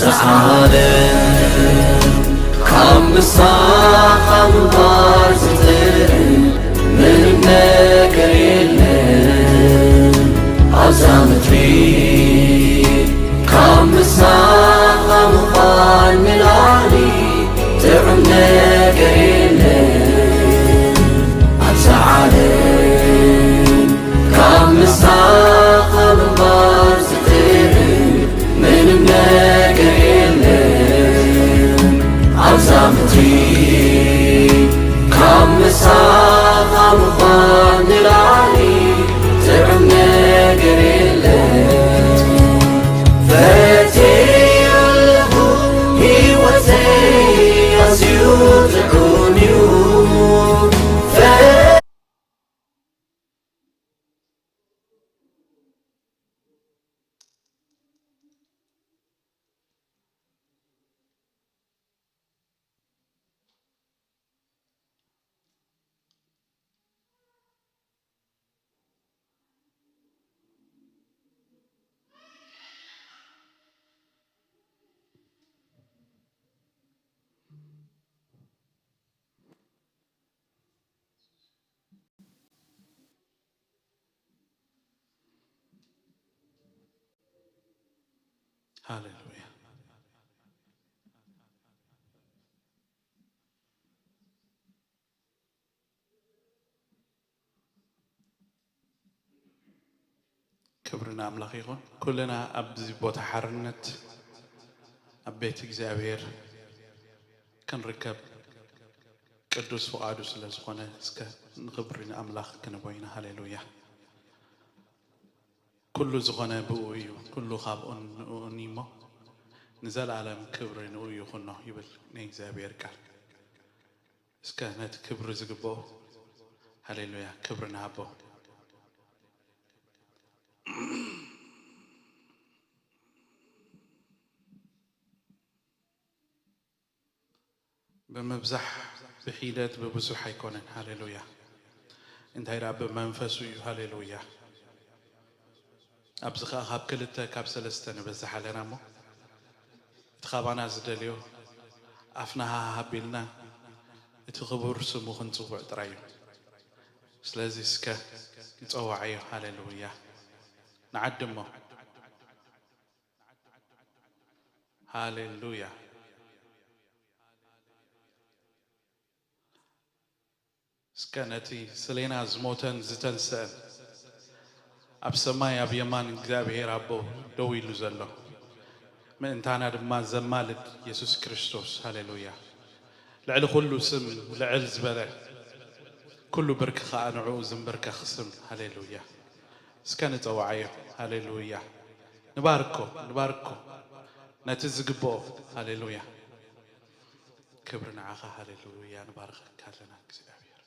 ዓለም ካብ ምሳኻ ምንባር ዝጥዕም ምንም ነገር የለን። ኣብዛ ምድሪ ካብ ምሳኻ ምዃን ንላዕሊ ጥዑም ነገር የለን። ኣብዛ ዓለም ካብ ምሳኻ ምንባር ዝጥዕም ምንም ነገር የለን። ኣብዛ ምድሪ ካብ ምሳኻ ምዃን ንላዕሊ ጥዑም ነገር የለን። ፈትየ ኣለኹ፣ ህይወተይ ኣዝዩ ጥዑም እዩ። ሃሌሉያ። ክብሪ ንኣምላኽ ይኹን። ኩልና ኣብዚ ቦታ ሓርነት ኣብ ቤት እግዚኣብሔር ክንርከብ ቅዱስ ፍቓዱ ስለ ዝኾነ፣ እስከ ንኽብሪ ንኣምላኽ ክንቦ ኢና። ሃሌሉያ። ኩሉ ዝኾነ ብኡ እዩ፣ ኩሉ ካብኡን ንእኡን እዩ እሞ፣ ንዘለኣለም ክብሪ ንኡ ይኹኖ ይብል ናይ እግዚኣብሔር ቃል። እስከ ነቲ ክብሪ ዝግብኦ፣ ሃሌሉያ፣ ክብሪ ንሃቦ። ብምብዛሕ፣ ብሒደት፣ ብብዙሕ ኣይኮነን። ሃሌሉያ። እንታይ ደኣ ብመንፈሱ እዩ። ሃሌሉያ። ኣብዚ ኸኣ ካብ ክልተ ካብ ሰለስተ ንበዝሕ ኣለና እሞ፣ እቲ ካባና ዝደልዮ ኣፍና ሃሃ ኣቢልና እቲ ክቡር ስሙ ክንጽውዕ ጥራይ እዩ። ስለዚ እስከ ንጸዋዓዮ። ሃሌሉያ። ንዓድሞ። ሃሌሉያ። እስከ ነቲ ስሌና ዝሞተን ዝተንስአን፣ ኣብ ሰማይ ኣብ የማን እግዚኣብሔር ኣቦ ደው ኢሉ ዘሎ፣ ምእንታና ድማ ዘማልድ የሱስ ክርስቶስ፣ ሃሌሉያ፣ ልዕሊ ኩሉ ስም ልዕል ዝበለ፣ ኩሉ ብርኪ ኸኣ ንዕኡ ዝንብርከኽ ስም፣ ሃሌሉያ። እስከ ንጸውዓዮ፣ ሃሌሉያ። ንባርኮ፣ ንባርኮ ነቲ ዝግብኦ፣ ሃሌሉያ። ክብሪ ንዓኻ፣ ሃሌሉያ። ንባርኸካ ኣለና እግዚኣብሔር፣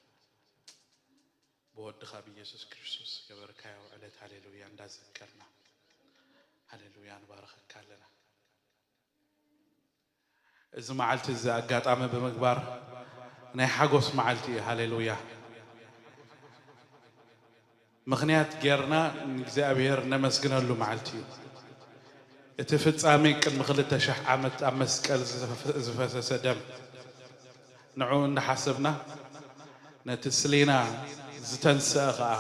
ብወድኻ ብኢየሱስ ክርስቶስ ዝገበርካዮ ዕለት፣ ሃሌሉያ፣ እንዳዘከርና፣ ሃሌሉያ፣ ንባርኸካ ኣለና። እዚ መዓልቲ እዚ ኣጋጣሚ ብምግባር ናይ ሓጎስ መዓልቲ እዩ። ሃሌሉያ። ምኽንያት ጌርና ንእግዚኣብሔር ነመስግነሉ መዓልቲ እዩ። እቲ ፍጻሜ ቅድሚ ክልተ ሽሕ ዓመት ኣብ መስቀል ዝፈ-፣ ዝፈሰሰ ደም፣ ንዕኡ እንዳሓሰብና፣ ነቲ ስሌና ዝተንስአ ኸኣ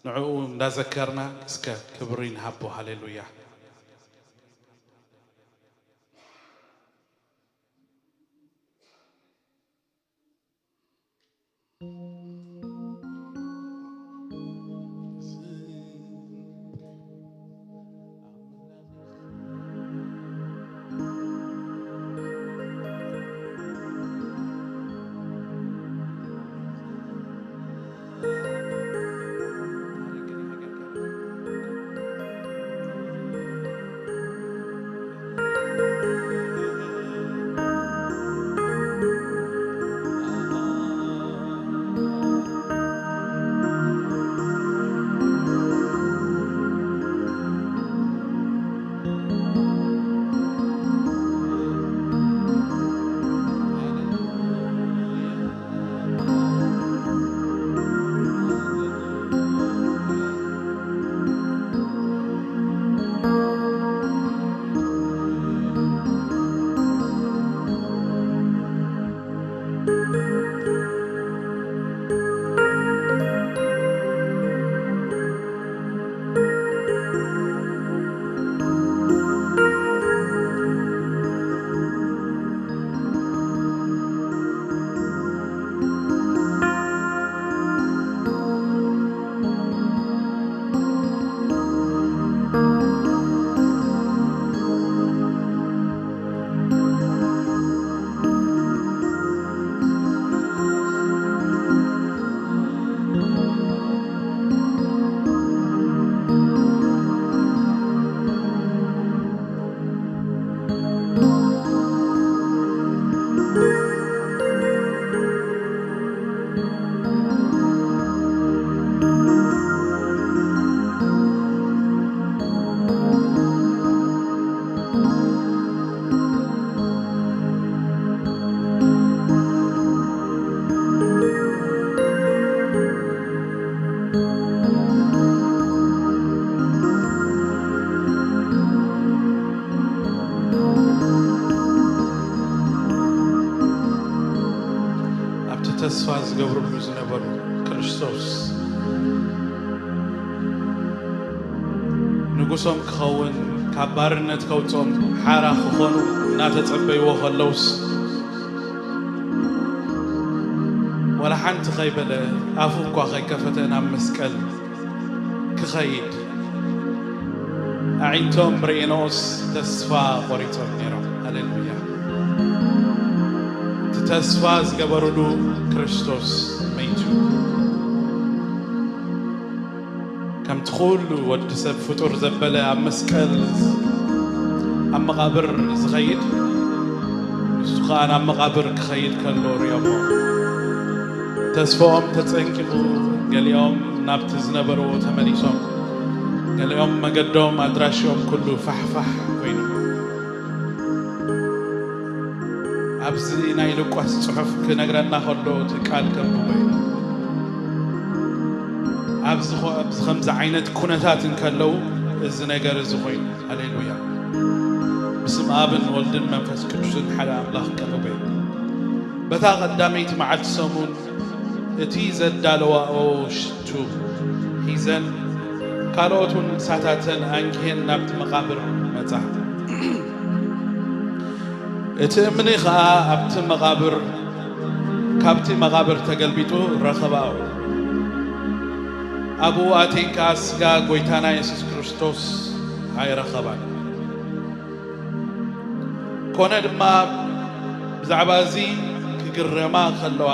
ንዕኡ እንዳዘከርና፣ እስከ ክብሪ ንሃቦ። ሃሌሉያ። ዝገብርሉ ዝነበሩ፣ ክርስቶስ ንጉሶም ክኸውን፣ ካብ ባርነት ከውጾም፣ ሓራ ክኾኑ እናተጸበይዎ ከለውስ፣ ዋላ ሓንቲ ከይበለ፣ ኣፉ እኳ ከይከፈተ ናብ መስቀል ክኸይድ፣ ኣዒንቶም ርእየንኦስ ተስፋ ቆሪጾም ነይሮም። ሃሌሉያ! እቲ ተስፋ ዝገበሩሉ ክርስቶስ መይቱ። ከምቲ ኩሉ ወዲ ሰብ ፍጡር ዘበለ ኣብ መስቀል፣ ኣብ መቓብር ዝኸይድ፣ ንሱ ኸኣ ናብ መቓብር ክኸይድ ከሎ ርእዮሞ። ተስፋኦም ተጸንቂቑ፣ ገሊኦም ናብቲ ዝነበርዎ ተመሊሶም፣ ገሊኦም መገዶም ኣድራሽኦም ኩሉ ፋሕፋሕ ኮይኑ። ኣብዚ ናይ ሉቃስ ጽሑፍ ክነግረና ከሎ እቲ ቃል ከንብቦ እዩ። ኣብዚ ኸ-፣ ኣብዚ ከምዚ ዓይነት ኩነታት እንከለዉ እዚ ነገር እዚ ኮይኑ። ሃሌሉያ። ብስም ኣብን ወልድን መንፈስ ቅዱስን ሓደ ኣምላኽ ቀርበ። በታ ቀዳመይቲ መዓልቲ ሰሙን እቲ ዘዳለዋኦ ሽቱ ሒዘን ካልኦት እውን ምሳታተን ኣንጊሄን ናብቲ መቓብር መጻ። እቲ እምኒ ኸኣ ኣብቲ መቓብር፣ ካብቲ መቓብር ተገልቢጡ ረኸባኦ። ኣብኡ ኣትየን ከኣ ስጋ ጐይታና የሱስ ክርስቶስ ኣይረኸባን። ኮነ ድማ ብዛዕባ እዚ ክግረማ ከለዋ፣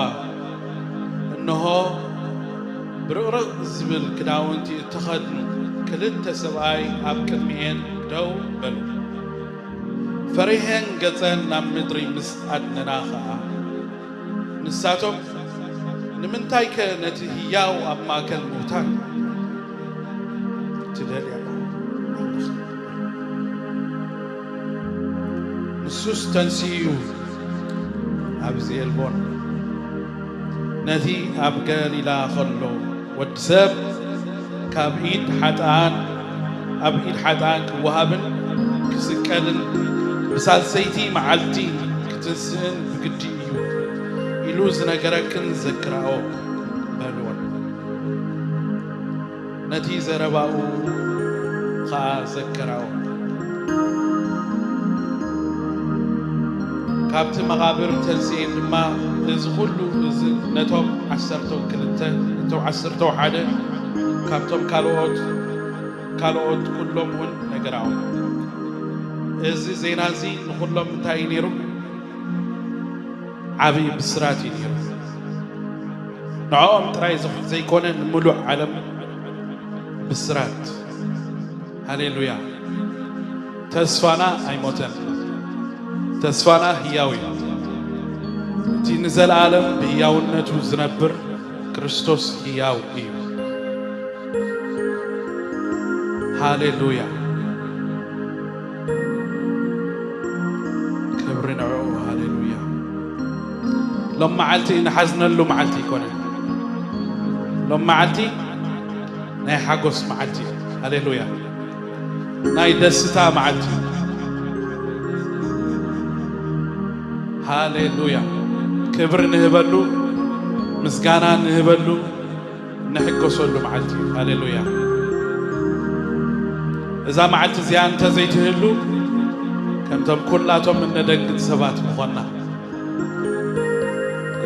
እንሆ፣ ብርቕርቕ ዝብል ክዳውንቲ እተኸድኑ ክልተ ሰብኣይ ኣብ ቅድሚኤን ደው በሉ። ፈሪሄን ገጸን ናብ ምድሪ ምስ ኣድነና ኸኣ፣ ንሳቶም፣ "ንምንታይከ ነቲ ህያው ኣብ ማእከል ምዉታን ትደልያ ኣለኺ? ንሱስ ተንሲኡ እዩ፣ ኣብዚ የልቦን። ነቲ ኣብ ገሊላ ኸሎ ወዲ ሰብ ካብ ኢድ ሓጥኣን፣ ኣብ ኢድ ሓጥኣን ክወሃብን ክስቀልን ብሳልሰይቲ መዓልቲ ክትንስእን ብግዲ እዩ ኢሉ ዝነገረክን ዘክራኦ" በልወን። ነቲ ዘረባኡ ኸኣ ዘከራኦ። ካብቲ መቓብር ተንሲኤን ድማ እዚ ኹሉ እዚ ነቶም ዓሰርተው ክልተ፣ ነቶም ዓሰርተው ሓደ፣ ካብቶም ካልኦት፣ ካልኦት ኩሎም እውን ነገራኦም። እዚ ዜና እዚ ንኹሎም እንታይ እዩ ነይሩ? ዓብዪ ብስራት እዩ ነይሩ። ንዕኦም ጥራይ ዝኽ-፣ ዘይኮነ ንምሉእ ዓለም ብስራት። ሃሌሉያ። ተስፋና ኣይሞተን። ተስፋና ህያው እዩ። እቲ ንዘለኣለም ብህያውነቱ ዝነብር ክርስቶስ ህያው እዩ። ሃሌሉያ። ክብሪ ንዕኡ። ሃሌሉያ። ሎም መዓልቲ ንሓዝነሉ መዓልቲ ኣይኮነን። ሎም መዓልቲ ናይ ሓጎስ መዓልቲ እዩ። ሃሌሉያ። ናይ ደስታ መዓልቲ እዩ። ሃሌሉያ። ክብሪ ንህበሉ፣ ምስጋና ንህበሉ፣ ንሕጎሰሉ መዓልቲ እዩ። ሃሌሉያ። እዛ መዓልቲ እዚኣ እንተዘይትህሉ፣ ከምቶም ኩላቶም እነደንግጽ ሰባት ምኾንና።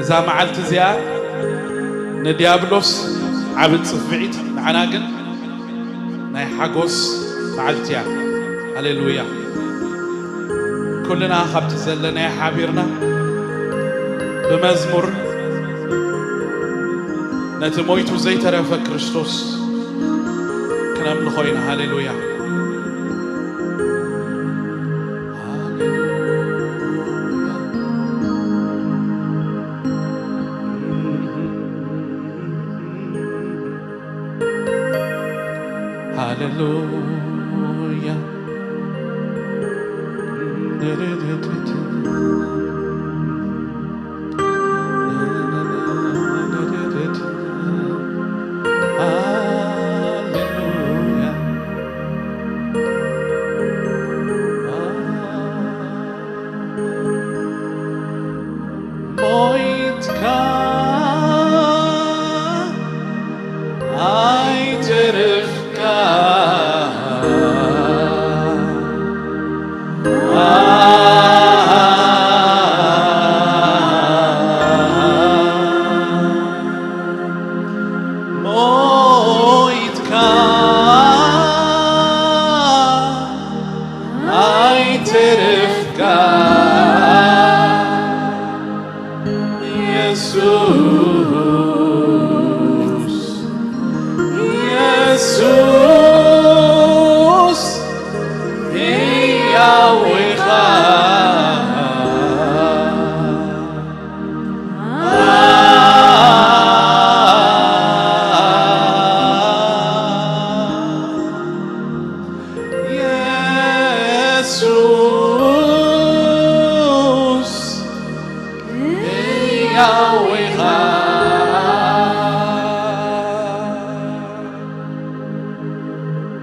እዛ መዓልቲ እዚኣ ንዲያብሎስ ዓቢ ጽፍዒት፣ ንዓና ግን ናይ ሓጎስ መዓልቲ እያ። ሃሌሉያ። ኩልና ካብቲ ዘለናዮ ሓቢርና ብመዝሙር ነቲ ሞይቱ ዘይተረፈ ክርስቶስ ክነምልኾ ኢና። ሃሌሉያ። ሃሌሉያ። ሃሌሉያ። ሃሌሉያ። ሞይትካ ኣይትርፍካ። ሞይትካ ኣይትርፍካ። የሱስ፣ የሱስ፣ ህያው ኢኻ። የሱስ፣ ህያው ኢኻ።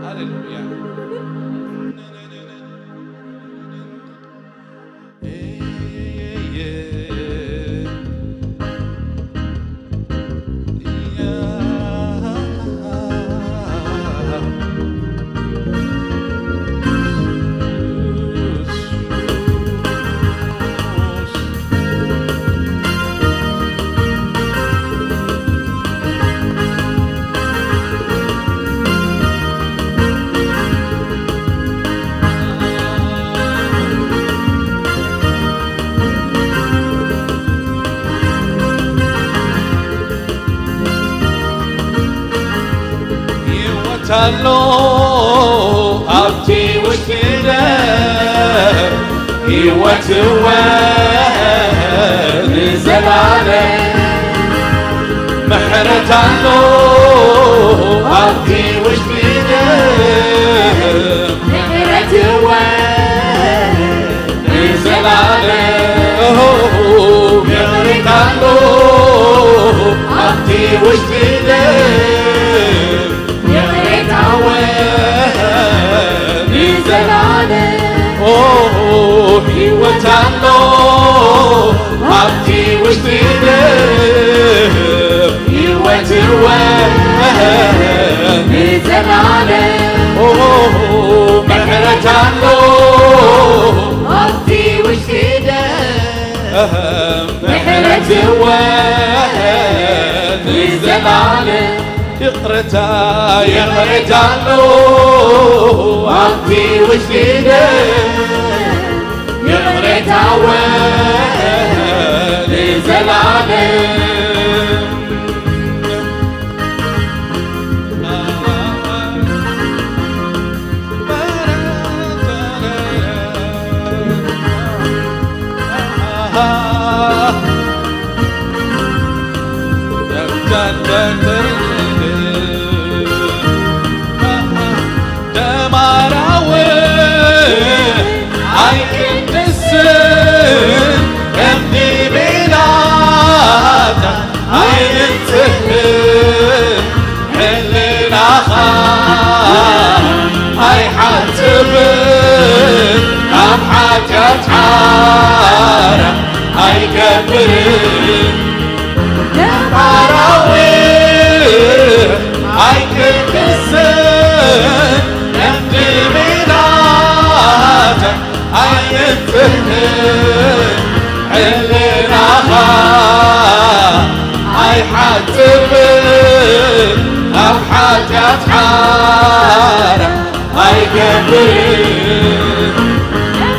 ሃሌሉያ። ህይወት ኣሎ ኣብቲ ውሽጢ ደም፣ ህይወት እወ ንዘላለም። ምሕረት ኣሎ ኣብቲ ውሽጢ ደም፣ ምሕረት እወ ንዘላለም። ምሕረት ኣሎ ኣብቲ ውሽጢ ደም፣ ይቕሬታ እወ ንዘላለም። ኦ፣ ህይወት ኣሎ ኣብቲ ውሽጢ ደም፣ ህይወት እወ ንዘላለም። ኦ፣ ምሕረት ኣሎ ኣብቲ ውሽጢ ደም፣ ምሕረት እወ ንዘላለም። ይቕረታ፣ ይቕረታ ኣሎ ኣብቲ ውሽጢ ደም፣ ይቕረታ እወ ንዘላለም። ደማራዊ ኣይቅድስን፣ ከምቲ ሜላታ ኣይንጽህን፣ ሕልናኻ ኣይሓጽብን፣ ኣብ ሓጢኣት ሓራ ኣይገብርን። ነባራዊ ኣይቅድስን፣ ከምቲ ሜላታ ኣይንጽህን፣ ሕልናኻ ኣይሓጽብን፣ ኣብ ሓጢኣት ሓራ ኣይገብርን።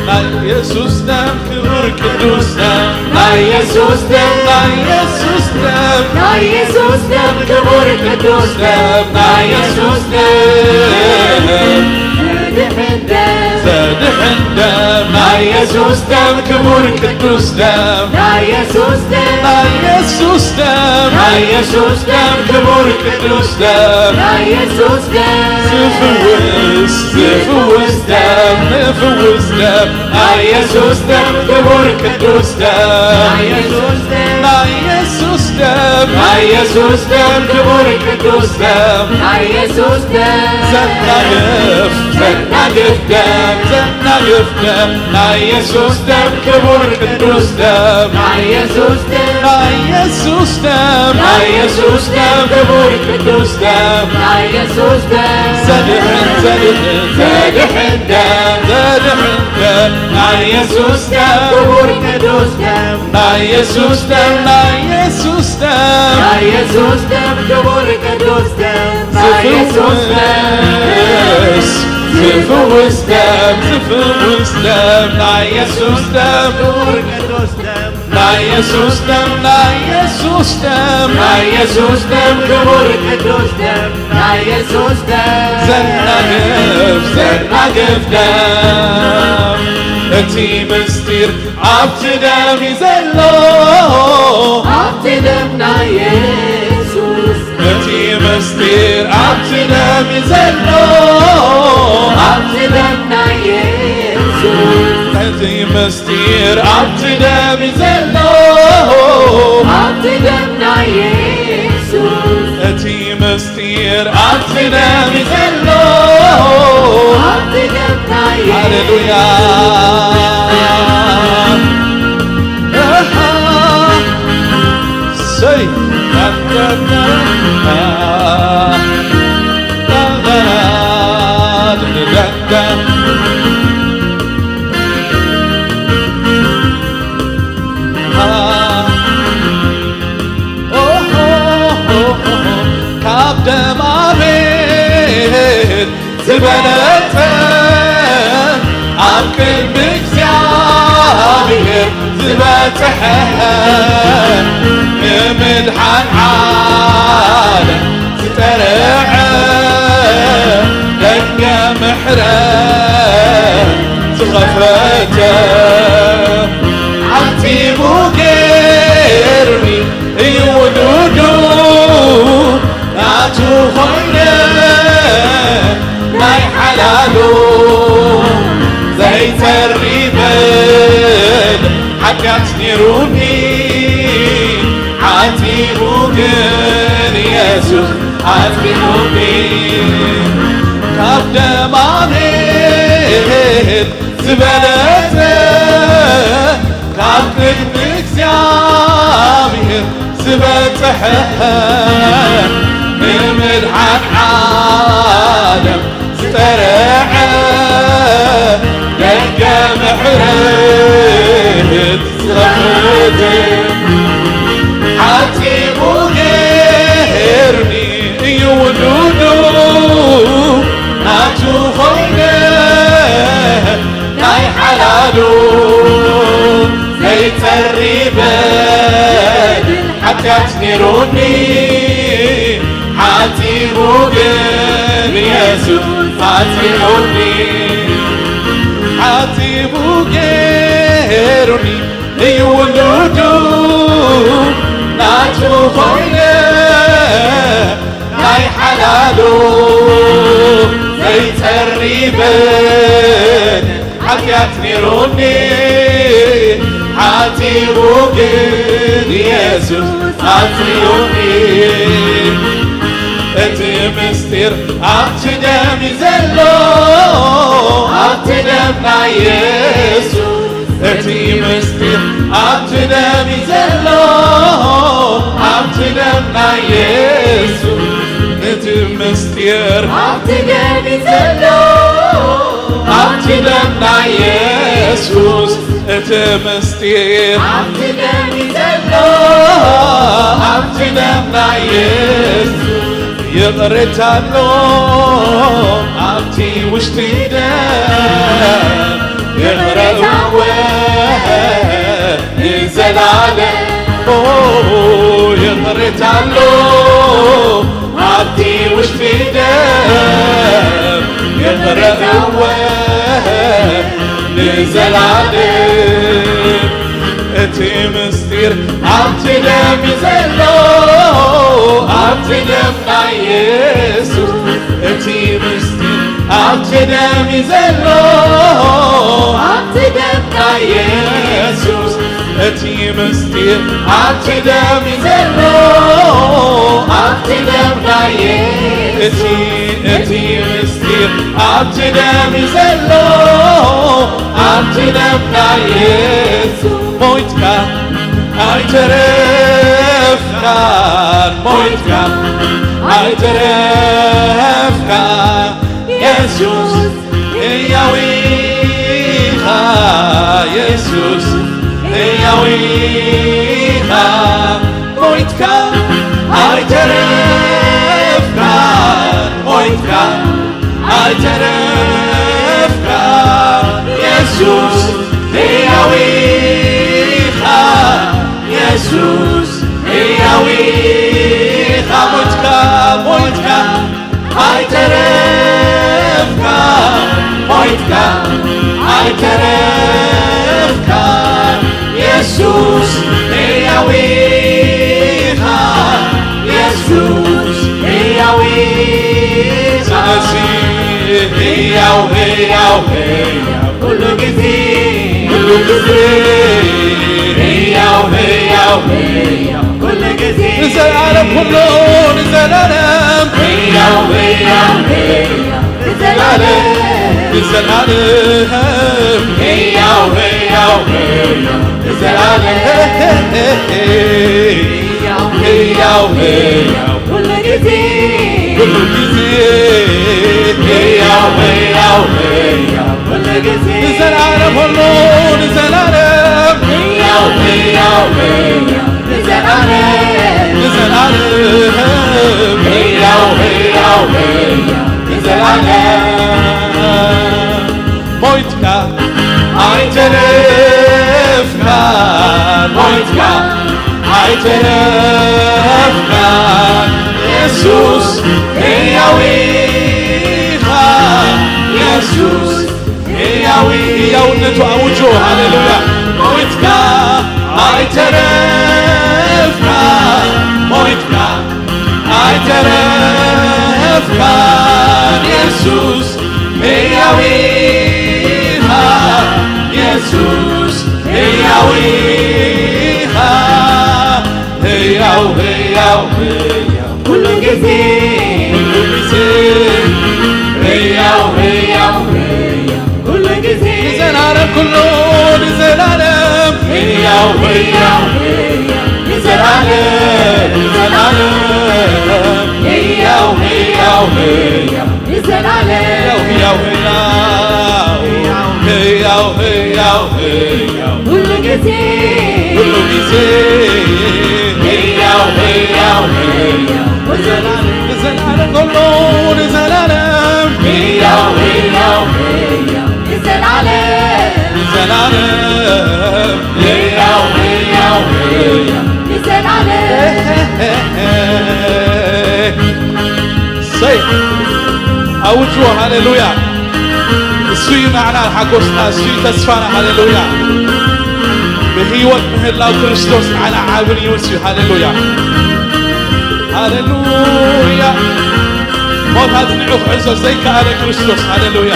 ናይ የሱስ ደም ክቡር ቅዱስ ደም፣ ናይ የሱስ ደም፣ ናይ የሱስ ደም፣ ናይ የሱስ ደም ክቡር ቅዱስ ደም፣ ናይ የሱስ ደም ዘድሕን ደም፣ ዘድሕን ደም፣ ናይ የሱስ ደም ክቡር ቅዱስ ደም፣ ናይ የሱስ ደም፣ ናይ የሱስ ደም፣ ናይ የሱስ ደም ክቡር ቅዱስ ደም፣ ናይ የሱስ ደም ዝፍውስ፣ ዝፍውስ ደም፣ ዝፍውስ ደም፣ ናይ የሱስ ደም ክቡር ቅዱስ ደም፣ ናይ የሱስ ደም፣ ናይ የሱስ ደም፣ ናይ የሱስ ደም ክቡር ቅዱስ ደም፣ ናይ የሱስ ደም ዘናግፍ፣ ዘናግፍ ደም፣ ዘናግፍ ደም፣ ናይ የሱስ ደም ክቡር ቅዱስ ደም፣ ናይ የሱስ ደም፣ ናይ የሱስ ደም፣ ናይ የሱስ ደም ክቡር ቅዱስ ደም፣ ናይ የሱስ ደም ዘድሕን፣ ዘድሕን፣ ዘድሕን ደም፣ ዘድሕን ደም፣ ናይ የሱስ ደም፣ ክቡር ቅዱስ ደም፣ ናይ የሱስ ደም፣ ናይ የሱስ ደም፣ ናይ የሱስ ደም፣ ክቡር ቅዱስ ደም፣ ናይ የሱስ ደም፣ ዝፍውስ፣ ዝፍውስ ደም፣ ዝፍውስ ደም፣ ናይ የሱስ ደም፣ ክቡር ቅዱስ ደም፣ ናይ የሱስ ደም፣ ናይ የሱስ ደም፣ ናይ የሱስ ደም፣ ክቡር ቅዱስ ደም፣ ናይ የሱስ ደም፣ ዘናግፍ፣ ዘናግፍ ደም። እቲ ምስጢር ኣብቲ ደም እዩ ዘሎ፣ ኣብቲ ደም ናይ የሱስ። እቲ ምስጢር ኣብቲ ደም እዩ ዘሎ፣ ኣብቲ ደም ናይ የሱስ። እቲ ምስጢር ኣብቲ ደም እዩ ዘሎ፣ ኣብቲ ደም ናይ የሱስ። እቲ ምስጢር ኣብቲ ደም እዩ ዘሎ፣ ኣብቲ ደም ናይ የሱስ። ሃሌሉያ። ሰይ። ካብ ደም ኣቤል ዝበለጸ፣ ኣብ ቅድሚ እግዚኣብሔር ዝበጽሐ፣ ንምድሓን ዓለም ዝተረዐ፣ ደገ ምሕረት ዝኸፈተ፣ ዓቲቡ ገይሩኒ እዩ ውሉዱ፣ ናቱ ኾይነ ናይ ሓላሉ፣ ዘይተሪበን ሓጢኣት ነይሩኒ፣ ዓቲቡ ግን የሱስ ኣጽኒዑኒ። ካብ ደም ኣቤል ዝበለጸ፣ ካብ ቅድሚ እግዚኣብሔር ዝበጽሐ፣ ንምድሓን ዓለም ዝተረዐ፣ ደገ ምሕረት ዝኸፍት፣ ዓቲቡ ገይሩኒ እዩ ውሉዱ፣ ናቱ ኾይነ ናይ ሓላሉ፣ ዘይጸሪ በደል ሓጢኣት ነይሩኒ፣ ዓቲቡ ግን የሱስ ኣጽኒዑኒ። ዓቲቡ ገይሩኒ እዩ ውሉዱ፣ ናቱ ኾይነ ናይ ሓላሉ፣ ዘይጸሪ በደል ሓጢኣት ነይሩኒ፣ ዓቲቡ ግን የሱስ ኣጽኒዑኒ። እቲ ምስጢር ኣብቲ ደም እዩ ዘሎ፣ ኣብቲ ደም ናይ የሱስ። እቲ ምስጢር ኣብቲ ደም እዩ ዘሎ፣ ኣብቲ ደም ናይ የሱስ። እቲ ምስጢር ኣብቲ ደም እዩ ዘሎ፣ ኣብቲ ደም ናይ የሱስ። እቲ ምስጢር ኣብቲ ደም እዩ ዘሎ፣ ኣብቲ ደም ናይ የሱስ። ይቕሬታ ኣሎ ኣብቲ ውሽጢ ደም፣ ይቕረ እወ ንዘላለም። ኦ፣ ይቕሬታ ኣሎ ኣብቲ ውሽጢ ደም፣ ይቕረ እወ ንዘላለም። እቲ ምስጢር ኣብቲ ደም እዩ ዘሎ፣ ኣብቲ ደም ናይ የሱስ። እቲ ምስጢር ኣብቲ ደም እዩ ዘሎ፣ ኣብቲ ደም ናይ የሱስ። እቲ ምስጢር ኣብቲ ደም እዩ ዘሎ፣ ኣብቲ ደም ናይ የሱስ። እቲ፣ እቲ ምስጢር ኣብቲ ደም እዩ ዘሎ፣ ኣብቲ ደም ናይ የሱስ። ሞይትካ ኣይተረፍካን፣ ሞይትካ ኣይተረፍካን። የሱስ ህያው ኢኻ፣ የሱስ ህያው ኢኻ፣ ሞይትካ ኣይተረፍካን፣ ሞይትካ ኣይተረፍካን፣ የሱስ ህያው ኢኻ፣ የሱስ ህያው ኢኻ፣ ሞይትካ፣ ሞይትካ ኣይተረፍካ፣ ሞይትካ ኣይተረፍካ፣ የሱስ ህያው ኢኻ፣ የሱስ ህያው ኢኻ። ስለዚ ህያው፣ ህያው፣ ህያው ኩሉ ግዜ፣ ኩሉ ግዜ ህያው፣ ህያው፣ ህያው ኩሉ ግዜ ንዘለዓለም ኩሉ ንዘለዓለም ህያው፣ ህያው፣ ህያው ንዘለዓለም፣ ንዘለዓለም ህያው፣ ህያው፣ ህያው ንዘለዓለም ህያው፣ ህያው፣ ህያው ኩሉ ግዜ፣ ኩሉ ግዜ ህያው፣ ህያው፣ ህያው ኩሉ ግዜ ንዘለዓለም ኩሉ ንዘለዓለም ህያው፣ ህያው፣ ህያው ንዘለዓለም፣ ንዘለዓለም ህያው፣ ህያው፣ ህያው ንዘለዓለም ሞይትካ ኣይተረፍካን፣ ሞይትካ ኣይተረፍካን፣ የሱስ ህያው ኢኻ፣ የሱስ ህያው፣ ህያውነቱ ኣውጆ። ሃሌሉያ። ሞይትካ ኣይተረፍካን፣ ሞይትካ ኣይተረፍካን፣ የሱስ ህያው ኢኻ፣ የሱስ ህያው ኢኻ፣ ህያው፣ ህያው፣ ህያው ኩሉ ግዜ፣ ኩሉ ግዜ ህያው፣ ህያው፣ ህያው ኩሉ ግዜ ንዘላለም ኩሉ ንዘላለም ህያው፣ ህያው፣ ህያው ንዘላለም፣ ንዘላለም ህያው፣ ህያው፣ ህያው ንዘላለም ህያው፣ ህያው፣ ህያው፣ ህያው፣ ህያው፣ ህያው ኩሉ ግዜ፣ ኩሉ ግዜ ህያው፣ ህያው፣ ህያው ንዘላለም፣ ንዘላለም ኩሉ ንዘላለም ህያው፣ ህያው፣ ህያው ንዘላለም፣ ንዘላለም ህያው፣ ህያው፣ ህያው ንዘላለም። ሰይ ኣውጅዎ፣ ሃሌሉያ። እሱ እዩ ንዓና ሓጎስና፣ እሱ እዩ ተስፋና። ሃሌሉያ። ብህይወት ምህላው ክርስቶስ ንዓና ዓብን እዩ፣ እሱ እዩ። ሃሌሉያ፣ ሃሌሉያ። ሞት ኣጽኒዑ ክሕዞ ዘይከኣለ ክርስቶስ። ሃሌሉያ።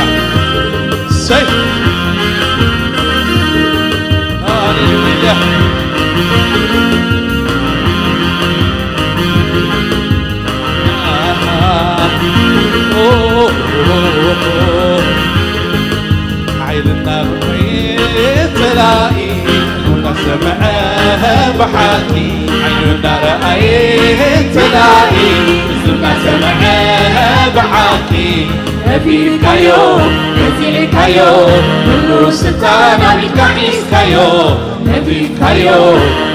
ሰይ ሃሌሉያ። ሓይልና ብኸይድ ጸላኢ እናሰምዐ ብሓቂ ዓይኑ እናረኣየ ጸላኢ እሱ እናሰምዐ ብሓቂ ከፊትካዮ፣ ገዚዕካዮ፣ ኩሉ ስልጣን ኣብ ኢድካ ሒዝካዮ። ከፊትካዮ፣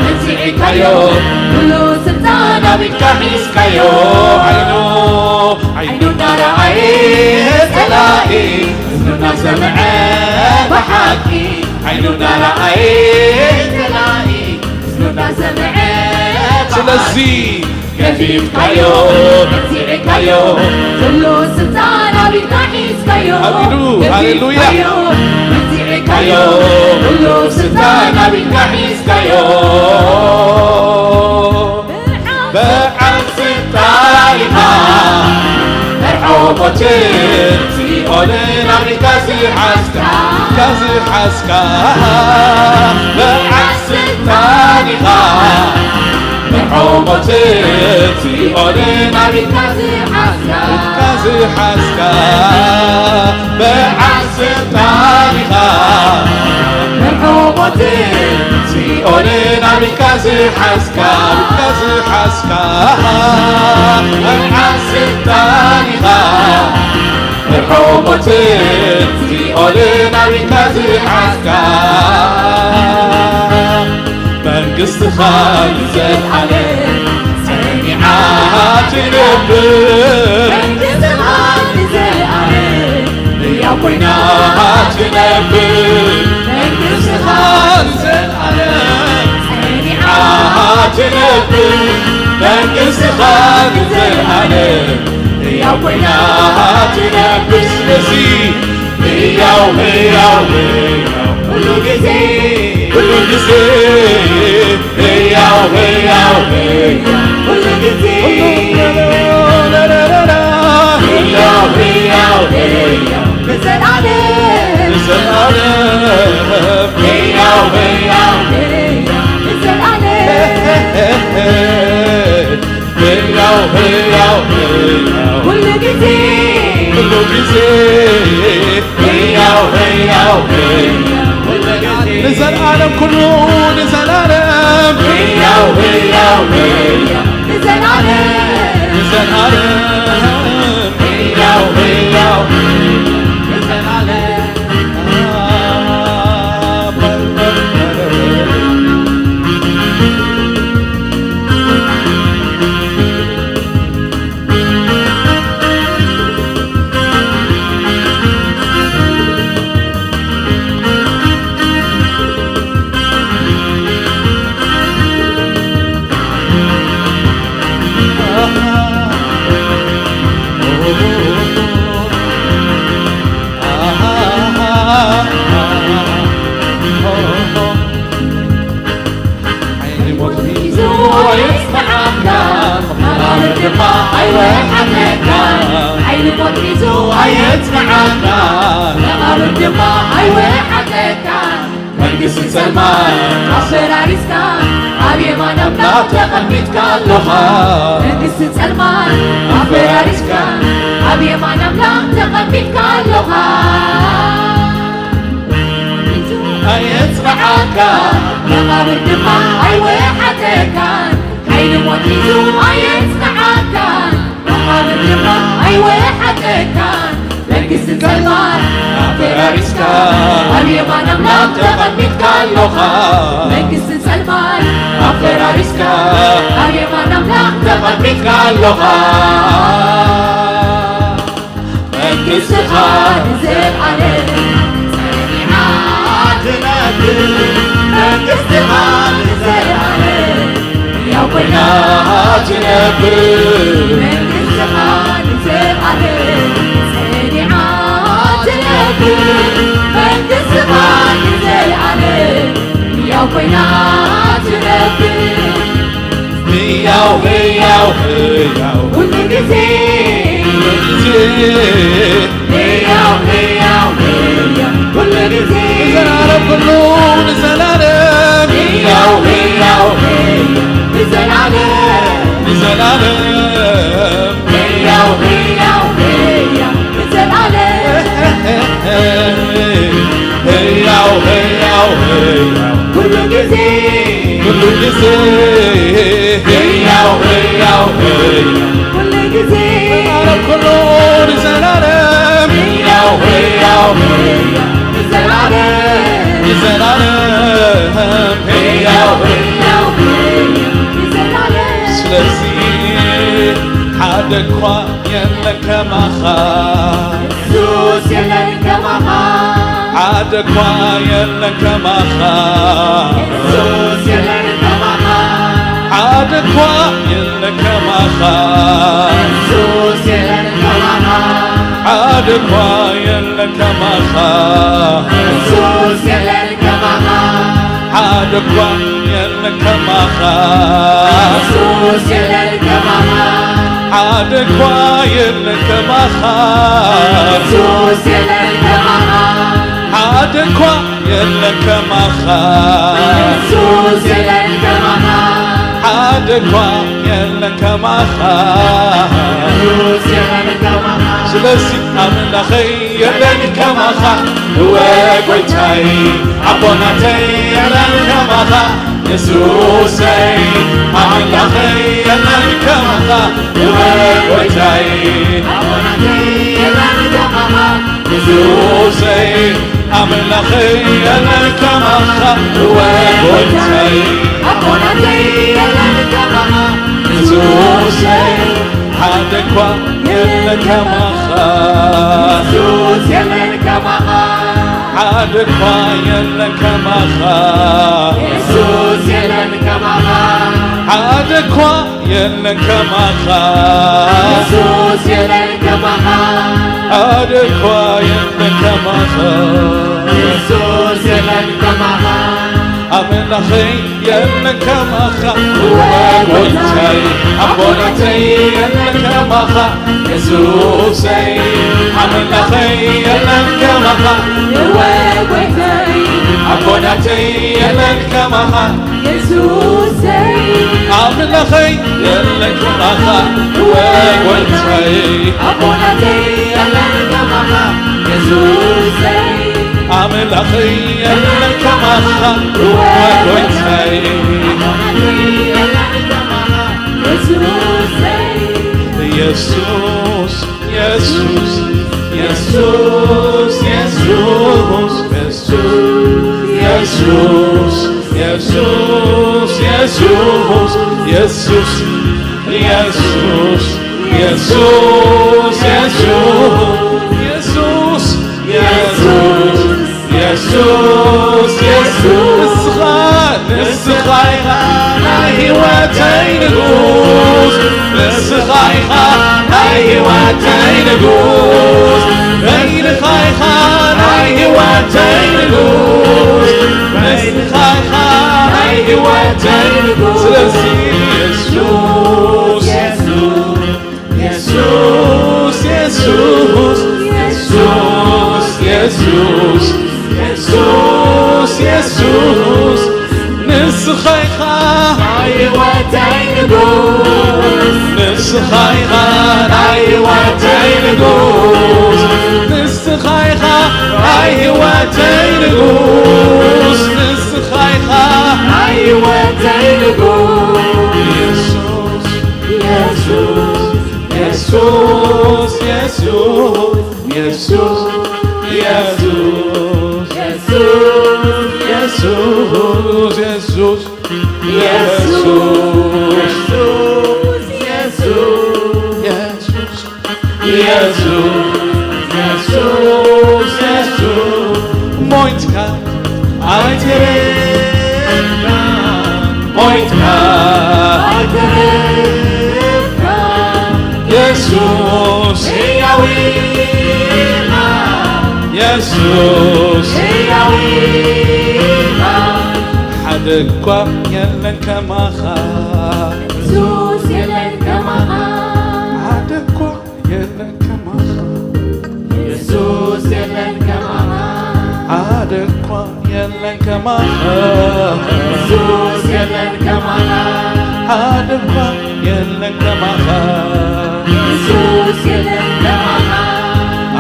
ገዚዕካዮ፣ ኩሉ ስልጣን ኣብ ኢድካ ሒዝካዮ። ዓይኑ፣ ዓይኑ እናረኣየ ጸላኢ፣ እዝኑ እናሰምዐ ብሓቂ። ዓይኑ እናረኣየ ጸላኢ፣ እዝኑ እናሰምዐ ብሓቂ። ስለዚ ገፊፍካዮ፣ ገዚዕካዮ፣ ኩሉ ስልጣን ኣብ ኢድካ ሒዝካዮ። ኣብ ኢዱ፣ ሃሌሉያ። ገዚዕካዮ፣ ኩሉ ስልጣን ኣብ ኢድካ ሒዝካዮ። በዓል ስልጣን ኢኻ፣ መርሖ ሞትን ሲኦልን ኣብ ኢድካ ዝሓዝካ፣ ኢድካ ዝሓዝካ። በዓል ስልጣን ኢኻ፣ መርሖ ሞትን ሲኦልን ኣብ ኢድካ ዝሓዝካ፣ ኢድካ ዝሓዝካ። በዓል ስልጣን ኢኻ፣ መርሖ ሞትን ሲኦልን ኣብ ኢድካ ዝሓዝካ፣ ኢድካ ዝሓዝካ። በዓል ስልጣን ኢኻ፣ መርሖ ዝሓዝካ መንግስትኻ ንዘለዓለም ጸኒዓ ትነብር። መንግስትኻ ንዘለዓለም ሕያው ኮይና ትነብር። መንግስትኻ ንዘለዓለም ጸኒዓ ትነብር። መንግስትኻ ንዘለዓለም ሕያው ኮይና ትነብር። ስለዚ ህያው፣ ህያው፣ ህያው፣ ኩሉ ግዜ፣ ኩሉ ግዜ፣ ህያው፣ ህያው፣ ህያው፣ ኩሉ ግዜ፣ ህያው፣ ህያው፣ ህያው፣ ንዘለዓለም፣ ንዘለዓለም፣ ህያው፣ ህያው፣ ህያው፣ ንዘለዓለም። ህያው፣ ህያው፣ ህያው፣ ኩሉ ግዜ፣ ኩሉ ግዜ፣ ህያው፣ ህያው፣ ህያው፣ ኩሉ ግዜ፣ ንዘለዓለም ኩሉ፣ ንዘለዓለም፣ ህያው፣ ህያው፣ ህያው፣ ንዘለዓለም፣ ንዘለዓለም፣ ህያው፣ ህያው፣ ንዘለዓለም። ሓይሊ ሞት ሒዙ ኣየጽንዓካ፣ መቓብር ድማ ኣይወሓጠካ። ሓይሊ ሞት ሒዙ ኣየጽንዓካ፣ መቓብር ድማ ኣይወሓጠካ። መንግስቲ ጸልማት ኣፈራሪስካ፣ ኣብ የማን ኣምላኽ ተቐሚጥካ ኣለኻ። መንግስቲ ጸልማት ኣፈራሪስካ፣ ኣብ የማን ኣምላኽ ተቐሚጥካ ኣለኻ። ኣየጽንዓካ፣ መቓብር ድማ ኣይወሓጠካን። ሓይሊ ሞት ሒዙ ኣየጽንዓካን፣ መቓብር ድማ ኣይወሓጠካን። መንግስቲ ጸልማት ኣፈራሪስካ፣ ኣብ የማን ኣምላኽ ተቐሚጥካ ኣለኻ። መንግስቲ ጸልማት ኣፈራሪስካ፣ ኣብ የማን ኣምላኽ ተቐሚጥካ ኣለኻ። መንግስትኻ ንዘለዓለም ጸኒዓ ትነብር። መንግስትኻ ንዘለዓለም ሕያው ኮይና ትነብር። መንግስትኻ ንዘለዓለም ጸኒዓ ትነብር። መንግስትኻ ንዘለዓለም ሕያው ኮይና ትነብር። ህያው፣ ህያው፣ ህያው፣ ኩሉ ግዜ፣ ኩሉ ግዜ፣ ህያው፣ ህያው፣ ህያው፣ ኩሉ ግዜ፣ ንዘላለም ኩሉ ንዘላለም፣ ህያው፣ ህያው፣ ህያው፣ ንዘላለም፣ ንዘላለም፣ ህያው፣ ህያው፣ ህያው፣ ንዘላለም፣ ህያው፣ ህያው፣ ህያው፣ ኩሉ ግዜ፣ ኩሉ ግዜ፣ ህያው፣ ህያው፣ ህያው፣ ኩሉ ግዜ፣ ንዘላለም ኩሉ ንዘላለም፣ ህያው፣ ህያው፣ ህያው፣ ንዘላለም፣ ንዘላለም፣ ህያው፣ ህያው፣ ህያው፣ ንዘላለም። ስለዚ ሓደ እኳ የለን ከማኻ። የሱስ የለን ከማኻ። ሓደ እኳ የለን ከማኻ። የሱስ የለን ከማኻ። ሓደ እኳ የለን ከማኻ። የሱስ የለን ከማኻ። ሓደ እኳ የለን ከማኻ። የሱስ የለን ከማኻ። ሓደ እኳ የለን ከማኻ። የሱስ የለን ከማኻ። ሓደ እኳ የለን ከማኻ። የሱስ የለን ከማኻ። ሓደ እኳ የለን ከማኻ። የሱስ የለን ከማኻ። ሓደ እኳ የለን ከማኻ። የሱስ የለን ከማኻ። ስለዚ ኣምላኸይ የለን ከማኻ፣ እወ ጎይታይ ኣቦ ናተይ የለን ከማኻ፣ የሱሰይ ኣምላኸይ የለን ከማኻ፣ እወ ጎይታይ ኣቦ ናተይ የለን ከማኻ፣ የሱሰይ ኣምላኸይ የለን ከማኻ፣ እወ ጎይታይ ኣቦናተይ የለን ከማኻ፣ የሱሰይ ሓደ እኳ የለን ከማኻ፣ የሱስ የለን ከማኻ፣ ሓደ እኳ የለን ከማኻ፣ የሱስ የለን ከማኻ፣ ሓደ እኳ የለን ከማኻ፣ የሱስ የለን ከማኻ፣ ሓደ እኳ የለን ከማኻ፣ የሱስ የለን ከማኻ፣ ኣምላኸይ የለን ከማኻ፣ እወ ጎይታይ ኣቦናተይ የለን ከማኻ፣ የሱሰይ ኣምላኸይ የለን ከማኻ፣ እወ ጎይታይ ኣቦናተይ የለን ከማኻ፣ የሱሰይ ኣምላኸይ የለን ከማኻ፣ እወ ጎይታይ ኣቦናተይ የለን ከማኻ፣ የሱሰይ ኣምላኸይ የለን ከማኻ፣ እወ ጎይታይ ኣቦናተይ የለን ከማኻ፣ የሱሰይ የሱስ የሱስ የሱስ የሱስ የሱስ የሱስ የሱስ የሱስ የሱስ የሱስ የሱስ የሱስ የሱስ የሱስ የሱስ ንስኻ ንስኻ ኢኻ ናይ ህይወተይ ንጉስ፣ ንስኻ ኢኻ ናይ ህይወተይ ንጉስ፣ በይንኻ ኢኻ ናይ ህይወተይ ንጉስ፣ በይንኻ ኢኻ ናይ ህይወተይ ንጉስ። ስለዚ የሱስ የሱስ የሱስ የሱስ የሱስ የሱስ የሱስ የሱስ ንስኻ ኢኻ ናይ ህይወተይ ንጉስ፣ ንስኻ ኢኻ ናይ ህይወተይ ንጉስ፣ ንስኻ ኢኻ ናይ ህይወተይ ንጉስ፣ ንስኻ ኢኻ ናይ ህይወተይ ንጉስ። የሱስ የሱስ የሱስ የሱስ የሱስ የሱስ የሱስ የሱስ የሱስ የሱስ የሱስ ሞይትካ ኣይትረፍካ ሞይትካ ኣይትረፍካ የሱስ ሕያው ኢኻ የሱስ ሕያው ኢኻ ሓደ እኳ የለን ከማኻ የሱስ የለን ከማኻ ሓደ እኳ የለን ከማኻ የሱስ የለን ከማኻ ሓደ እኳ የለን ከማኻ የሱስ የለን ከማኻ ሓደ እኳ የለን ከማኻ የሱስ የለን ከማኻ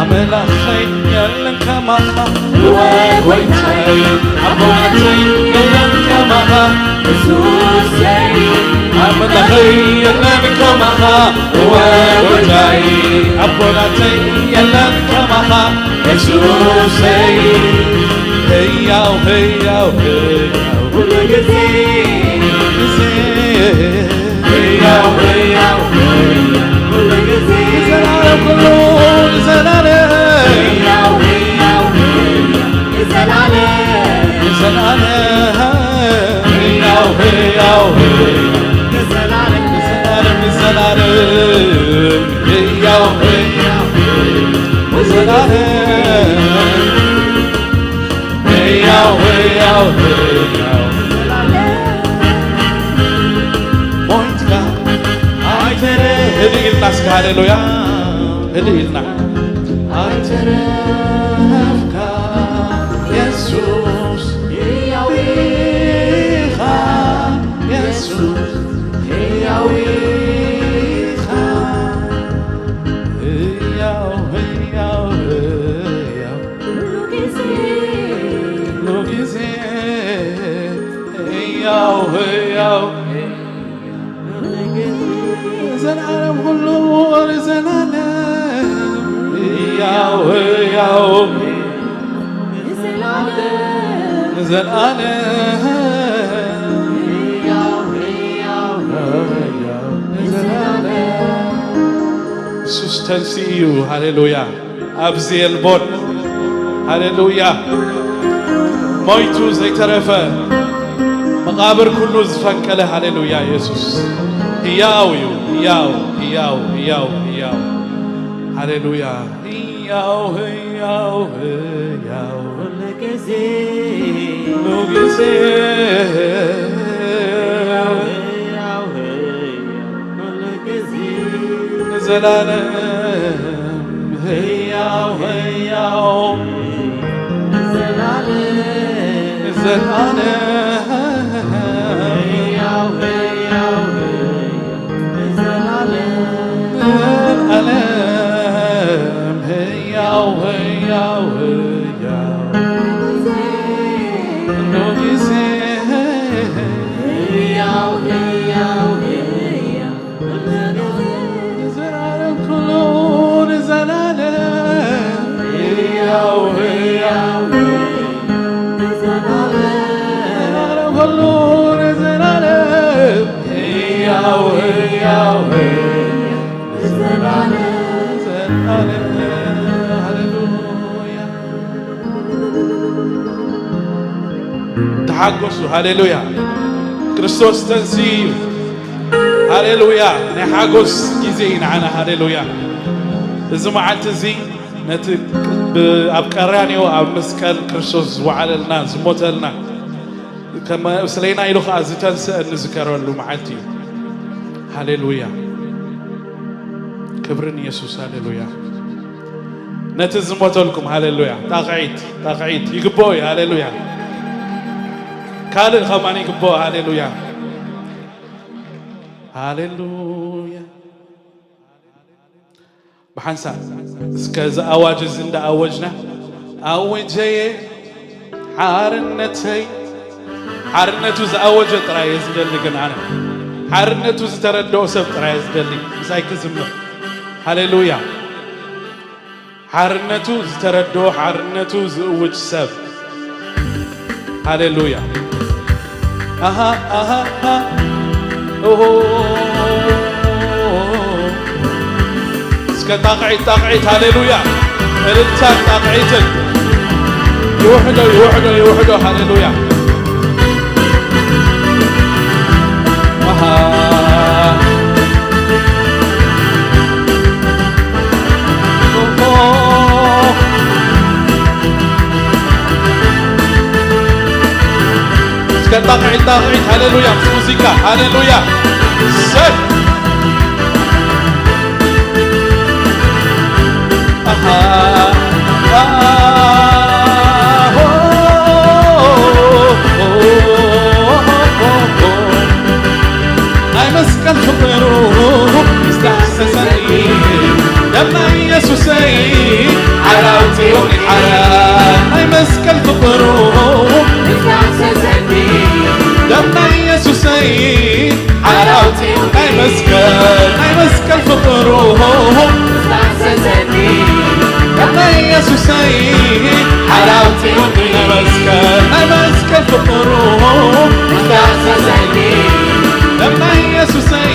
ኣምላኸይ የለን ከማኻ እወ ጎይታይ ኣቦናተይ የለን ከማኻ የሱሰይ ኣምላኸይ የለን ከማኻ እወ ጎይታይ ኣቦናተይ የለን ከማኻ የሱሰይ ህያው ህያው ህያው ኩሉ ግዜ ግዜ ህያው ህያው ህያው ኩሉ ግዜ ንዘላለም ኩሉ ንዘላለም ህያው ህያው ህያው ንዘላለም ንዘላለም ህያው ህያው ህያው ንዘላለም ንዘላለም ንዘላለም ህያው ህያው ንዘላለም ህያው ህያው ህያው ሞይትካ ኣይተረ ህድእ ኢልና እስከ ሃሌሉያ ህድእ ኢልና ኣይተረፍካ የሱስ ህያው ኢኻ የሱስ ህያው ኢኻ ህያው ህያው ህያው ኩሉ ግዜ ኩሉ ግዜ ህያው ህያው ዘላለም ኩሉ ዘላለም ህያው ህያው ዘልኣለም ሕያው፣ ሕያው፣ ሕያው፣ ዘልኣለም። የሱስ ተንሲኡ እዩ። ሃሌሉያ። ኣብዚ የልቦን። ሃሌሉያ። ሞይቱ ዘይተረፈ፣ መቓብር ኩሉ ዝፈንቀለ። ሃሌሉያ። የሱስ ህያው እዩ። ህያው፣ ህያው፣ ህያው፣ ህያው። ሃሌሉያ። ህያው፣ ህያው፣ ህያው። ኩሉ ግዜ። ኩሉ ግዜ። ህያው፣ ህያው፣ ህያው። ኩሉ ግዜ። ንዘላለም ህያው፣ ህያው። ንዘላለም። ንዘላለም። ህያው፣ ህያው፣ ህያው። ንዘላለም። ንዘላለም ህያው፣ ህያው፣ ህያው። ኩሉ ግዜ። ህያው፣ ህያው፣ ህያው። ንዘላለም ኩሉ ንዘላለም። ህያው፣ ህያው፣ ንዘላለም። ንዘላለም ኩሉ ንዘላለም። ህያው፣ ህያው፣ ህያው። ንዘላለም። ንዘላለም። ሃሌሉያ። ተሓጎሱ። ሃሌሉያ። ክርስቶስ ተንሲኡ እዩ። ሃሌሉያ። ናይ ሓጎስ ግዜ እዩ ንዓና። ሃሌሉያ። እዚ መዓልቲ እዚ ነቲ ብ-፣ ኣብ ቀራንዮ ኣብ መስቀል ክርስቶስ ዝወዓለልና፣ ዝሞተልና፣ ከም ስለና ኢሉ ኸዓ ዝተንስአ እንዝከረሉ መዓልቲ እዩ። ሃሌሉያ። ክብሪ ንየሱስ። ሃሌሉያ። ነቲ ዝሞተልኩም፣ ሃሌሉያ። ጣቕዒት፣ ጣቕዒት ይግብኦ እዩ። ሃሌሉያ። ካልእ ኸማን ይግብኦ። ሃሌሉያ። ሃሌሉያ። ብሓንሳብ እስከ እዚ ኣዋጅ እዚ እንዳኣወጅና፣ ኣውጀየ ሓርነተይ። ሓርነቱ ዝኣወጀ ጥራይ እየ ዝደሊ። ግን ኣነ ሓርነቱ ዝተረድኦ ሰብ ጥራይ እየ ዝደሊ። ምሳይ ክዝምር። ሃሌሉያ። ሓርነቱ ዝተረድኦ፣ ሓርነቱ ዝእውጅ ሰብ። ሃሌሉያ። ኣሃ፣ ኣሃ፣ ኣሃ። ኦሆ። እስከ ጣቕዒት፣ ጣቕዒት፣ ሃሌሉያ። እልልታን ጣቕዒትን። ይውሕዶ፣ ይውሕዶ፣ ይውሕዶ። ሃሌሉያ። ኣሃ። እስከ ጣቕዒት፣ ጣቕዒት፣ ሃሌሉያ፣ ምስ ሙዚቃ፣ ሃሌሉያ። ሰይ። ኣሃ፣ ኣሃ፣ ሆ፣ ሆ፣ ሆ፣ ሆ። ናይ መስቀል ፍቕሩ ምስ ዳህሰሰኒ፣ ደም ናይ የሱሰይ ሓራ ኣውጺኡኒ ሓራ። ናይ መስቀል ፍቕሩ ምስ ዳህሰሰኒ፣ ደም ናይ የሱሰይ ሓራ ኣውጺኡኒ። ናይ መስቀል፣ ናይ መስቀል ፍቕሩ ምስ ዳህሰሰኒ፣ ደም ናይ የሱሰይ ሓራ ኣውጺኡኒ። ናይ መስቀል፣ ናይ መስቀል ፍቕሩ ምስ ዳህሰሰኒ፣ ደም ናይ የሱሰይ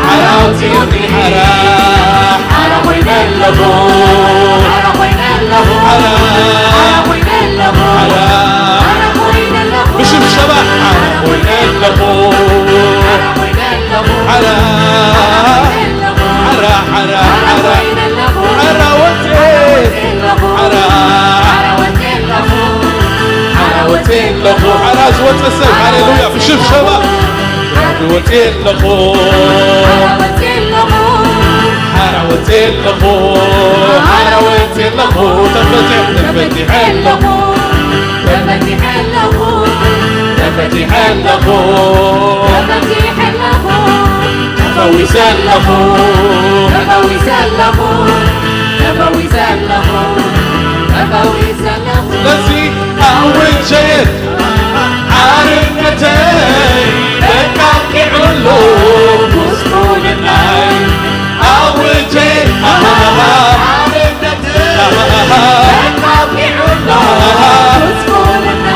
ሓራ ኣውጺኡኒ። ሓራ፣ ሓራ ኮይነ ኣለኹ። ሓራ ኮይነ ኣለኹ። ሓራ፣ ሓራ ኮይነ ኣለኹ። ሓራ፣ ሓራ ኮይነ ኣለኹ። ብሽብሸባ ሓራ ኮይነ ኣለኹ። ሓራ ኮይነ ኣለኹ። ሓራ፣ ሓራ፣ ሓራ፣ ሓራ። ሓራ ወጽኤ። ሓራ፣ ሓራ ወጽኤ ኣለኹ። ሓራ ዝወጸ ሰብ፣ ሃሌሉያ፣ ብሽብሸባ። ሓራ ወጽኤ ኣለኹ። ሓራ ወጽኤ ኣለኹ። ሓራ ወጽኤ ኣለኹ። ተፈቲሐ፣ ተፈቲሐ ኣለኹ። ተፈቲሐ ኣለኹ። ተፈቲሐ ኣለኹ። ተፈቲሐ ኣለኹ። ተፈዊሰ ኣለኹ። ተፈዊሰ ኣለኹ። ተፈዊሰ ኣለኹ። ተፈዊሰ ኣለኹ። ስለዚ ኣውጀ ሓርነተይ በቃ ኣብቂዑ ኣሎ ጉስቁልናይ። ኣውጀ ሓርነተይ በቃ ኣብቂዑ ኣሎ ጉስቁልና።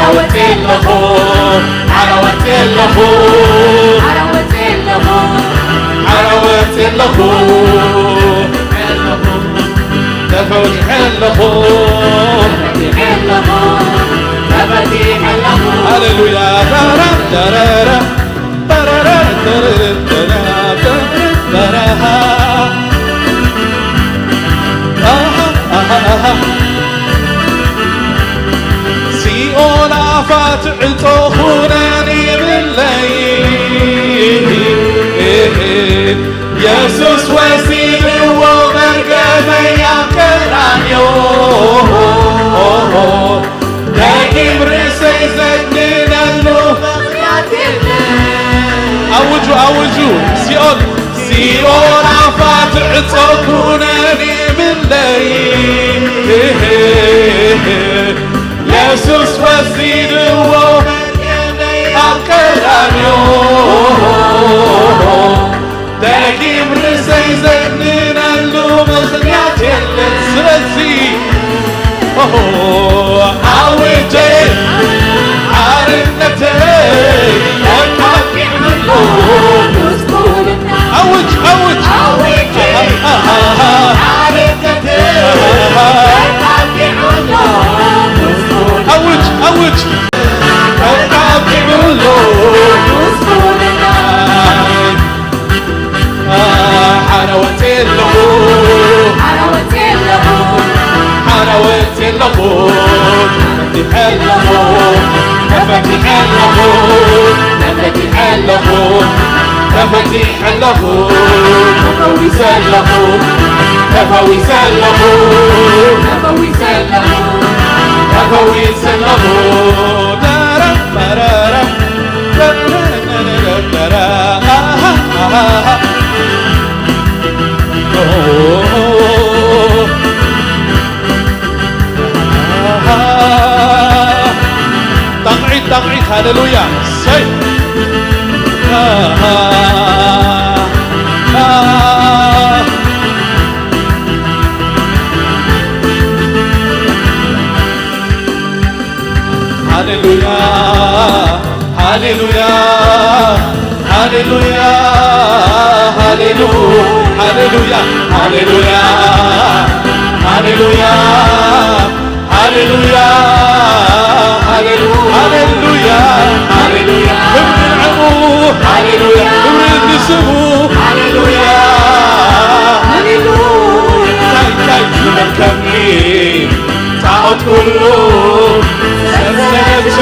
ዓረወት የለኹ፣ ዓረወት የለኹ፣ ዓረወት የለኹ፣ ዓረወት የለኹ፣ ተፈቲሐ ኣለኹ፣ ተፈቲሐ ኣለኹ፣ ተፈቲሐ ኣለኹ። ሃሌሉያ። ዳራ ዳራራ፣ ዳራራ፣ ዳራራ፣ ዳራራ። ኣሃ፣ ኣሃ፣ ኣሃ። ሲኦል ኣፋ ትዕጾ ኩነኒ ብለይ፣ የሱስ ወሲድዎ መርገመይ ኣብ ቀራንዮ። ደጊም ርእሰይ ዘድንነሉ ምኽንያት የለን። ኣውጁ፣ ኣውጁ፣ ሲኦል፣ ሲኦል ኣፋ ትዕጾ ኩነኒ ብለይ። የሱስ ወሲድዎ ኣብ ቀራንዮ። ደጊም ርእሰይ ዘድንነሉ ምኽንያት የለን። ስለዚ ኦሆ፣ ኣውጀ ሓርነተይ ተቃጢዕሉ ጉስቁልና። ኣውጅ፣ ኣውጅ። ኣውጀ ሓርነተይ ተቃጢዕሉ ጉስቁልና። ኣውጅ፣ ኣውጅ። ተቃጢዕሉ ጉስቁልና። ሓረወት ኣለኹ፣ ሓረወት ኣለኹ፣ ሓረወት ኣለኹ፣ ተፈቲሐ ኣለኹ፣ ተፈቲሐ ኣለኹ፣ ተፈቲሐ ኣለኹ፣ ተፈቲሐ ኣለኹ፣ ተፈዊሰ ኣለኹ፣ ተፈዊሰ ኣለኹ፣ ተፈዊሰ ኣለኹ፣ ተፈዊሰ ኣለኹ። ዳራ፣ ባራራ፣ ጣቕዒት፣ ጣቕዒት፣ ሃሌሉያ። ሰይ። ሃሌሉያ፣ ሃሌሉያ፣ ሃሌሉያ፣ ሃሌሉ-፣ ሃሌሉያ፣ ሃሌሉያ፣ ሃሌሉያ፣ ሃሌሉያ፣ ሃሌሉ-፣ ሃሌሉያ፣ ሃሌሉያ። ክብሪ ንዕኡ፣ ሃሌሉያ። ክብሪ ንስሙ፣ ሃሌሉያ። እንታይ፣ እንታይ ዝበልከኒ? ጣዖት ኩሉ ሰንሰለቱ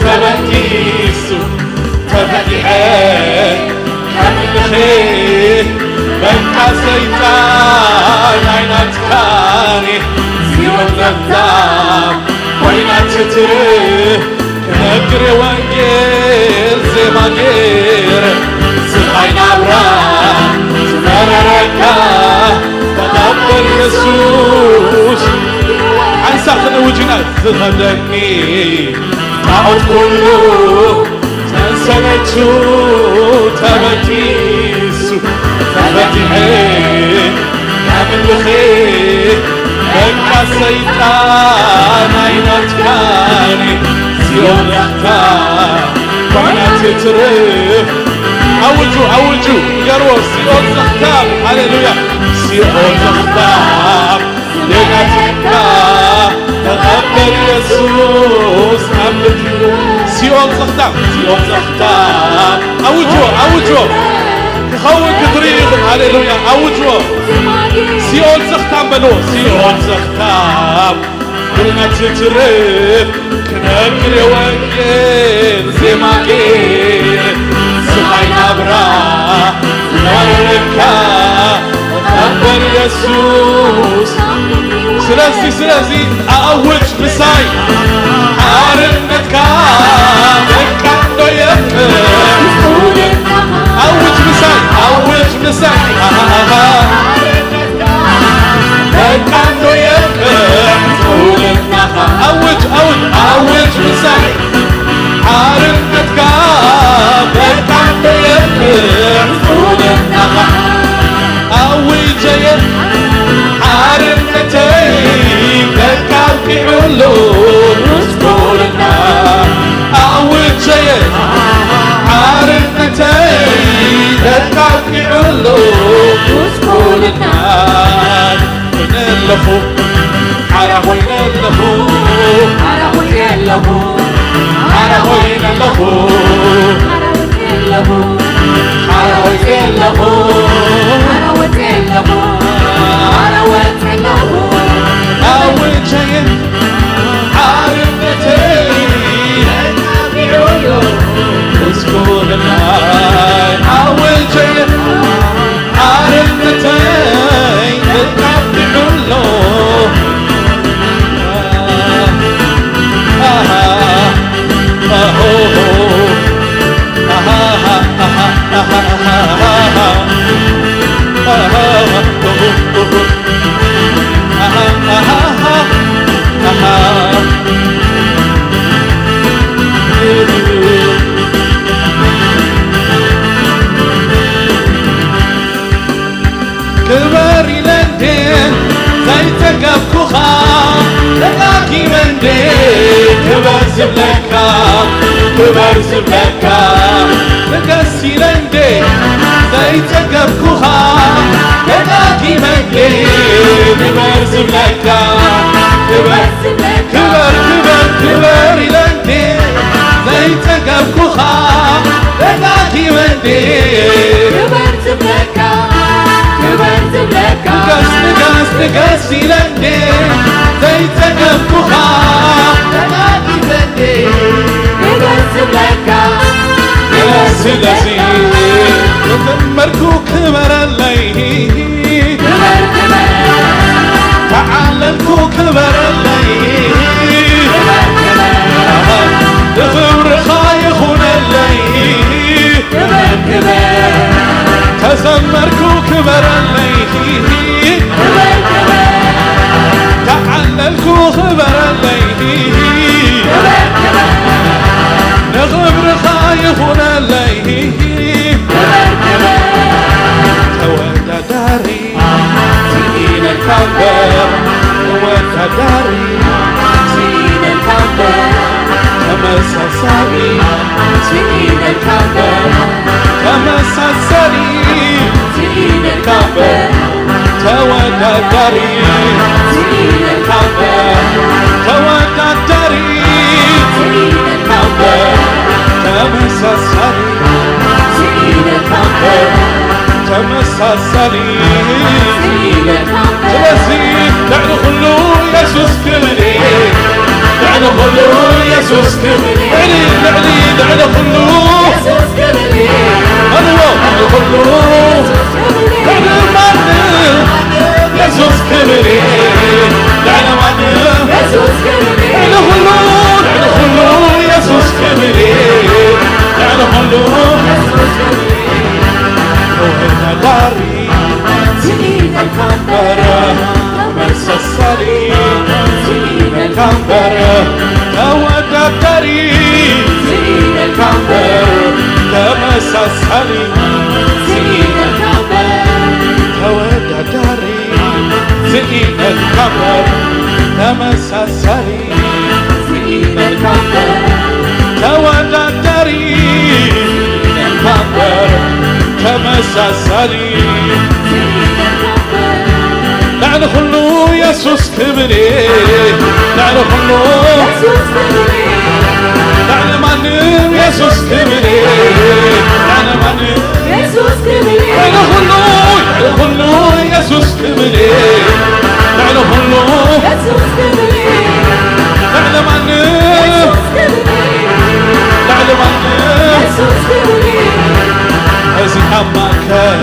ተበጊሱ፣ ተፈቲሐ ከምልኺ። በቃ ሰይጣን ኣይናትካኒ፣ ጽዮን ዘፍታ ኮይና ትትርፍ። ክነግር የወንጌል ዜማ ገይረ፣ ስቓይ ናብራ ዝመረረካ ተቐበል የሱስ። ሓንሳእ ክንእውጅ ኢና። ዝኸብደኒ ጣዖት ኩሉ ሰንሰለቱ ተበጊሱ፣ ተፈቲሐ ከምልኺ። በቃ ሰይጣን ኣይናትካኒ፣ ጽዮን ዘፍታ ኮይና ትትርፍ። ኣውጁ፣ ኣውጁ፣ ንገርዎ፣ ሲኦል ዘኽታም፣ ሃሌሉያ፣ ሲኦል ዘኽታም፣ ሌላ ተካ ተቐበል የሱስ ኣብ ልቢ። ሲኦል ዘኽታም፣ ሲኦል ዘኽታም። ኣውጅዎ፣ ኣውጅዎ። ክኸውን ክትርኢ ኢኹም። ሃሌሉያ። ኣውጅዎ። ሲኦል ዘኽታም በልዎ። ሲኦል ዘኽታም፣ ብርነት ትትርፍ። ክነግር የወንጌል ዜማ ገይረ፣ ስቓይ ናብራ ዝመረረካ ተቐበል የሱስ። ስለዚ፣ ስለዚ ኣእውጅ ምሳይ፣ ሓርነትካ በቃ ኣሎ የብቅዕ። ኣውጅ ምሳይ፣ ኣውጅ ምሳይ። በቃ ኣሎ የብቅዕ ትውልድናኻ። ኣውጅ፣ ኣውጅ፣ ኣውጅ ምሳይ። ሓርነትካ በቃ ኣሎ የብቅዕ ትውልድናኻ። ኣውጀየ ሓርነተይ በቃ ኣብቂዑ ኣሎ። ጉስቁልና ኮይነ ኣለኹ፣ ሓራ ኮይነ ኣለኹ፣ ሓራ ኮይነ ኣለኹ፣ ሓራ ኮይነ ኣለኹ፣ ሓራ ወፅየ ኣለኹ፣ ሓራ ወፅየ ኣለኹ፣ ሓራ ወፅየ ኣለኹ፣ ሓራ ወፅየ ኣለኹ። ኣውጀ ሓርነተይ ተጣቢዑ ኣሎ፣ ምስጉን ናይ ኣውጀ ሓርነተይ ተጣቢዑ ኣሎ። ኣሃ፣ ኣሆ፣ ኣሃ፣ ኣሃ፣ ኣሃ፣ ኣሃ፣ ኣሃ፣ ኣሃ፣ ኣሃ፣ ኣሃ፣ ኣሃ፣ ኣሃ፣ ኣሃ፣ ኣሃ። ክበር ኢለ እንዴ ዘይጸገብኩኻ፣ ደጋጊመ እንዴ ክበር ዝብለካ፣ ክበር ዝብለካ። ንገስ ኢለ እንዴ ዘይጸገብኩኻ፣ ደጋጊመ እንዴ ክበር ዝብለካ፣ ክበር ዝብለካ። ክበር፣ ክበር፣ ክበር ኢለ እንዴ ዘይጸገብኩኻ፣ ደጋጊመ እንዴ ክበር ዝብለካ፣ ክበር ዝብለካ። ንገስ፣ ንገስ፣ ንገስ ኢለ እንዴ ዘይጸገብኩኻ፣ ደጋጊመ እንዴ ክበር ዝብለካ፣ ክበር ስለዚ ዝብለካ። ተዘመርኩ ክበረለይ፣ ክበር፣ ክበር። ተዓለልኩ ክበረለይ፣ ክበር፣ ክበር። ንኽብርኻ ይኹነለይ። ክበር፣ ክበር። ተዘመርኩ ክበረለይ፣ ክበር፣ ክበር። ተዓለልኩ ክበረለይ፣ ክበር፣ ክበር። ንኽብርኻ ይኹነለይ። ክበር፣ ክበር። ተወዳዳሪ ስኢነልካ እምበር፣ ተወዳዳሪ ስኢነልካ እምበር፣ ተመሳሳሊ ስኢነልካ እምበር፣ ተመሳሳሊ ስኢነልካ እምበር፣ ተወዳዳሪ ስኢነልካ እምበር፣ ተወዳዳሪ ስኢነልካ እምበር፣ ተመሳሳሊ ስኢነልካ እምበር፣ ተመሳሳሊ። ስለዚ ልዕሊ ኩሉ የሱስ ክብል እየ። ልዕሊ ኩሉ የሱስ ክብል እየ። ልዕሊ፣ ልዕሊ፣ ልዕሊ ኩሉ። በልዎ፣ ልዕሊ ኩሉ። ልዕሊ ማንም የሱስ ክብል እየ። ልዕሊ ማንም። ልዕሊ ኩሉ፣ ልዕሊ ኩሉ የሱስ ክብል እየ። ልዕሊ ኩሉ። ተወዳዳሪ ስኢነልካ እምበር፣ ተመሳሳሊ ስኢነልካ እምበር፣ ተወዳዳሪ ስኢነልካ እምበር፣ ተመሳሳሊ ስኢነልካ እምበር፣ ተወዳዳሪ ስኢነልካ እምበር፣ ተመሳሳሊ ስኢነልካ እምበር፣ ተወዳዳሪ ስኢነልካ እምበር፣ ተመሳሳሊ። ልዕሊ ኩሉ የሱስ ክብል እየ። ልዕሊ ኩሉ። ልዕሊ ማንም የሱስ ክብል እየ። ልዕሊ ማንም። ልዕሊ ኩሉ፣ ልዕሊ ኩሉ የሱስ ክብል እየ። ልዕሊ ኩሉ። ልዕሊ ማንም። ልዕሊ ማንም። እዚ ኣብ ማእከል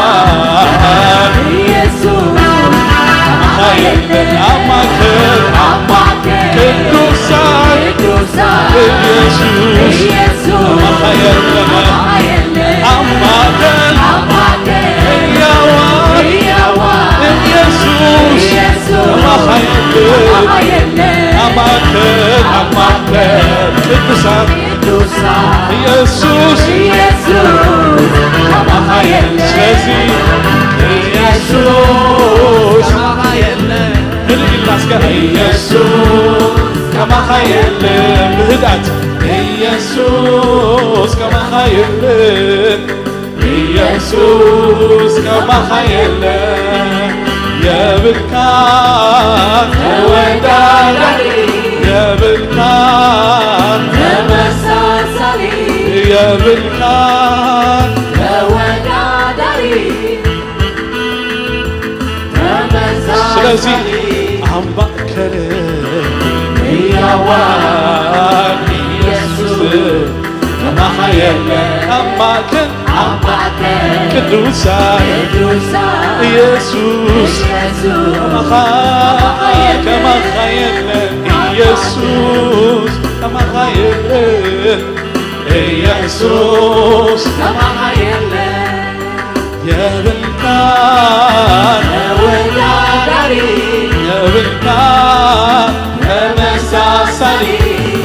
ህያዋን ኢየሱስ ከማኻ የለን። ኣብ ማእከል፣ ኣብ ማእከል ቅዱሳን ቅዱሳን ኢየሱስ ኢየሱስ ከማኻ የለን። ከማኻ የለን። ኣብ ማእከል ኣብ ማእከል ህያዋን ህያዋን ኢየሱስ ኢየሱስ ከማኻ የለን። ከማኻ የለን። ኣብ ማእከል፣ ኣብ ማእከል ቅዱሳን ቅዱሳን ኢየሱስ ኢየሱስ ከማኻ የለን። ስለዚ ኢየሱስ ከማኻ የለን። ህልው ኢልና እስከ ኢየሱስ ከማኻ የለን። ብህድኣት ኢየሱስ ከማኻ የለን። ኢየሱስ ኢየሱስ ከማኻ የለ የብልካ ተወዳዳሪ የብልካ ተመሳሳሊ የብልካ ተወዳዳሪ ስለዚ ተመሳሳሊ ኣብ ማእከል ህያዋን ኢየሱስ ከማኻ የለ ኣብ ማእከል ኣብ ማእከል ቅዱሳን ቅዱሳን ኢየሱስ ኢየሱስ ከማኻ ከማኻ የለ ኢየሱስ ከማኻ የለ ኢየሱስ ከማኻ የለ የብልካ ተወዳዳሪ የብልካ ተመሳሳሊ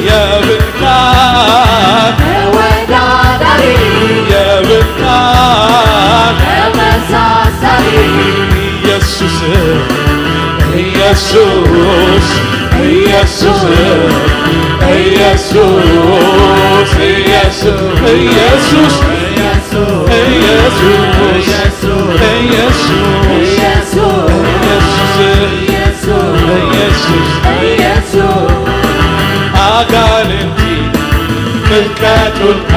የብልካ ተወዳዳሪ የብልካ ተመሳሳሊ ኢየሱስ ኢየሱስ ኢየሱስ ኢየሱስ ኢየሱስ ኢየሱስ ኢየሱስ ኢየሱስ ኢየሱስ ኢየሱስ ኢየሱስ ኣጋንንቲ ክልቀጡልካ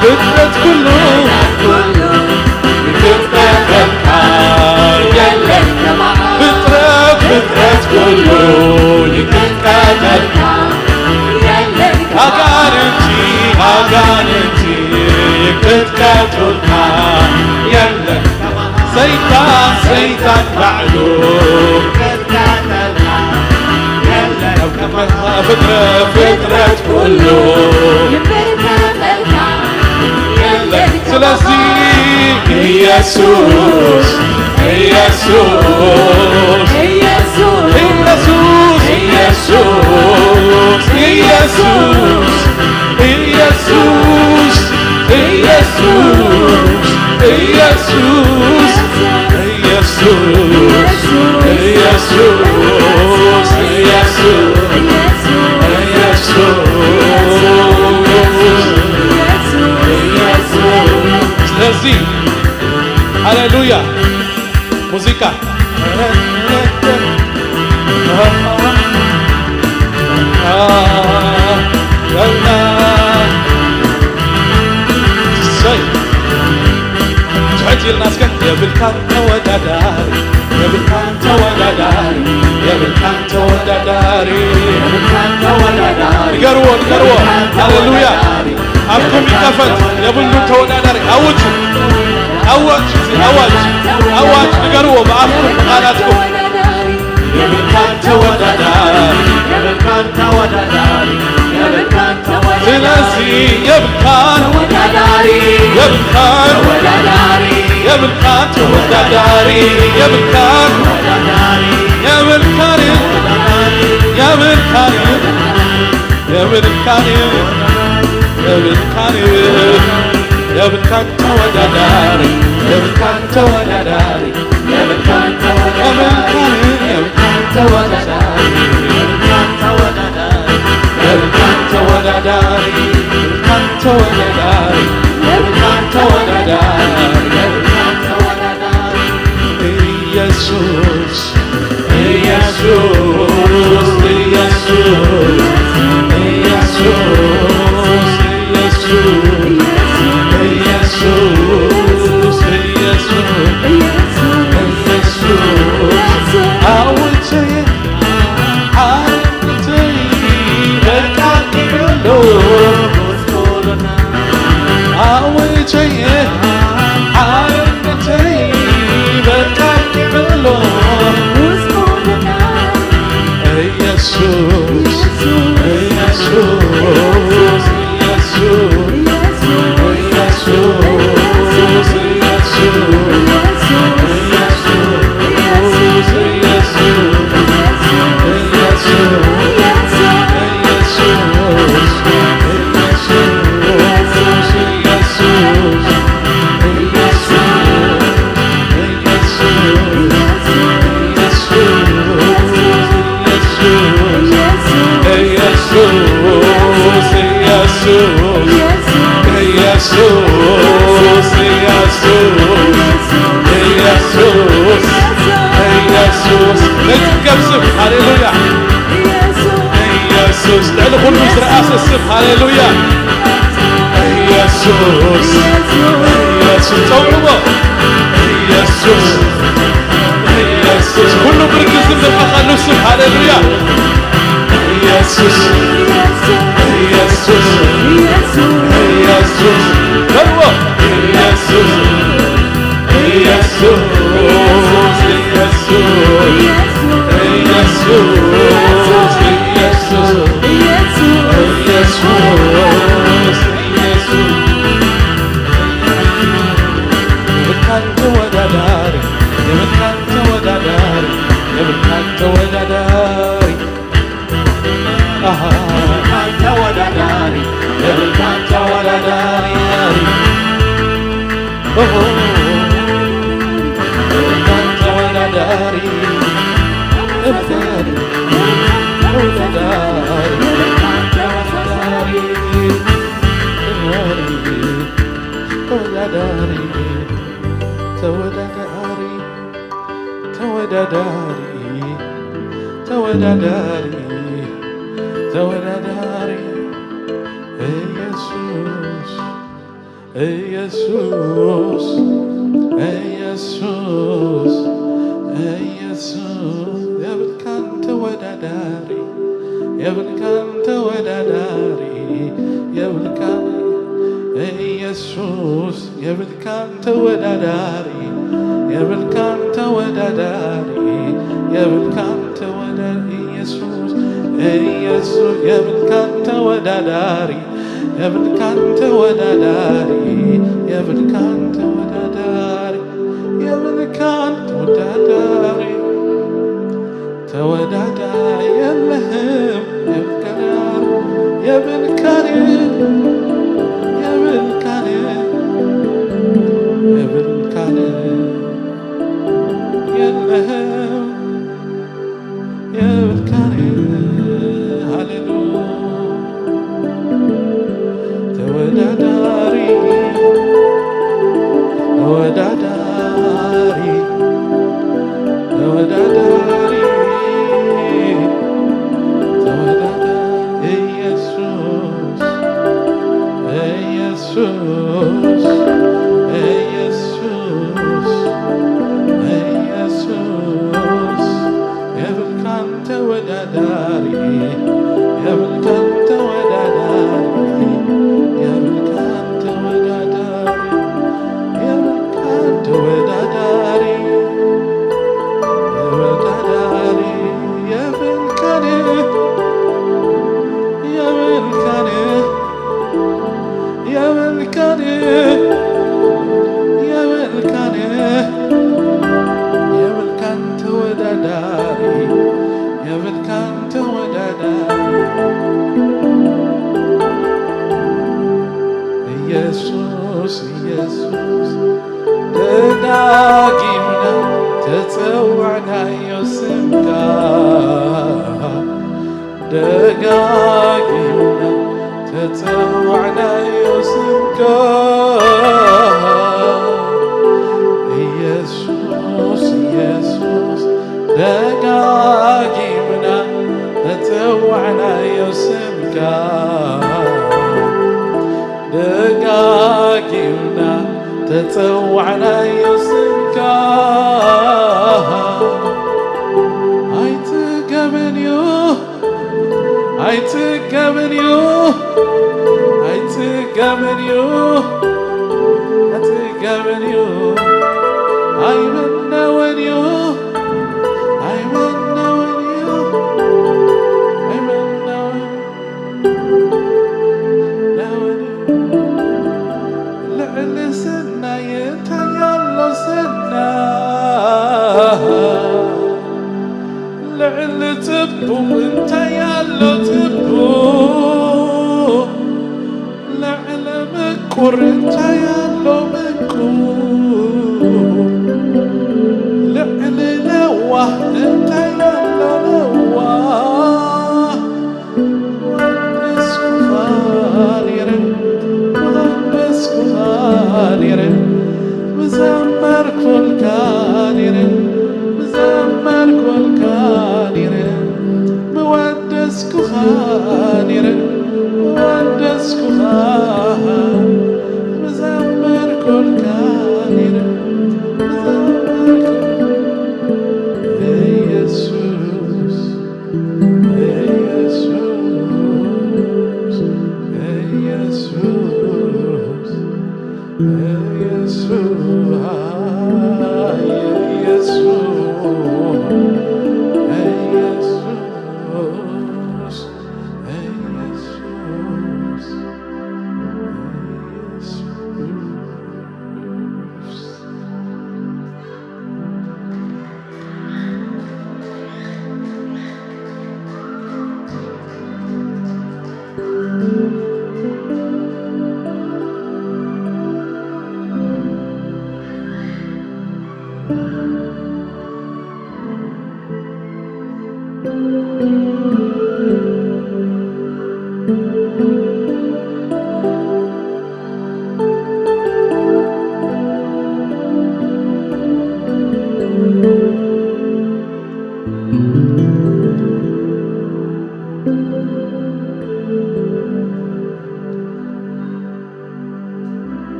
ፍጥረት ኩሉ ይክተተልካ የለን ፍጥረት ፍጥረት ኩሉ ይክተተልካ የለን ኣጋንንቲ ኣጋንንቲ ይክተተልካ የለን ሰይጣን ሰይጣን ባዕሉ ፍጥረት ፍጥረት ኩሉ ስለዚ ኢየሱስ ኢየሱስ ኢየሱስ ኢየሱስ ኢየሱስ ኢየሱስ ኢየሱስ ኢየሱስ ኢየሱስ ኢየሱስ ኢየሱስ ስለዚ ሃሌሉያ ሙዚቃ ትሕት ኢልና እስከ የብልካን ተወዳዳሪ የብልካን ተወዳዳሪ የብልካን ተወዳዳሪ ንገርዎ ንገርዎ ሃሌሉያ ኣፍኩም ይከፈት የብሉ ተወዳዳሪ ኣውጁ ኣዋጅ ኣዋጅ ኣዋጅ ንገርዎ ብኣፍኩም ብቃላትኩም የብልካን ተወዳዳሪ የብልካን ተወዳዳሪ የብልካን ተወዳዳሪ ስለዚ የብልካን ተወዳዳሪ የብልካን ተወዳዳሪ የብልካን ተወዳዳሪ የብልካን ተወዳዳሪ የብልካን የብልካን የብልካን የብልካን የብልካን ተወዳዳሪ የብልካን ተወዳዳሪ የብልካን ተወዳዳሪ የብልካን ተወዳዳሪ የብልካን ተወዳዳሪ የብልካን ተወዳዳሪ የብልካን ተወዳዳሪ የብልካን ተወዳዳሪ የብልካን ተወዳዳሪ ኢየሱስ ኢየሱስ ኢየሱስ ኢየሱስ ኢየሱስ ኢየሱስ ኢየሱስ ለዝከብ ስም። ሃሌሉያ። ኢየሱስ፣ ልዕሊ ኩሉ ዝረኣሰ ስም። ሃሌሉያ። ኢየሱስ፣ ኢየሱስ፣ ጸውዕዎ። ኢየሱስ፣ ኢየሱስ፣ ኩሉ ብርክ ዝንበርከኸሉ ስም። ሃሌሉያ። ኢየሱስ፣ ኢየሱስ፣ ኢየሱስ፣ በልዎ። ኢየሱስ፣ ኢየሱስ፣ ኢየሱስ፣ ኢየሱስ፣ ኢየሱስ፣ ኢየሱስ፣ ኢየሱስ። የብልካን ተወዳዳሪ፣ የብልካን ተወዳዳሪ፣ የብልካን ተወዳዳሪ። አሃ፣ ተወዳዳሪ፣ የብልካን ተወዳዳሪ። ኦሆ፣ የብልካን ተወዳዳሪ፣ የብልካን ተወዳዳሪ፣ ተወዳዳሪ፣ ተወዳዳሪ፣ ተወዳዳሪ፣ ተወዳዳሪ፣ ተወዳዳሪ ኢየሱስ፣ ኢየሱስ፣ ኢየሱስ፣ ኢየሱስ። የብልካን ተወዳዳሪ፣ የብልካን ተወዳዳሪ፣ የብልካን ኢየሱስ፣ የብልካን ተወዳዳሪ፣ የብልካን ተወዳዳሪ፣ የብልካን ተወዳዳሪ ኢየሱስ፣ ኢየሱስ፣ የብልካን ተወዳዳሪ፣ የብልካን ተወዳዳሪ፣ የብልካን ተወዳዳሪ፣ የብልካን ተወዳዳሪ። ተወዳዳሪ የለህም፣ የብልካን፣ የብልካን፣ የብልካን፣ የብልካን የለህም፣ የብልካን። ሃሌሉያ። ተወዳዳሪ፣ ተወዳዳሪ፣ ተወዳዳሪ፣ ተወዳዳሪ ኢየሱስ፣ ኢየሱስ፣ ኢየሱስ፣ ኢየሱስ። የብልካን ተወዳዳሪ፣ የብልካን ተወዳዳሪ፣ የብልካን ተወዳዳሪ፣ የብልካን ተወዳዳሪ፣ ተወዳዳሪ፣ የብልካን፣ የብልካን፣ የብልካን፣ የብልካን፣ የብልካን ተወዳዳሪ፣ የብልካን ተወዳዳሪ። ኢየሱስ፣ ኢየሱስ፣ ደጋጊምና ተጸዋዕናዮ ስምካ፣ ደጋጊምና ተጸዋዕናዮ ስምካ። ኢየሱስ፣ ኢየሱስ፣ ደጋጊምና ተጸዋዕናዮ ስምካ፣ ደጋጊምና ተጸዋዕናዮ ስምካ። ኣይጽገብን እዩ፣ ኣይጽገብን እዩ፣ ኣይጽገብን እዩ፣ ኣይጽገብን እዩ፣ ኣይምነውን እዩ፣ ኣይምነውን እዩ፣ ኣይምነውን፣ ነውን እዩ። ልዕሊ ሰናይ እንታይ ኣሎ ሰናይ? ልዕሊ ጽቡቕ እንታይ ኣሎ ጽቡቕ? ልዕሊ ምቁር እንታይ ኣሎ ምቁር? ልዕሊ ለዋህ እንታይ ኣሎ ለዋህ? መሃንደስኩኻ ነይረ፣ መሃንደስኩኻ ነይረ፣ ምዘመርኩልካ ነይረ፣ ምዘመርኩልካ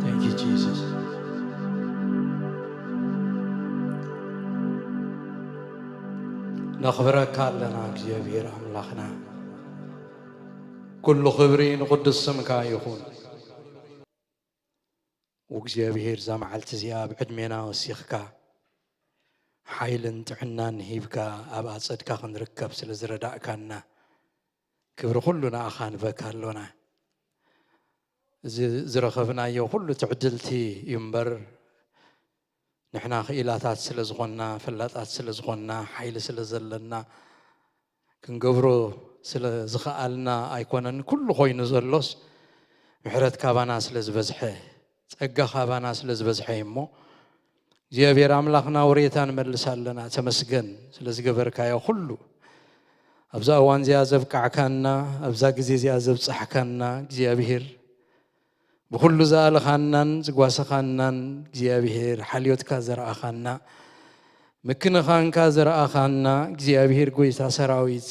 Thank you, Jesus. ነኽብረካ ኣለና እግዚኣብሔር ኣምላኽና። ኩሉ ክብሪ ንቕዱስ ስምካ ይኹን። እግዚኣብሔር እዛ መዓልቲ እዚኣ ኣብ ዕድሜና ወሲኽካ ሓይልን ጥዕናን ሂብካ ኣብ ኣጸድካ ክንርከብ ስለ ዝረዳእካና ክብሪ ኩሉ ንኣኻ ንበካ ኣሎና። እዚ ዝረኸብናዮ ኩሉ ትዕድልቲ እዩ እምበር ንሕና ክኢላታት ስለ ዝኾንና፣ ፈላጣት ስለ ዝኾንና፣ ሓይሊ ስለ ዘለና፣ ክንገብሮ ስለ ዝኸኣልና ኣይኮነን። ኩሉ ኮይኑ ዘሎስ ምሕረት ካባና ስለ ዝበዝሐ፣ ጸጋ ካባና ስለ ዝበዝሐ እዩ እሞ፣ እግዚኣብሔር ኣምላኽና ውሬታ ንመልስ ኣለና። ተመስገን ስለ ዝገበርካዮ ኩሉ። ኣብዛ እዋን እዚኣ ዘብቃዕካና፣ ኣብዛ ግዜ እዚኣ ዘብጻሕካና እግዚኣብሔር፣ ብኹሉ ዝኣለኻናን ዝጓሰኻናን እግዚኣብሔር፣ ሓልዮትካ ዘርኣኻና፣ ምክንኻንካ ዘርኣኻና እግዚኣብሔር፣ ጎይታ ሰራዊት፣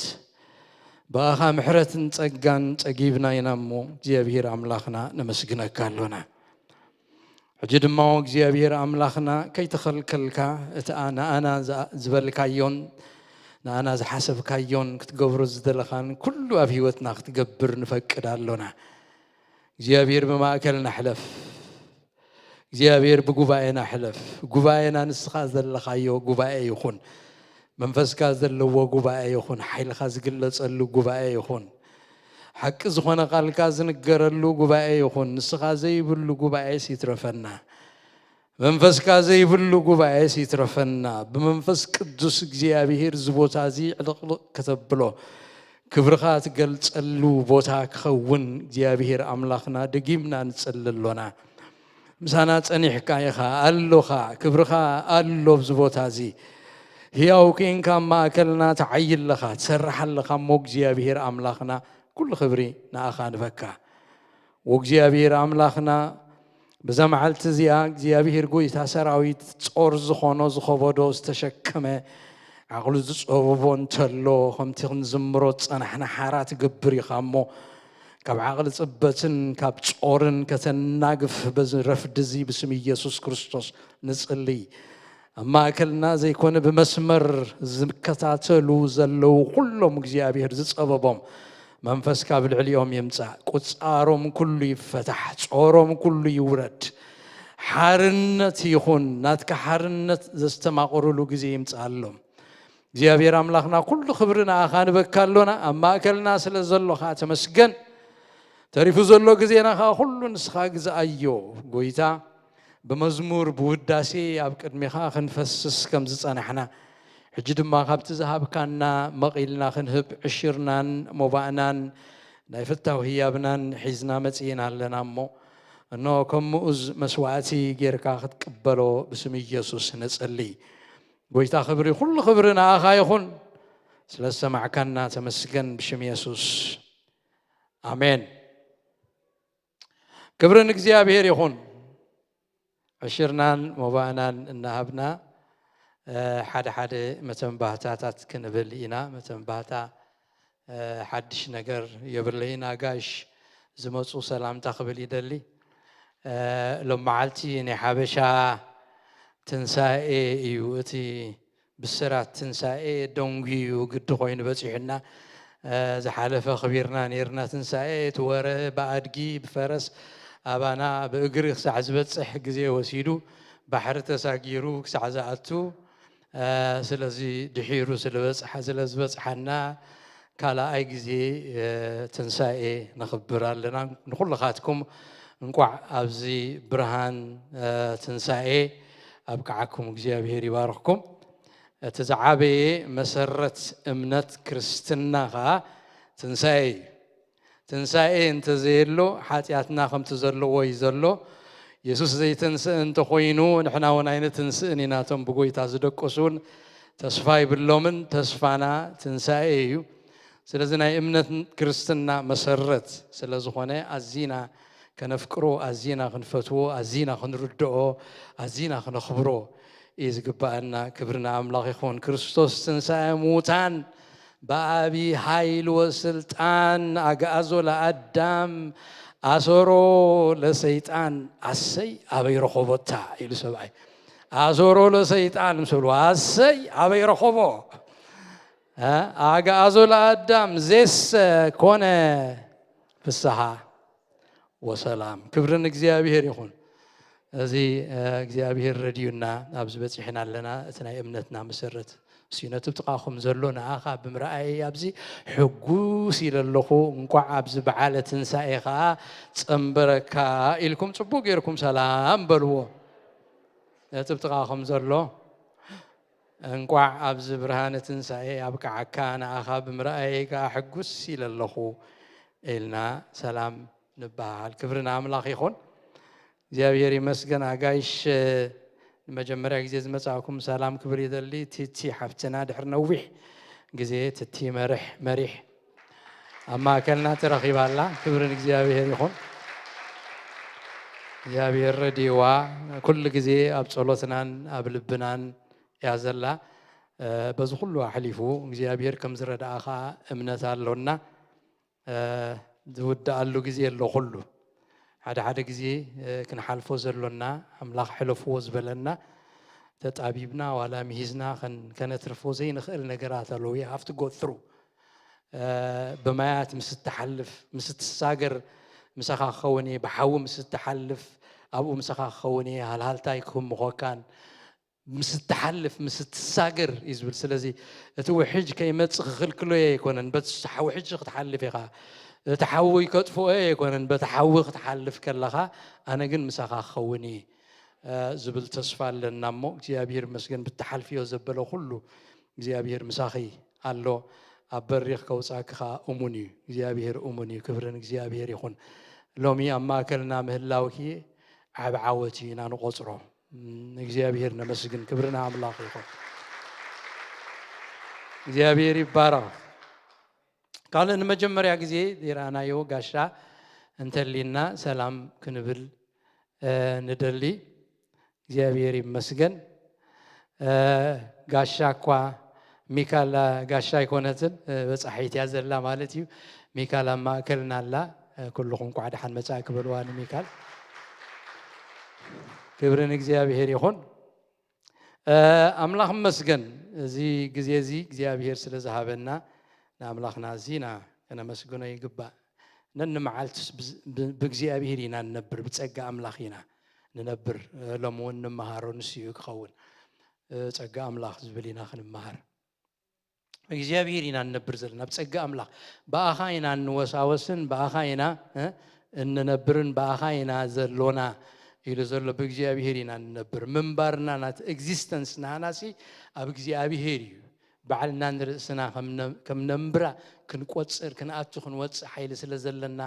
ብኣኻ ምሕረትን ጸጋን ጸጊብና ኢና እሞ፣ እግዚኣብሔር ኣምላኽና፣ ነመስግነካ ኣሎና። ሕጂ ድማ እግዚኣብሔር ኣምላኽና፣ ከይተኸልከልካ፣ እቲ ኣ-፣ ንኣና ዝኣ-፣ ዝበልካዮን ንኣና ዝሓሰብካዮን ክትገብሮ ዝደለኻን ኩሉ ኣብ ህይወትና ክትገብር ንፈቅድ ኣሎና። እግዚኣብሔር ብማእከልና ሕለፍ። እግዚኣብሔር ብጉባኤና ሕለፍ። ጉባኤና ንስኻ ዘለኻዮ ጉባኤ ይኹን። መንፈስካ ዘለዎ ጉባኤ ይኹን። ሓይልኻ ዝግለጸሉ ጉባኤ ይኹን። ሓቂ ዝኾነ ቃልካ ዝንገረሉ ጉባኤ ይኹን። ንስኻ ዘይብሉ ጉባኤስ ይትረፈና። መንፈስካ ዘይብሉ ጉባኤስ ይትረፈና። ብመንፈስ ቅዱስ እግዚኣብሔር እዚ ቦታ እዚ ዕልቕልቕ ከተብሎ፣ ክብርኻ ትገልጸሉ ቦታ ክኸውን እግዚኣብሔር ኣምላኽና ደጊምና ንጽሊ ኣሎና። ምሳና ጸኒሕካ ኢኻ፣ ኣሎኻ፣ ክብርኻ ኣሎ ኣብዚ ቦታ እዚ። ህያው ኬንካ ኣብ ማእከልና ትዓዪ ኣለኻ፣ ትሰርሕ ኣለኻ እሞ እግዚኣብሔር ኣምላኽና ኩሉ ክብሪ ንኣኻ ንበካ። ወእግዚኣብሔር ኣምላኽና፣ በዛ መዓልቲ እዚኣ እግዚኣብሔር ጐይታ ሰራዊት ጾር ዝኾኖ ዝኸበዶ ዝተሸከመ ዓቕሉ ዝጸበቦ እንተሎ፣ ከምቲ ክንዝምሮ ዝጸናሕና ሓራ ትገብር ኢኻ እሞ፣ ካብ ዓቕሊ ጽበትን ካብ ጾርን ከተናግፍ በዚ ረፍዲ እዚ ብስም ኢየሱስ ክርስቶስ ንጽሊ። ኣብ ማእከልና ዘይኮነ ብመስመር ዝከታተሉ ዘለዉ ኩሎም እግዚኣብሔር ዝጸበቦም መንፈስካ ኣብ ልዕሊኦም ይምጻእ። ቁጻሮም ኩሉ ይፈታሕ፣ ጾሮም ኩሉ ይውረድ። ሓርነት ይኹን፣ ናትካ ሓርነት ዘስተማቕሩሉ ግዜ ይምጽኣሎም። እግዚኣብሔር ኣምላኽና ኩሉ ክብሪ ንኣኻ ንበካ ኣሎና፣ ኣብ ማእከልና ስለ ዘሎኻ ተመስገን። ተሪፉ ዘሎ ግዜና ኸኣ ኩሉ ንስኻ ግዝኣዮ ጐይታ። ብመዝሙር ብውዳሴ ኣብ ቅድሜኻ ክንፈስስ ከም ዝጸናሕና፣ ሕጂ ድማ ካብቲ ዝሃብካና መቒልና ክንህብ ዕሽርናን ሞባእናን ናይ ፍታው ህያብናን ሒዝና መጺእና ኣለና እሞ፣ እንሆ ከም ምኡዝ መስዋእቲ ጌርካ ክትቅበሎ ብስም ኢየሱስ ንጽሊ። ጐይታ ክብሪ፣ ኩሉ ክብሪ ንኣኻ ይኹን። ስለ ዝሰማዕካና ተመስገን ብሽም የሱስ። ኣሜን። ክብሪ ንእግዚኣብሔር ይኹን። ዕሽርናን ሞባእናን እናሃብና፣ እ፣ ሓደ ሓደ መተንባህታታት ክንብል ኢና። መተንባህታ፣ እ፣ ሓድሽ ነገር የብለይን። ኣጋይሽ ዝመጹ ሰላምታ ክብል ይደሊ። እ፣ ሎም መዓልቲ ናይ ሓበሻ ትንሳኤ እዩ። እቲ ብስራት ትንሳኤ ደንጉዩ ግዲ ኮይኑ በጺሑና። እ፣ ዝሓለፈ ኣኽቢርና ኔርና ትንሳኤ። እቲ ወረ ብኣድጊ፣ ብፈረስ፣ ኣባና ብእግሪ ክሳዕ ዝበጽሕ ግዜ ወሲዱ፣ ባሕሪ ተሳጊሩ ክሳዕ ዝኣቱ፣ እ፣ ስለዚ ድሒሩ ስለ በጽሓ-፣ ስለ ዝበጽሓና ካልኣይ ግዜ፣ እ፣ ትንሳኤ ነኽብር ኣለና። ንኹልኻትኩም እንቋዕ ኣብዚ ብርሃን፣ እ፣ ትንሳኤ ኣብቅዓኩም። እግዚኣብሔር ይባርኽኩም። እቲ ዝዓበየ መሰረት እምነት ክርስትና ኸዓ ትንሳኤ እዩ። ትንሳኤ እንተዘየሎ ሓጢኣትና ከምቲ ዘለዎ እዩ ዘሎ። የሱስ ዘይተንስእ እንተኾይኑ ንሕና እውን ኣይንትንስእን ኢና። እቶም ብጎይታ ዝደቀሱ እውን ተስፋ ይብሎምን፣ ተስፋና ትንሳኤ እዩ። ስለዚ ናይ እምነት ክርስትና መሰረት ስለ ዝኾነ ኣዚና ከነፍቅሮ፣ ኣዚና ክንፈትዎ፣ ኣዚና ክንርድኦ፣ ኣዚና ክነኽብሮ እዩ ዝግባኣና። ክብሪ ንኣምላኽ ይኹን። ክርስቶስ ትንሳኤ ሙታን ብዓቢ ሓይል ወስልጣን ኣግኣዞ ለኣዳም ኣሰሮ ለሰይጣን። ኣሰይ ኣበይ ረኸቦታ ኢሉ ሰብኣይ። ኣሰሮ ለሰይጣን ምስ በልዎ ኣሰይ ኣበይ ረኸቦ። እ? ኣግኣዞ ለኣዳም ዜሰ ኮነ ፍስሓ ወሰላም። ክብሪ ንእግዚኣብሔር ይኹን። እዚ እግዚኣብሔር ረድዩና ኣብዚ በጺሕና ኣለና። እቲ ናይ እምነትና መሰረት እሱ ነቲ ጥቓኹም ዘሎ ንኣኻ ብምርኣየይ ኣብዚ ሕጉስ ኢለ ኣለኹ። እንቋዕ ኣብዚ በዓለ ትንሳኤ ኸኣ ጸንበረካ ኢልኩም ጽቡቕ ጌርኩም ሰላም በልዎ። ነቲ ጥቓኹም ዘሎ እንቋዕ ኣብዚ ብርሃነ ትንሳኤ ኣብቅዓካ፣ ንኣኻ ብምርኣየይ ከኣ ሕጉስ ኢለ ኣለኹ ኢልና ሰላም ንበሃል። ክብሪ ንኣምላኽ ይኹን። እግዚኣብሔር ይመስገን። ኣጋይሽ ንመጀመርያ ግዜ ዝመጻእኩም ሰላም ክብል ይደሊ። ቲቲ ሓፍትና ድሕሪ ነዊሕ ግዜ ትቲ መርሕ መሪሕ ኣብ ማእከልና ተረኺባ ኣላ። ክብሪ ንእግዚኣብሔር ይኹን። እግዚኣብሔር ረድይዋ ኩሉ ግዜ ኣብ ጸሎትናን ኣብ ልብናን እያ ዘላ። በዚ ኩሉ ኣሕሊፉ እግዚኣብሔር ከም ዝረድኣ ኸዓ እምነት ኣሎና። ዝውድኣሉ ግዜ ኣሎ ኩሉ። ሓደ ሓደ ግዜ ክንሓልፎ ዘሎና ኣምላኽ ሕለፍዎ ዝበለና ተጣቢብና ዋላ ምሂዝና ከነትርፎ ዘይንኽእል ነገራት ኣለዉ። You have to go through። ብማያት ምስ እትሓልፍ፣ ምስ እትሳገር ምሳኻ ክኸውን እየ። ብሓዊ ምስ እትሓልፍ ኣብኡ ምሳኻ ክኸውን እየ። ሃልሃልታ ኣይክህምኾካን። ምስ እትሓልፍ ምስ እትሳገር እዩ ዝብል። ስለዚ እቲ ውሕጅ ከይመጽእ ክኽልክሎ እየ ኣይኮነን። በቲ ውሕጅ ክትሓልፍ ኢኻ። እቲ ሓዊ ከጥፍኦ እየ ኣይኮነን። በቲ ሓዊ ክትሓልፍ ከለኻ ኣነ ግን ምሳኻ ክኸውን እየ ዝብል ተስፋ ኣለና። እሞ እግዚኣብሔር ይመስገን ብትሓልፍዮ ዘበለ ኩሉ እግዚኣብሔር ምሳኺ ኣሎ። ኣብ በሪኽ ከውጻኪ ኸዓ እሙን እዩ። እግዚኣብሔር እሙን እዩ። ክብሪ ንእግዚኣብሔር ይኹን። ሎሚ ኣብ ማእከልና ምህላውኪ ዓቢ ዓወት እዩ ኢና ንቆጽሮ። ንእግዚኣብሔር ነመስግን። ክብሪ ንኣምላኽ ይኹን። እግዚኣብሔር ይባረኽ። ካልእ ንመጀመርያ ግዜ ዝረኣናዮ ጋሻ እንተሊና ሰላም ክንብል ንደሊ። እግዚኣብሔር ይመስገን። ጋሻ እኳ ሚካል ጋሻ ኣይኮነትን፣ በጻሒት እያ ዘላ ማለት እዩ። ሚካል ኣብ ማእከልና ኣላ። ኩልኹም እንኳዕ ደሓን መጻእኪ በልዋ ንሚካል። ክብሪ ንእግዚኣብሔር ይኹን። ኣምላኽ ይመስገን፣ እዚ ግዜ እዚ እግዚኣብሔር ስለ ዝሃበና ንኣምላኽና ኣዚና ከነመስግኖ ይግባእ። ነንመዓልትስ ብዝ-፣ ብ-፣ ብእግዚኣብሔር ኢና ንነብር፣ ብጸጋ ኣምላኽ ኢና ንነብር። ሎሚ እውን ንመሃሮ ንሱ እዩ ክኸውን። ጸጋ ኣምላኽ ዝብል ኢና ክንመሃር። እግዚኣብሔር ኢና ንነብር ዘለና፣ ብጸጋ ኣምላኽ። ብኣኻ ኢና እንወሳወስን፣ ብኣኻ ኢና፣ እ፣ እንነብርን፣ ብኣኻ ኢና ዘሎና ኢሉ ዘሎ፣ ብእግዚኣብሔር ኢና ንነብር። ምንባርና ናት ኤግዚስተንስ ናናሲ ኣብ እግዚኣብሔር እዩ። ባዕልና ንርእስና ከም ነ-፣ ከም ነንብራ ክንቆጽር፣ ክንኣቱ፣ ክንወጽእ ሓይሊ ስለ ዘለና፣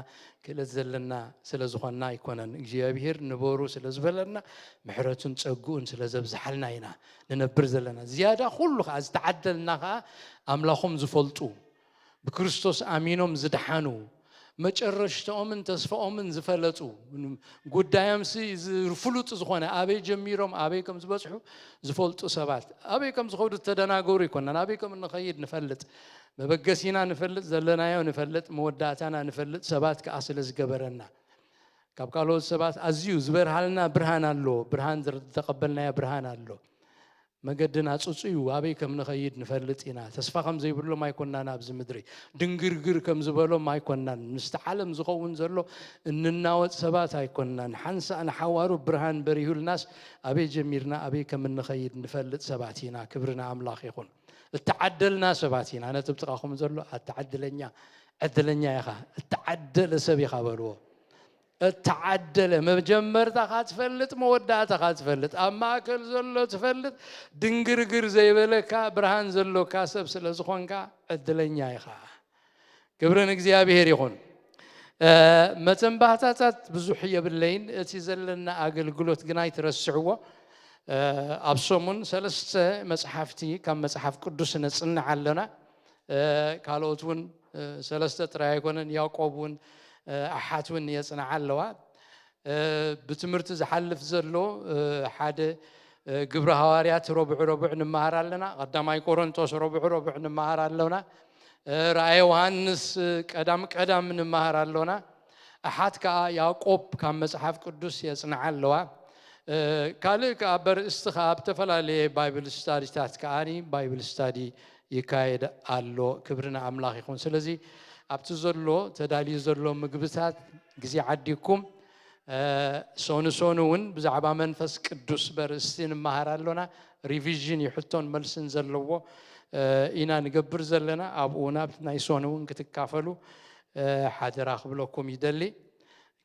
ክእለት ዘለና ስለ ዝኾንና ኣይኮነን። እግዚኣብሔር ንበሩ ስለ ዝበለና፣ ምሕረቱን ጸግኡን ስለ ዘብዝሓልና ኢና ንነብር ዘለና። ዝያዳ ኩሉ ከኣ ዝተዓደልና ከኣ ኣምላኾም ዝፈልጡ፣ ብክርስቶስ ኣሚኖም ዝደሓኑ፣ መጨረሽታኦምን ተስፋኦምን ዝፈለጡ፣ ጉዳዮምሲ ዝ-፣ ፍሉጥ ዝኾነ፣ ኣበይ ጀሚሮም ኣበይ ከም ዝበጽሑ ዝፈልጡ ሰባት፣ ኣበይ ከም ዝኸዱ ተደናገሩ ኣይኮናን፣ ኣበይ ከም እንኸይድ ንፈልጥ፣ መበገሲና ንፈልጥ፣ ዘለናዮ ንፈልጥ፣ መወዳእታና ንፈልጥ ሰባት ከኣ ስለ ዝገበረና። ካብ ካልኦት ሰባት ኣዝዩ ዝበርሃልና ብርሃን ኣሎ፣ ብርሃን ዝር-፣ ዝተቐበልናዮ ብርሃን ኣሎ። መገድና ጽጹ እዩ፣ ኣበይ ከም ንኸይድ ንፈልጥ ኢና። ተስፋ ከም ዘይብሎም ኣይኮናን ኣብዚ ምድሪ። ድንግርግር ከም ዝበሎም ኣይኮናን። ምስቲ ዓለም ዝኸውን ዘሎ እንናወጽ ሰባት ኣይኮናን። ሓንሳእ ንሓዋሩ ብርሃን በሪሁልናስ ኣበይ ጀሚርና ኣበይ ከም እንኸይድ ንፈልጥ ሰባት ኢና። ክብሪ ንኣምላኽ ይኹን። እተዓደልና ሰባት ኢና። ነቲ ብጥቓኹም ዘሎ ኣታ ዕድለኛ፣ ዕድለኛ ኢኻ፣ እተዓደለ ሰብ ኢኻ በልዎ። እተዓደለ፣ መጀመርታኻ ትፈልጥ፣ መወዳእታኻ ትፈልጥ፣ ኣብ ማእከል ዘሎ ትፈልጥ፣ ድንግርግር ዘይበለካ ብርሃን ዘሎካ ሰብ ስለ ዝኾንካ ዕድለኛ ኢኻ። ክብሪ ንእግዚኣብሔር ይኹን። እ፣ መተንባህታታት ብዙሕ የብለይን፣ እቲ ዘለና ኣገልግሎት ግን ኣይትረስዕዎ። እ፣ ኣብ ሰሙን ሰለስተ መጽሓፍቲ ካብ መጽሓፍ ቅዱስ ነጽንዕ ኣለና። እ፣ ካልኦት እውን፣ እ፣ ሰለስተ ጥራይ ኣይኮነን፣ ያዕቆብ እውን፣ እ፣ ኣሓት እውን የጽንዓ ኣለዋ። እ፣ ብትምህርቲ ዝሓልፍ ዘሎ፣ እ፣ ሓደ፣ እ፣ ግብሪ ሃዋርያት ረቡዕ ረቡዕ ንመሃር ኣለና። ቀዳማይ ቆሮንቶስ ረቡዕ ረቡዕ ንመሃር ኣለና። እ፣ ራእየ ዮሃንስ፣ እ፣ ቀዳም ቀዳም ንመሃር ኣሎና። ኣሓት ከኣ ያዕቆብ ካብ መጽሓፍ ቅዱስ የጽንዓ ኣለዋ። እ፣ ካልእ ከኣ በርእስቲ ከኣ ኣብ ዝተፈላለየ ባይብል ስታዲታት ከኣ ባይብል ስታዲ ይካየድ ኣሎ። ክብሪ ንኣምላኽ ይኹን። ስለዚ ኣብቲ ዘሎ ተዳልዩ ዘሎ ምግብታት ግዜ ዓዲግኩም፣ እ፣ ሶኑ ሶኑ እውን ብዛዕባ መንፈስ ቅዱስ በርእስቲ ንመሃር ኣሎና። ሪቪዥን እዩ፣ ሕቶን መልስን ዘለዎ፣ እ፣ ኢና ንገብር ዘለና። ኣብኡ ናብ ናይ ሶኑ እውን ክትካፈሉ፣ እ፣ ሓደራ ክብለኩም ይደሊ።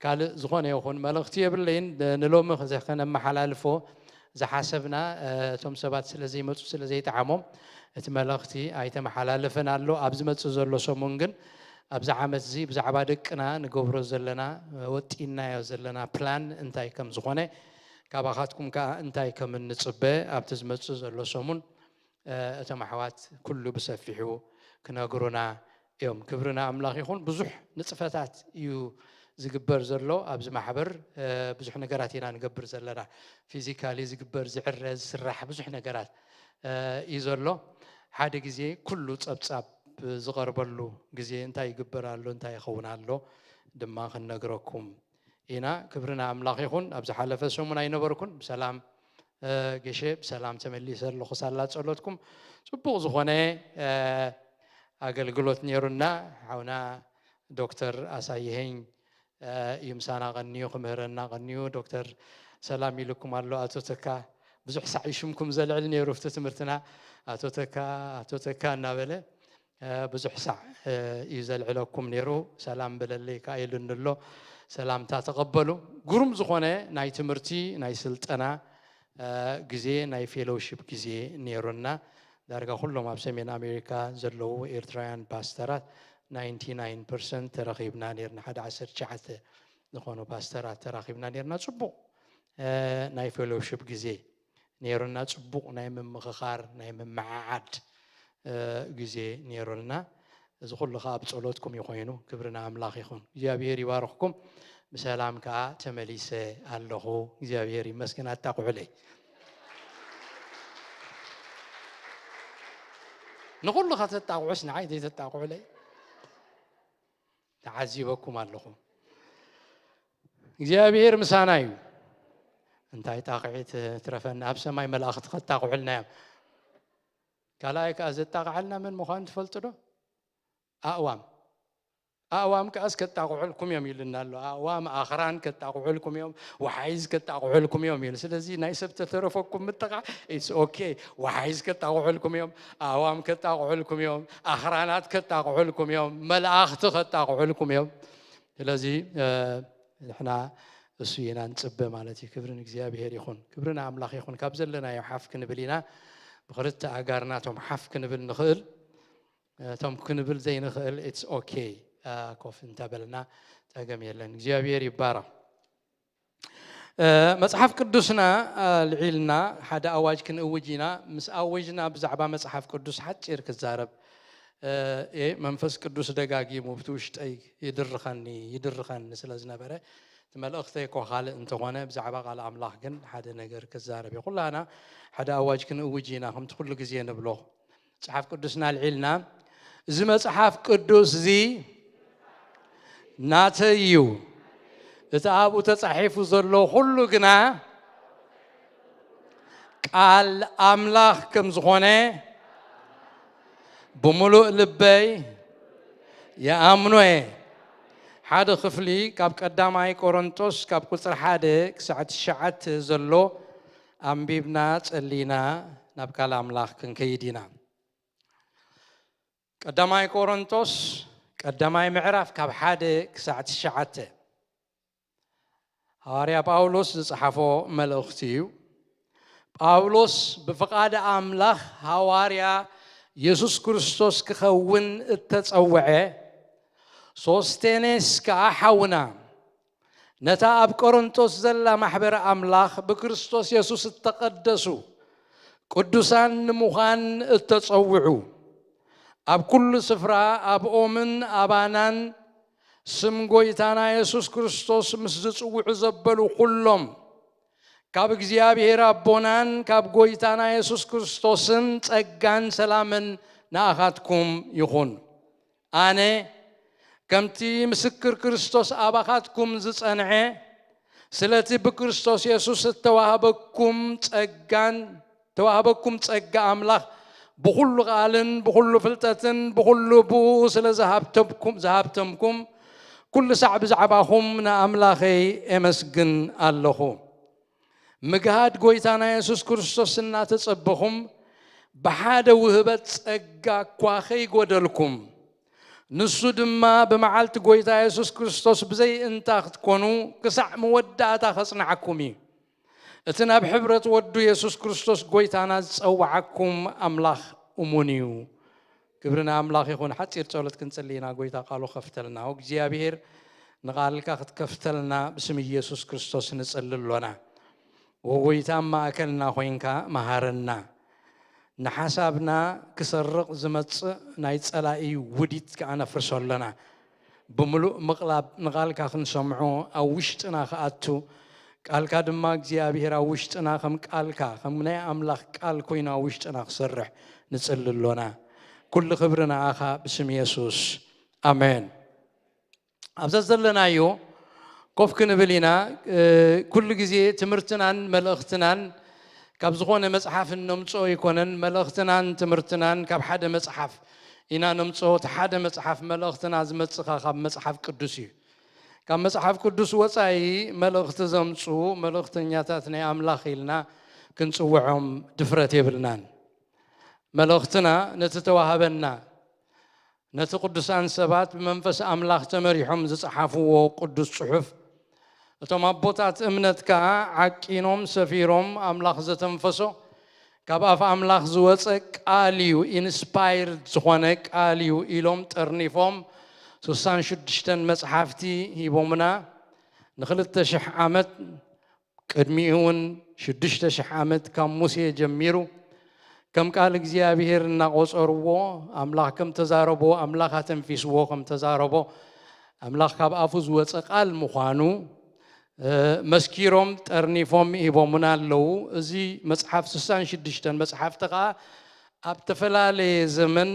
ካልእ ዝኾነ ይኹን መልእኽቲ የብለይን። ን-፣ ንሎሚ ከዘ-፣ ከነመሓላልፎ ዝሓሰብና፣ እ፣ እቶም ሰባት ስለ ዘይመጹ፣ ስለ ዘይጠዓሞም እቲ መልእኽቲ ኣይተመሓላለፈን ኣሎ። ኣብ ዝመጽእ ዘሎ ሰሙን ግን ኣብዚ ዓመት እዚ ብዛዕባ ደቅና ንገብሮ ዘለና፣ እ፣ ወጢናዮ ዘለና ፕላን እንታይ ከም ዝኾነ፣ ካባኻትኩም ከኣ እንታይ ከም እንጽበ ኣብቲ ዝመጽእ ዘሎ ሰሙን፣ እ፣ እቶም ኣሕዋት ኩሉ ብሰፊሑ ክነግሩና እዮም። ክብሪ ንኣምላኽ ይኹን። ብዙሕ ንጥፈታት እዩ ዝግበር ዘሎ ኣብዚ ማሕበር። እ፣ ብዙሕ ነገራት ኢና ንገብር ዘለና። ፊዚካሊ ዝግበር፣ ዝዕረ፣ ዝስራሕ ብዙሕ ነገራት፣ እ፣ እዩ ዘሎ። ሓደ ግዜ ኩሉ ጸብጻብ ዝቐርበሉ ግዜ እንታይ ይግበር ኣሎ፣ እንታይ ይኸውን ኣሎ ድማ ክንነግረኩም ኢና። ክብሪ ንኣምላኽ ይኹን። ኣብ ዝሓለፈ ሰሙን ኣይነበርኩን። ብሰላም፣ እ፣ ገሼ ብሰላም ተመሊሰ ኣለኹ። ሳላ ጸሎትኩም ጽቡቕ ዝኾነ፣ እ፣ ኣገልግሎት ነይሩና። ሓውና ዶክተር ኣሳይሄኝ፣ እ፣ እዩ ምሳና ቀንዩ፣ ክምህረና ቀንዩ። ዶክተር ሰላም ኢልኩም ኣሎ። ኣቶ ተካ ብዙሕ ሳዕ እዩ ሽምኩም ዘልዕል ነይሩ ኣብቲ ትምህርትና። ኣቶ ተካ፣ ኣቶ ተካ እናበለ፣ እ፣ ብዙሕ ሳዕ፣ እ፣ እዩ ዘልዕለኩም ነይሩ። ሰላም በለለይ ከኣ ኢሉኒ ኣሎ። ሰላምታ ተቐበሉ። ግሩም ዝኾነ ናይ ትምህርቲ፣ ናይ ስልጠና፣ እ፣ ግዜ፣ ናይ ፌሎውሺፕ ግዜ ነይሩና። ዳርጋ ኩሎም ኣብ ሰሜን ኣሜሪካ ዘለዉ ኤርትራውያን ፓስተራት ናይንቲ ናይን ፐርሰንት ተረኺብና ነይርና። ሓደ ዓሰርተ ትሽዓተ ዝኾኑ ፓስተራት ተራኺብና ነይርና። ጽቡቕ፣ እ፣ ናይ ፌሎውሺፕ ግዜ ነይሩና። ጽቡቕ ናይ ምምኽኻር፣ ናይ ምምዓዓድ፣ እ፣ ግዜ ነይሩና። እዚ ኩሉ ኸኣ ኣብ ጸሎትኩም እዩ ኮይኑ። ክብሪ ንኣምላኽ ይኹን። እግዚኣብሔር ይባርኽኩም። ብሰላም ከኣ ተመሊሰ ኣለኹ። እግዚኣብሔር ይመስገን። ኣጣቕዑለይ። ንኹሉ ከተጣቕዑስ ንዓይ ዘይተጣቕዑለይ? ተዓዚበኩም ኣለኹ። እግዚኣብሔር ምሳና እዩ። እንታይ ጣቕዒት ትረፈና? ኣብ ሰማይ መላእኽቲ ከጣቕዑልና እዮም። ካልኣይ ከኣ ዘጣቕዓልና መን ምዃኑ ትፈልጡ ዶ? ኣእዋም። ኣእዋም ከኣስ ከጣቕዑልኩም እዮም ኢሉና ኣሎ። ኣእዋም፣ ኣኽራን ከጣቕዑልኩም እዮም፣ ወሓይዝ ከጣቕዑልኩም እዮም ኢሉ። ስለዚ ናይ ሰብ ተተረፈኩም ምጥቓዕ፣ it's okay። ወሓይዝ ከጣቕዑልኩም እዮም፣ ኣእዋም ከጣቕዑልኩም እዮም፣ ኣኽራናት ከጣቕዑልኩም እዮም፣ መላእኽቲ ከጣቕዑልኩም እዮም። ስለዚ፣ እ፣ ንሕና እሱ ኢና ንጽበ ማለት እዩ። ክብሪ ንእግዚኣብሔር ይኹን። ክብሪ ንኣምላኽ ይኹን። ካብ ዘለናዮ ሓፍ ክንብል ኢና። ብኽልተ ኣጋርና እቶም ሓፍ ክንብል ንኽእል። እቶም ክንብል ዘይንኽእል፣ it's okay። እ፣ ኮፍ እንተበልና ጸገም የለን። እግዚኣብሔር ይባረኽ። እ፣ መጽሓፍ ቅዱስና፣ እ፣ ልዒልና ሓደ ኣዋጅ ክንእውጅ ኢና። ምስ ኣወጅና ብዛዕባ መጽሓፍ ቅዱስ ሓጺር ክዛረብ፣ እ፣ እየ። መንፈስ ቅዱስ ደጋጊሙ ብቲ ውሽጠይ ይድርኸኒ፣ ይድርኸኒ ስለ ዝነበረ፣ እቲ መልእኽተይ እኮ ካልእ እንተኾነ፣ ብዛዕባ ቃል ኣምላኽ ግን ሓደ ነገር ክዛረብ እየ። ኩላና ሓደ ኣዋጅ ክንእውጅ ኢና፣ ከምቲ ኩሉ ግዜ ንብሎ። መጽሓፍ ቅዱስና ኣልዒልና፣ "እዚ መጽሓፍ ቅዱስ እዚ ናተይ እዩ፣ እቲ ኣብኡ ተጻሒፉ ዘሎ ኩሉ ግና ቃል ኣምላኽ ከም ዝኾነ ብምሉእ ልበይ ይኣምኖ እየ።" ሓደ ክፍሊ ካብ ቀዳማይ ቆሮንቶስ ካብ ቁጽሪ ሓደ ክሳዕ ትሽዓተ ዘሎ ኣንቢብና ጸሊና ናብ ቃል ኣምላኽ ክንከይድ ኢና። ቀዳማይ ቆሮንቶስ ቀዳማይ ምዕራፍ ካብ ሓደ ክሳዕ ትሽዓተ። ሃዋርያ ጳውሎስ ዝጸሓፎ መልእኽቲ እዩ። ጳውሎስ ብፍቓድ ኣምላኽ ሃዋርያ የሱስ ክርስቶስ ክኸውን እተጸውዐ፣ ሶስቴኔስ ከኣ ሓውና፣ ነታ ኣብ ቆሮንቶስ ዘላ ማሕበር ኣምላኽ ብክርስቶስ የሱስ እተቐደሱ ቅዱሳን ንምዃን እተጸውዑ፣ ኣብ ኩሉ ስፍራ ኣብኦምን ኣባናን ስም ጐይታና የሱስ ክርስቶስ ምስ ዝጽውዑ ዘበሉ ኩሎም፣ ካብ እግዚኣብሔር ኣቦናን ካብ ጐይታና የሱስ ክርስቶስን ጸጋን ሰላምን ንኣኻትኩም ይኹን። ኣነ ከምቲ ምስክር ክርስቶስ ኣባኻትኩም ዝጸንዐ፣ ስለቲ ብክርስቶስ የሱስ እተዋህበኩም ጸጋን ተዋህበኩም ጸጋ ኣምላኽ ብኹሉ ቃልን ብኹሉ ፍልጠትን ብኹሉ ብኡ ስለ ዝሃብተምኩም ዝሃብተምኩም፣ ኩሉ ሳዕ ብዛዕባኹም ንኣምላኸይ ኤመስግን ኣለኹ። ምግሃድ ጐይታና የሱስ ክርስቶስ እናተጸበኹም፣ ብሓደ ውህበት ጸጋ እኳ ኸይጎደልኩም፣ ንሱ ድማ ብመዓልቲ ጐይታ የሱስ ክርስቶስ ብዘይ እንታ ክትኮኑ፣ ክሳዕ መወዳእታ ኸጽንዓኩም እዩ። እቲ ናብ ሕብረት ወዱ የሱስ ክርስቶስ ጐይታና ዝጸውዓኩም ኣምላኽ እሙን እዩ። ክብሪ ንኣምላኽ ይኹን። ሓጺር ጸሎት ክንጽሊ ኢና፣ ጐይታ ቃሉ ኸፍተልና። እግዚኣብሔር ንቓልካ ክትከፍተልና ብስም ኢየሱስ ክርስቶስ ንጽሊ ኣሎና። ወጎይታ ኣብ ማእከልና ኾይንካ መሃረና። ንሓሳብና ክሰርቕ ዝመጽእ ናይ ጸላኢ ውዲት ከኣ ነፍርሶ ኣሎና። ብምሉእ ምቕላብ ንቓልካ ክንሰምዖ ኣብ ውሽጥና ክኣቱ፣ ቃልካ ድማ እግዚኣብሔር ኣብ ውሽጥና ከም ቃልካ፣ ከም ናይ ኣምላኽ ቃል ኮይኑ ኣብ ውሽጥና ክሰርሕ ንጽሊ ኣሎና። ኩሉ ክብሪ ንኣኻ ብስም የሱስ። ኣሜን። ኣብ ዘዘለናዮ ኮፍ ክንብል ኢና። እ፣ ኩሉ ግዜ ትምህርትናን መልእኽትናን ካብ ዝኾነ መጽሓፍ እነምጽኦ ኣይኮነን። መልእኽትናን ትምህርትናን ካብ ሓደ መጽሓፍ ኢና ነምጽኦ። እቲ ሓደ መጽሓፍ መልእኽትና ዝመጽእ ከኣ ካብ መጽሓፍ ቅዱስ እዩ። ካብ መጽሓፍ ቅዱስ ወጻኢ መልእኽቲ ዘምጽኡ መልእኽተኛታት ናይ ኣምላኽ ኢልና ክንጽውዖም ድፍረት የብልናን። መልእኽትና ነቲ ተዋህበና፣ ነቲ ቅዱሳን ሰባት ብመንፈስ ኣምላኽ ተመሪሖም ዝጸሓፍዎ ቅዱስ ጽሑፍ፣ እቶም ኣቦታት እምነት ከኣ ዓቂኖም ሰፊሮም፣ ኣምላኽ ዘተንፈሶ ካብ ኣፍ ኣምላኽ ዝወጸ ቃል እዩ፣ ኢንስፓየርድ ዝኾነ ቃል እዩ ኢሎም ጠርኒፎም፣ ስሳን ሽዱሽተን መጽሓፍቲ ሂቦምና። ንኽልተ ሽሕ ዓመት፣ ቅድሚኡ እውን ሽዱሽተ ሽሕ ዓመት ካብ ሙሴ ጀሚሩ ከም ቃል እግዚኣብሔር እናቖጸርዎ፣ ኣምላኽ ከም ተዛረቦ፣ ኣምላኽ ኣተንፊስዎ ከም ተዛረቦ፣ ኣምላኽ ካብ ኣፉ ዝወጸ ቃል ምዃኑ፣ እ፣ መስኪሮም ጠርኒፎም ሂቦምና ኣለዉ። እዚ መጽሓፍ ስሳን ሽዱሽተን መጽሓፍቲ ከኣ ኣብ ተፈላለየ ዘመን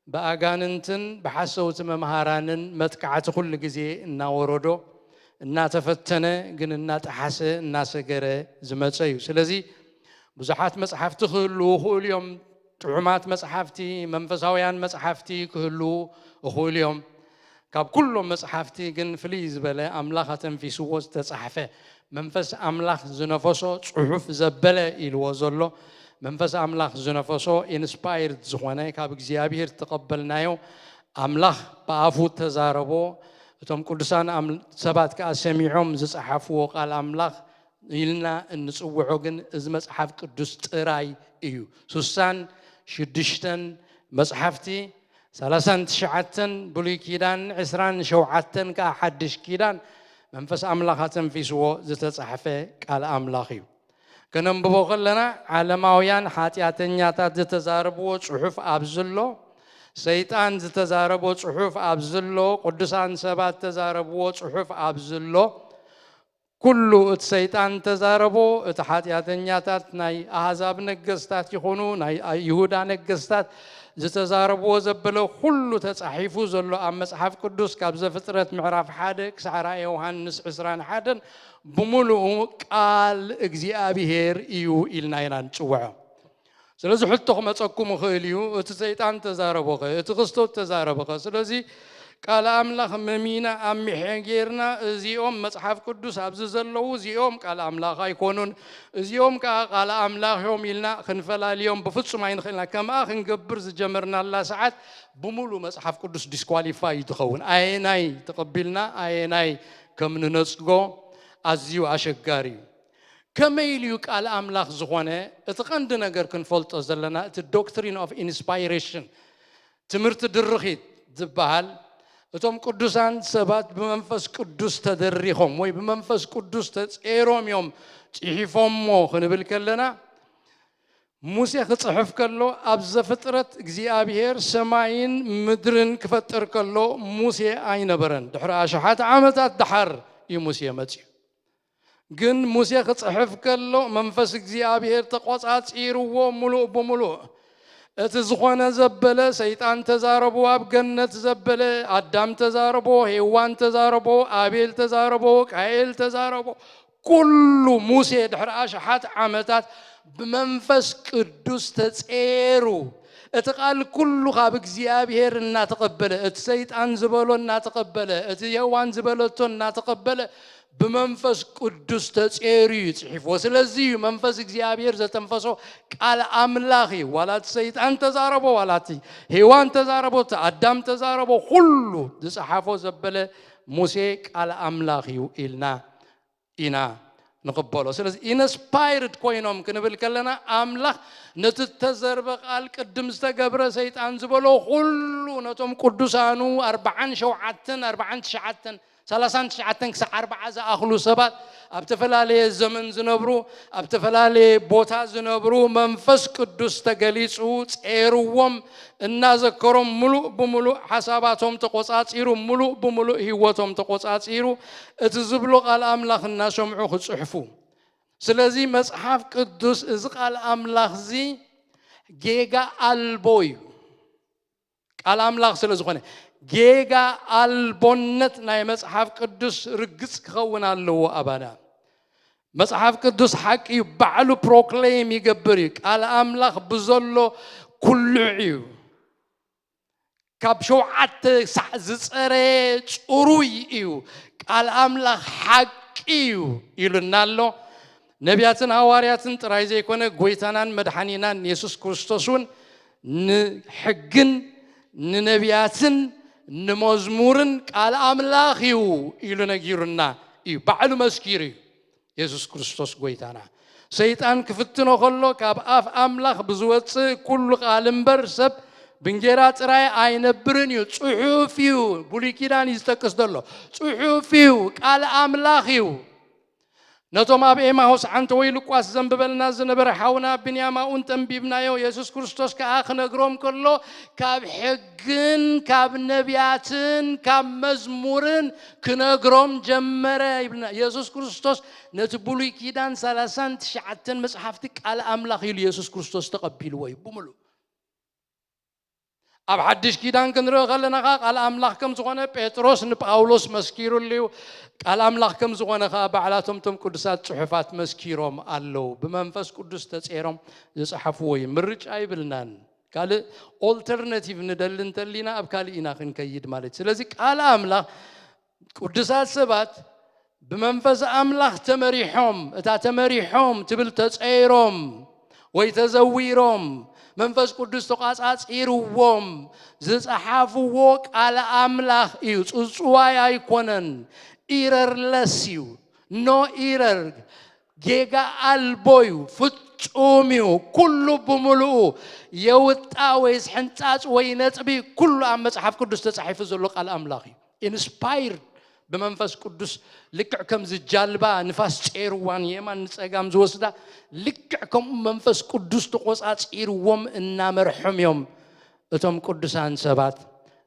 ብኣጋንንትን ብሓሰውቲ መምሃራንን መጥቃዕቲ ኩሉ ግዜ እናወረዶ፣ እናተፈተነ፣ ግን እናጠሓሰ፣ እናሰገረ ዝመጸ እዩ። ስለዚ ብዙሓት መጽሓፍቲ ክህልዉ ይኽእሉ እዮም። ጥዑማት መጽሓፍቲ፣ መንፈሳውያን መጽሓፍቲ ክህልዉ ይኽእሉ እዮም። ካብ ኩሎም መጽሓፍቲ ግን ፍልይ ዝበለ ኣምላኽ ኣተንፊስዎ ዝተጻሕፈ፣ መንፈስ ኣምላኽ ዝነፈሶ ጽሑፍ ዘበለ ኢልዎ ዘሎ፣ መንፈስ ኣምላኽ ዝነፈሶ ኢንስፓየርድ ዝኾነ ካብ እግዚኣብሔር ዝተቐበልናዮ፣ ኣምላኽ ብኣፉ ተዛረቦ፣ እቶም ቅዱሳን ኣም-፣ ሰባት ከኣ ሰሚዖም ዝጸሓፍዎ ቃል ኣምላኽ ኢልና እንጽውዖ ግን እዚ መጽሓፍ ቅዱስ ጥራይ እዩ። ስሳን ሽዱሽተን መጽሓፍቲ፣ ሰላሳን ትሽዓተን ብሉይ ኪዳን፣ ዕስራን ሸውዓተን ከኣ ሓድሽ ኪዳን መንፈስ ኣምላኽ ኣተንፊስዎ ዝተጻሕፈ ቃል ኣምላኽ እዩ። ከነንብቦ ከለና ዓለማውያን ሓጢኣተኛታት ዝተዛረብዎ ጽሑፍ ኣብዚ ኣሎ፣ ሰይጣን ዝተዛረቦ ጽሑፍ ኣብዚ ኣሎ፣ ቅዱሳን ሰባት ዝተዛረብዎ ጽሑፍ ኣብዚ ኣሎ። ኩሉ እቲ ሰይጣን ተዛረቦ፣ እቲ ሓጢኣተኛታት ናይ ኣህዛብ ነገስታት ይኹኑ፣ ናይ ይሁዳ ነገስታት ዝተዛረብዎ ዘበለ ኩሉ ተጻሒፉ ዘሎ ኣብ መጽሓፍ ቅዱስ ካብ ዘፍጥረት ምዕራፍ ሓደ ክሳዕ ራእየ ዮሃንስ ዕስራን ሓደን ብምሉኡ ቃል እግዚኣብሔር እዩ ኢልና ኢና ንጽውዖ። ስለዚ ሕቶ ክመጸኩም ይኽእል እዩ፣ እቲ ሰይጣን ተዛረቦኸ? እቲ ክስቶት ተዛረቦኸ? ስለዚ ቃል ኣምላኽ መሚና ኣሚሐ ጌርና፣ እዚኦም መጽሓፍ ቅዱስ ኣብዚ ዘለዉ እዚኦም ቃል ኣምላኽ ኣይኮኑን፣ እዚኦም ከኣ ቃል ኣምላኽ እዮም ኢልና ክንፈላልዮም ብፍጹም ኣይንኽእልና። ከምኣ ክንገብር ዝጀመርናላ ሰዓት ብምሉእ መጽሓፍ ቅዱስ ዲስኳሊፋይ እዩ ትኸውን። ኣየናይ ተቐቢልና ኣየናይ ከም ንነጽጎ፣ ኣዝዩ ኣሸጋሪ እዩ። ከመይ ኢሉ እዩ ቃል ኣምላኽ ዝኾነ? እቲ ቀንዲ ነገር ክንፈልጦ ዘለና እቲ doctrine of inspiration፣ ትምህርቲ ድርኺት ዝበሃል፣ እቶም ቅዱሳን ሰባት ብመንፈስ ቅዱስ ተደሪኾም ወይ ብመንፈስ ቅዱስ ተጸይሮም እዮም ጽሒፎሞ ክንብል ከለና፣ ሙሴ ክጽሕፍ ከሎ ኣብ ዘፍጥረት እግዚኣብሔር ሰማይን ምድርን ክፈጥር ከሎ ሙሴ ኣይነበረን። ድሕሪ ኣሽሓት ዓመታት ደሓር እዩ ሙሴ መጺኡ። ግን ሙሴ ክጽሕፍ ከሎ መንፈስ እግዚኣብሔር ተቖጻጺርዎ ምሉእ ብምሉእ። እቲ ዝኾነ ዘበለ ሰይጣን ተዛረቦ ኣብ ገነት ዘበለ፣ ኣዳም ተዛረቦ፣ ሄዋን ተዛረቦ፣ ኣቤል ተዛረቦ፣ ቃኤል ተዛረቦ። ኩሉ ሙሴ ድሕሪ ኣሽሓት ዓመታት ብመንፈስ ቅዱስ ተጸየሩ። እቲ ቃል ኩሉ ካብ እግዚኣብሔር እናተቐበለ፣ እቲ ሰይጣን ዝበሎ እናተቐበለ፣ እቲ ሄዋን ዝበለቶ እናተቐበለ፣ ብመንፈስ ቅዱስ ተጸየሩ እዩ ጽሒፍዎ። ስለዚ እዩ መንፈስ እግዚኣብሔር ዘተንፈሶ ቃል ኣምላኽ እዩ። ዋላ እቲ ሰይጣን ተዛረቦ፣ ዋላ እቲ ሄዋን ተዛረቦ፣ እቲ ኣዳም ተዛረቦ፣ ኩሉ ዝጸሓፎ ዘበለ ሙሴ ቃል ኣምላኽ እዩ ኢልና ኢና ንቕበሎ። ስለዚ ኢንስፓይርድ ኮይኖም ክንብል ከለና፣ ኣምላኽ ነቲ እተዘርበ ቃል ቅድም ዝተገብረ ሰይጣን ዝበሎ ኩሉ ነቶም ቅዱሳኑ ኣርብዓን ሸውዓተን ኣርብዓን ትሽዓተን ሰላሳን ትሽዓተን ክሳዕ ኣርብዓ ዝኣኽሉ ሰባት ኣብ ዝተፈላለየ ዘመን ዝነብሩ፣ ኣብ ዝተፈላለየ ቦታ ዝነብሩ መንፈስ ቅዱስ ተገሊጹ ጸይርዎም፣ እናዘከሮም ምሉእ ብምሉእ ሓሳባቶም ተቖጻጺሩ፣ ምሉእ ብምሉእ ህይወቶም ተቖጻጺሩ፣ እቲ ዝብሎ ቃል ኣምላኽ እናሰምዑ ክጽሕፉ። ስለዚ መጽሓፍ ቅዱስ እዚ ቃል ኣምላኽ እዚ ጌጋ ኣልቦ እዩ። ቃል ኣምላኽ ስለ ዝኾነ ጌጋ ኣልቦነት ናይ መጽሓፍ ቅዱስ ርግጽ ክኸውን ኣለዎ ኣባና። መጽሓፍ ቅዱስ ሓቂ እዩ፣ ባዕሉ ፕሮክሌም ይገብር እዩ። ቃል ኣምላኽ ብዘሎ ኩሉዕ እዩ። ካብ ሸውዓተ ሳዕ ዝጸረ ጽሩይ እዩ። ቃል ኣምላኽ ሓቂ እዩ ኢሉና ኣሎ። ነቢያትን ሃዋርያትን ጥራይ ዘይኮነ፣ ጎይታናን መድሓኒናን የሱስ ክርስቶስ እውን ንሕግን ንነቢያትን ንመዝሙርን ቃል ኣምላኽ እዩ ኢሉ ነጊሩና እዩ። ባዕሉ መስኪሩ እዩ። የሱስ ክርስቶስ ጎይታና። ሰይጣን ክፍትኖ ከሎ፣ ካብ ኣፍ ኣምላኽ ብዝወጽእ ኩሉ ቃል እምበር ሰብ ብእንጌራ ጥራይ ኣይነብርን እዩ። ጽሑፍ እዩ። ብሉይ ኪዳን እዩ ዝጠቅስ ዘሎ። ጽሑፍ እዩ። ቃል ኣምላኽ እዩ። ነቶም ኣብ ኤማሁስ ዓንተ ወይ ሉቃስ ዘንብበልና ዝነበረ ሓውና ብንያም ኣብኡ እንተንቢብናዮ፣ የሱስ ክርስቶስ ከኣ ክነግሮም ከሎ፣ ካብ ሕግን ካብ ነቢያትን ካብ መዝሙርን ክነግሮም ጀመረ ይብልና። የሱስ ክርስቶስ ነቲ ብሉይ ኪዳን ሰላሳን ትሽዓተን መጽሓፍቲ ቃል ኣምላኽ ኢሉ የሱስ ክርስቶስ ተቐቢልዎ እዩ ብምሉእ። ኣብ ሓድሽ ኪዳን ክንርኢ ከለና ኸኣ ቃል ኣምላኽ ከም ዝኾነ ጴጥሮስ ንጳውሎስ መስኪሩሉ እዩ። ቃል ኣምላኽ ከም ዝኾነ ኸኣ ባዕላቶም እቶም ቅዱሳት ጽሑፋት መስኪሮም ኣለዉ። ብመንፈስ ቅዱስ ተጸይሮም ዝጸሓፍዎ እዩ። ምርጫ ይብልናን። ካልእ ኦልተርናቲቭ ንደሊ እንተሊና ኣብ ካልእ ኢና ክንከይድ ማለት እዩ። ስለዚ ቃል ኣምላኽ ቅዱሳት ሰባት ብመንፈስ ኣምላኽ ተመሪሖም፣ እታ ተመሪሖም ትብል ተጸይሮም ወይ ተዘዊሮም፣ መንፈስ ቅዱስ ተቋጻጺርዎም ዝጸሓፍዎ ቃል ኣምላኽ እዩ። ጽጽዋይ ኣይኮነን። ኢረርለስ እዩ። ኖ ኢረር፣ ጌጋ ኣልቦ እዩ። ፍጹም እዩ። ኩሉ ብምሉኡ የውጣ ወይስ ሕንጻጽ ወይ ነጥቢ፣ ኩሉ ኣብ መጽሓፍ ቅዱስ ተጻሒፉ ዘሎ ቃል ኣምላኽ እዩ። ኢንስፓይርድ ብመንፈስ ቅዱስ፣ ልክዕ ከምዚ ጃልባ ንፋስ ጸይርዋ ንየማን ንጸጋም ዝወስዳ፣ ልክዕ ከምኡ መንፈስ ቅዱስ ተቖጻጺርዎም እናመርሖም እዮም እቶም ቅዱሳን ሰባት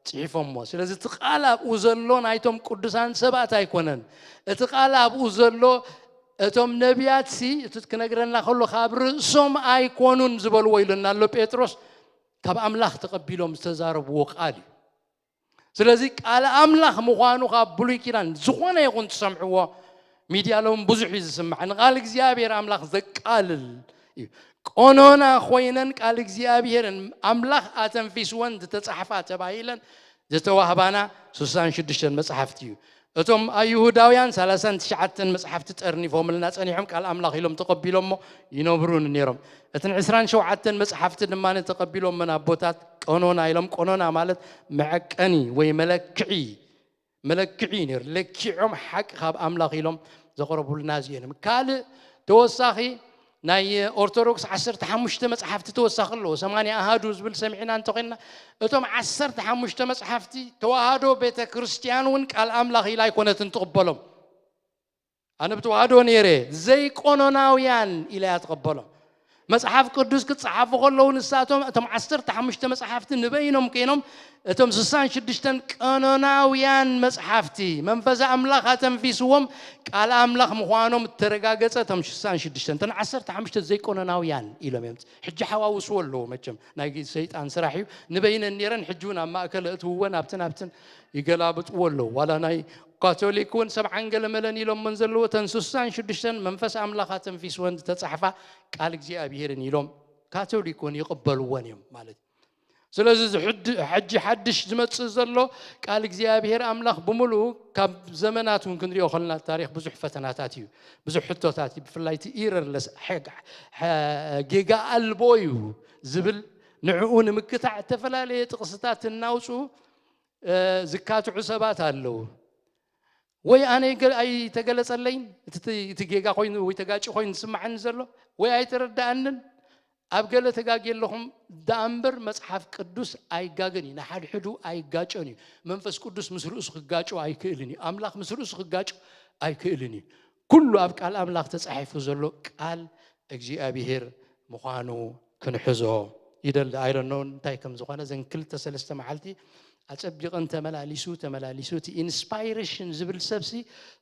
ጽሒፎምዎ። ስለዚ እቲ ቃል ኣብኡ ዘሎ ናይቶም ቅዱሳን ሰባት ኣይኮነን። እቲ ቃል ኣብኡ ዘሎ እቶም ነቢያትሲ፣ እቲ ክነግረና ከሎ ካብ ርእሶም ኣይኮኑን ዝበልዎ ኢሉና ኣሎ ጴጥሮስ፣ ካብ ኣምላኽ ተቐቢሎም ዝተዛረብዎ ቃል እዩ። ስለዚ ቃል ኣምላኽ ምዃኑ ካብ ብሉይ ኪዳን ዝኾነ ይኹን ትሰምዕዎ፣ ሚድያ ሎም ብዙሕ እዩ ዝስማዕ፣ ንቃል እግዚኣብሔር ኣምላኽ ዘቃልል እዩ። ቆኖና ኮይነን ቃል እግዚኣብሔርን ኣምላኽ ኣተንፊስወን ዝተጻሕፋ ተባሂለን ዝተዋህባና ስሳን ሽዱሽተን መጽሓፍቲ እዩ። እቶም ኣይሁዳውያን ሰላሳን ትሽዓተን መጽሓፍቲ ጠርኒፎምልና ጸኒሖም፣ ቃል ኣምላኽ ኢሎም ተቐቢሎሞ ይነብሩን ነይሮም። እተን ዕስራን ሸውዓተን መጽሓፍቲ ድማ ተቐቢሎመን ኣቦታት፣ ቀኖና ኢሎም። ቀኖና ማለት መዐቀኒ ወይ መለክዒ፣ መለክዒ እዩ ነይሩ። ለኪዖም ሓቂ ካብ ኣምላኽ ኢሎም ዘቕረቡልና እዚኦም። ካልእ ተወሳኺ ናይ ኦርቶዶክስ ዓሰርተ ሓሙሽተ መጽሓፍቲ ተወሳኺ ኣለዎ። ሰማንያ ኣሃዱ ዝብል ሰሚዕና እንተኾይንና፣ እቶም ዓሰርተ ሓሙሽተ መጽሓፍቲ ተዋህዶ ቤተ ክርስቲያን እውን ቃል ኣምላኽ ኢላ ኣይኮነትን ትቕበሎም። ኣነ ብተዋህዶ ነይረ፣ ዘይቆኖናውያን ኢላ እያ ትቕበሎም። መጽሓፍ ቅዱስ ክጸሓፉ ከለዉ ንሳቶም እቶም ዓሰርተ ሓሙሽተ መጽሓፍቲ ንበይኖም ከይኖም እቶም ስሳን ሽዱሽተን ቀኖናውያን መጽሓፍቲ መንፈስ ኣምላኽ ኣተንፊስዎም ቃል ኣምላኽ ምዃኖም እተረጋገጸ እቶም ስሳን ሽዱሽተን እተን ዓሰርተ ሓሙሽተ ዘይቆኖናውያን ኢሎም እዮም። ሕጂ ሓዋውስዎ ኣለዎ መቸም ናይ ሰይጣን ስራሕ እዩ። ንበይነን ነይረን ሕጂ እውን ኣብ ማእከል እትውወን ኣብትን ኣብትን ይገላብጥዎ ኣለዉ። ዋላ ናይ ካቶሊክ እውን ሰብዓን ገለ መለን ኢሎመን ዘለዎ እተን ስሳን ሽዱሽተን መንፈስ ኣምላኽ ኣተንፊስወን ዝተጻሕፋ ቃል እግዚኣብሄርን ኢሎም ካቶሊክ እውን ይቕበልወን እዮም ማለት እዩ። ስለዚ እዚ ሕድ- ሕጂ ሓድሽ ዝመጽእ ዘሎ ቃል እግዚኣብሄር ኣምላኽ ብምሉኡ ካብ ዘመናት እውን ክንሪኦ ከለና ታሪኽ ብዙሕ ፈተናታት እዩ፣ ብዙሕ ሕቶታት እዩ። ብፍላይ እቲ ኢረርለስ ጌጋ ኣልቦ እዩ ዝብል ንዕኡ ንምክታዕ እተፈላለየ ጥቕስታት እናውፅኡ እ፣ ዝካትዑ ሰባት ኣለዉ። ወይ ኣነ ገ- ኣይተገለጸለይን እቲ እቲ ጌጋ ኮይኑ ወይ ተጋጭ ኮይኑ ዝስማዓኒ ዘሎ ወይ ኣይተረዳኣንን። ኣብ ገለ ተጋግየ ኣለኹም ደኣ እምበር መጽሓፍ ቅዱስ ኣይጋገን እዩ። ንሓድሕዱ ኣይጋጨን እዩ። መንፈስ ቅዱስ ምስ ርእሱ ክጋጮ ኣይክእልን እዩ። ኣምላኽ ምስ ርእሱ ክጋጮ ኣይክእልን እዩ። ኩሉ ኣብ ቃል ኣምላኽ ተጻሒፉ ዘሎ ቃል እግዚኣብሄር ምዃኑ ክንሕዞ ይደሊ። ኣይደኖ እንታይ ከም ዝኾነ ዘን ክልተ ሰለስተ መዓልቲ ኣጸቢቕን ተመላሊሱ ተመላሊሱ እቲ ኢንስፓይሬሽን ዝብል ሰብሲ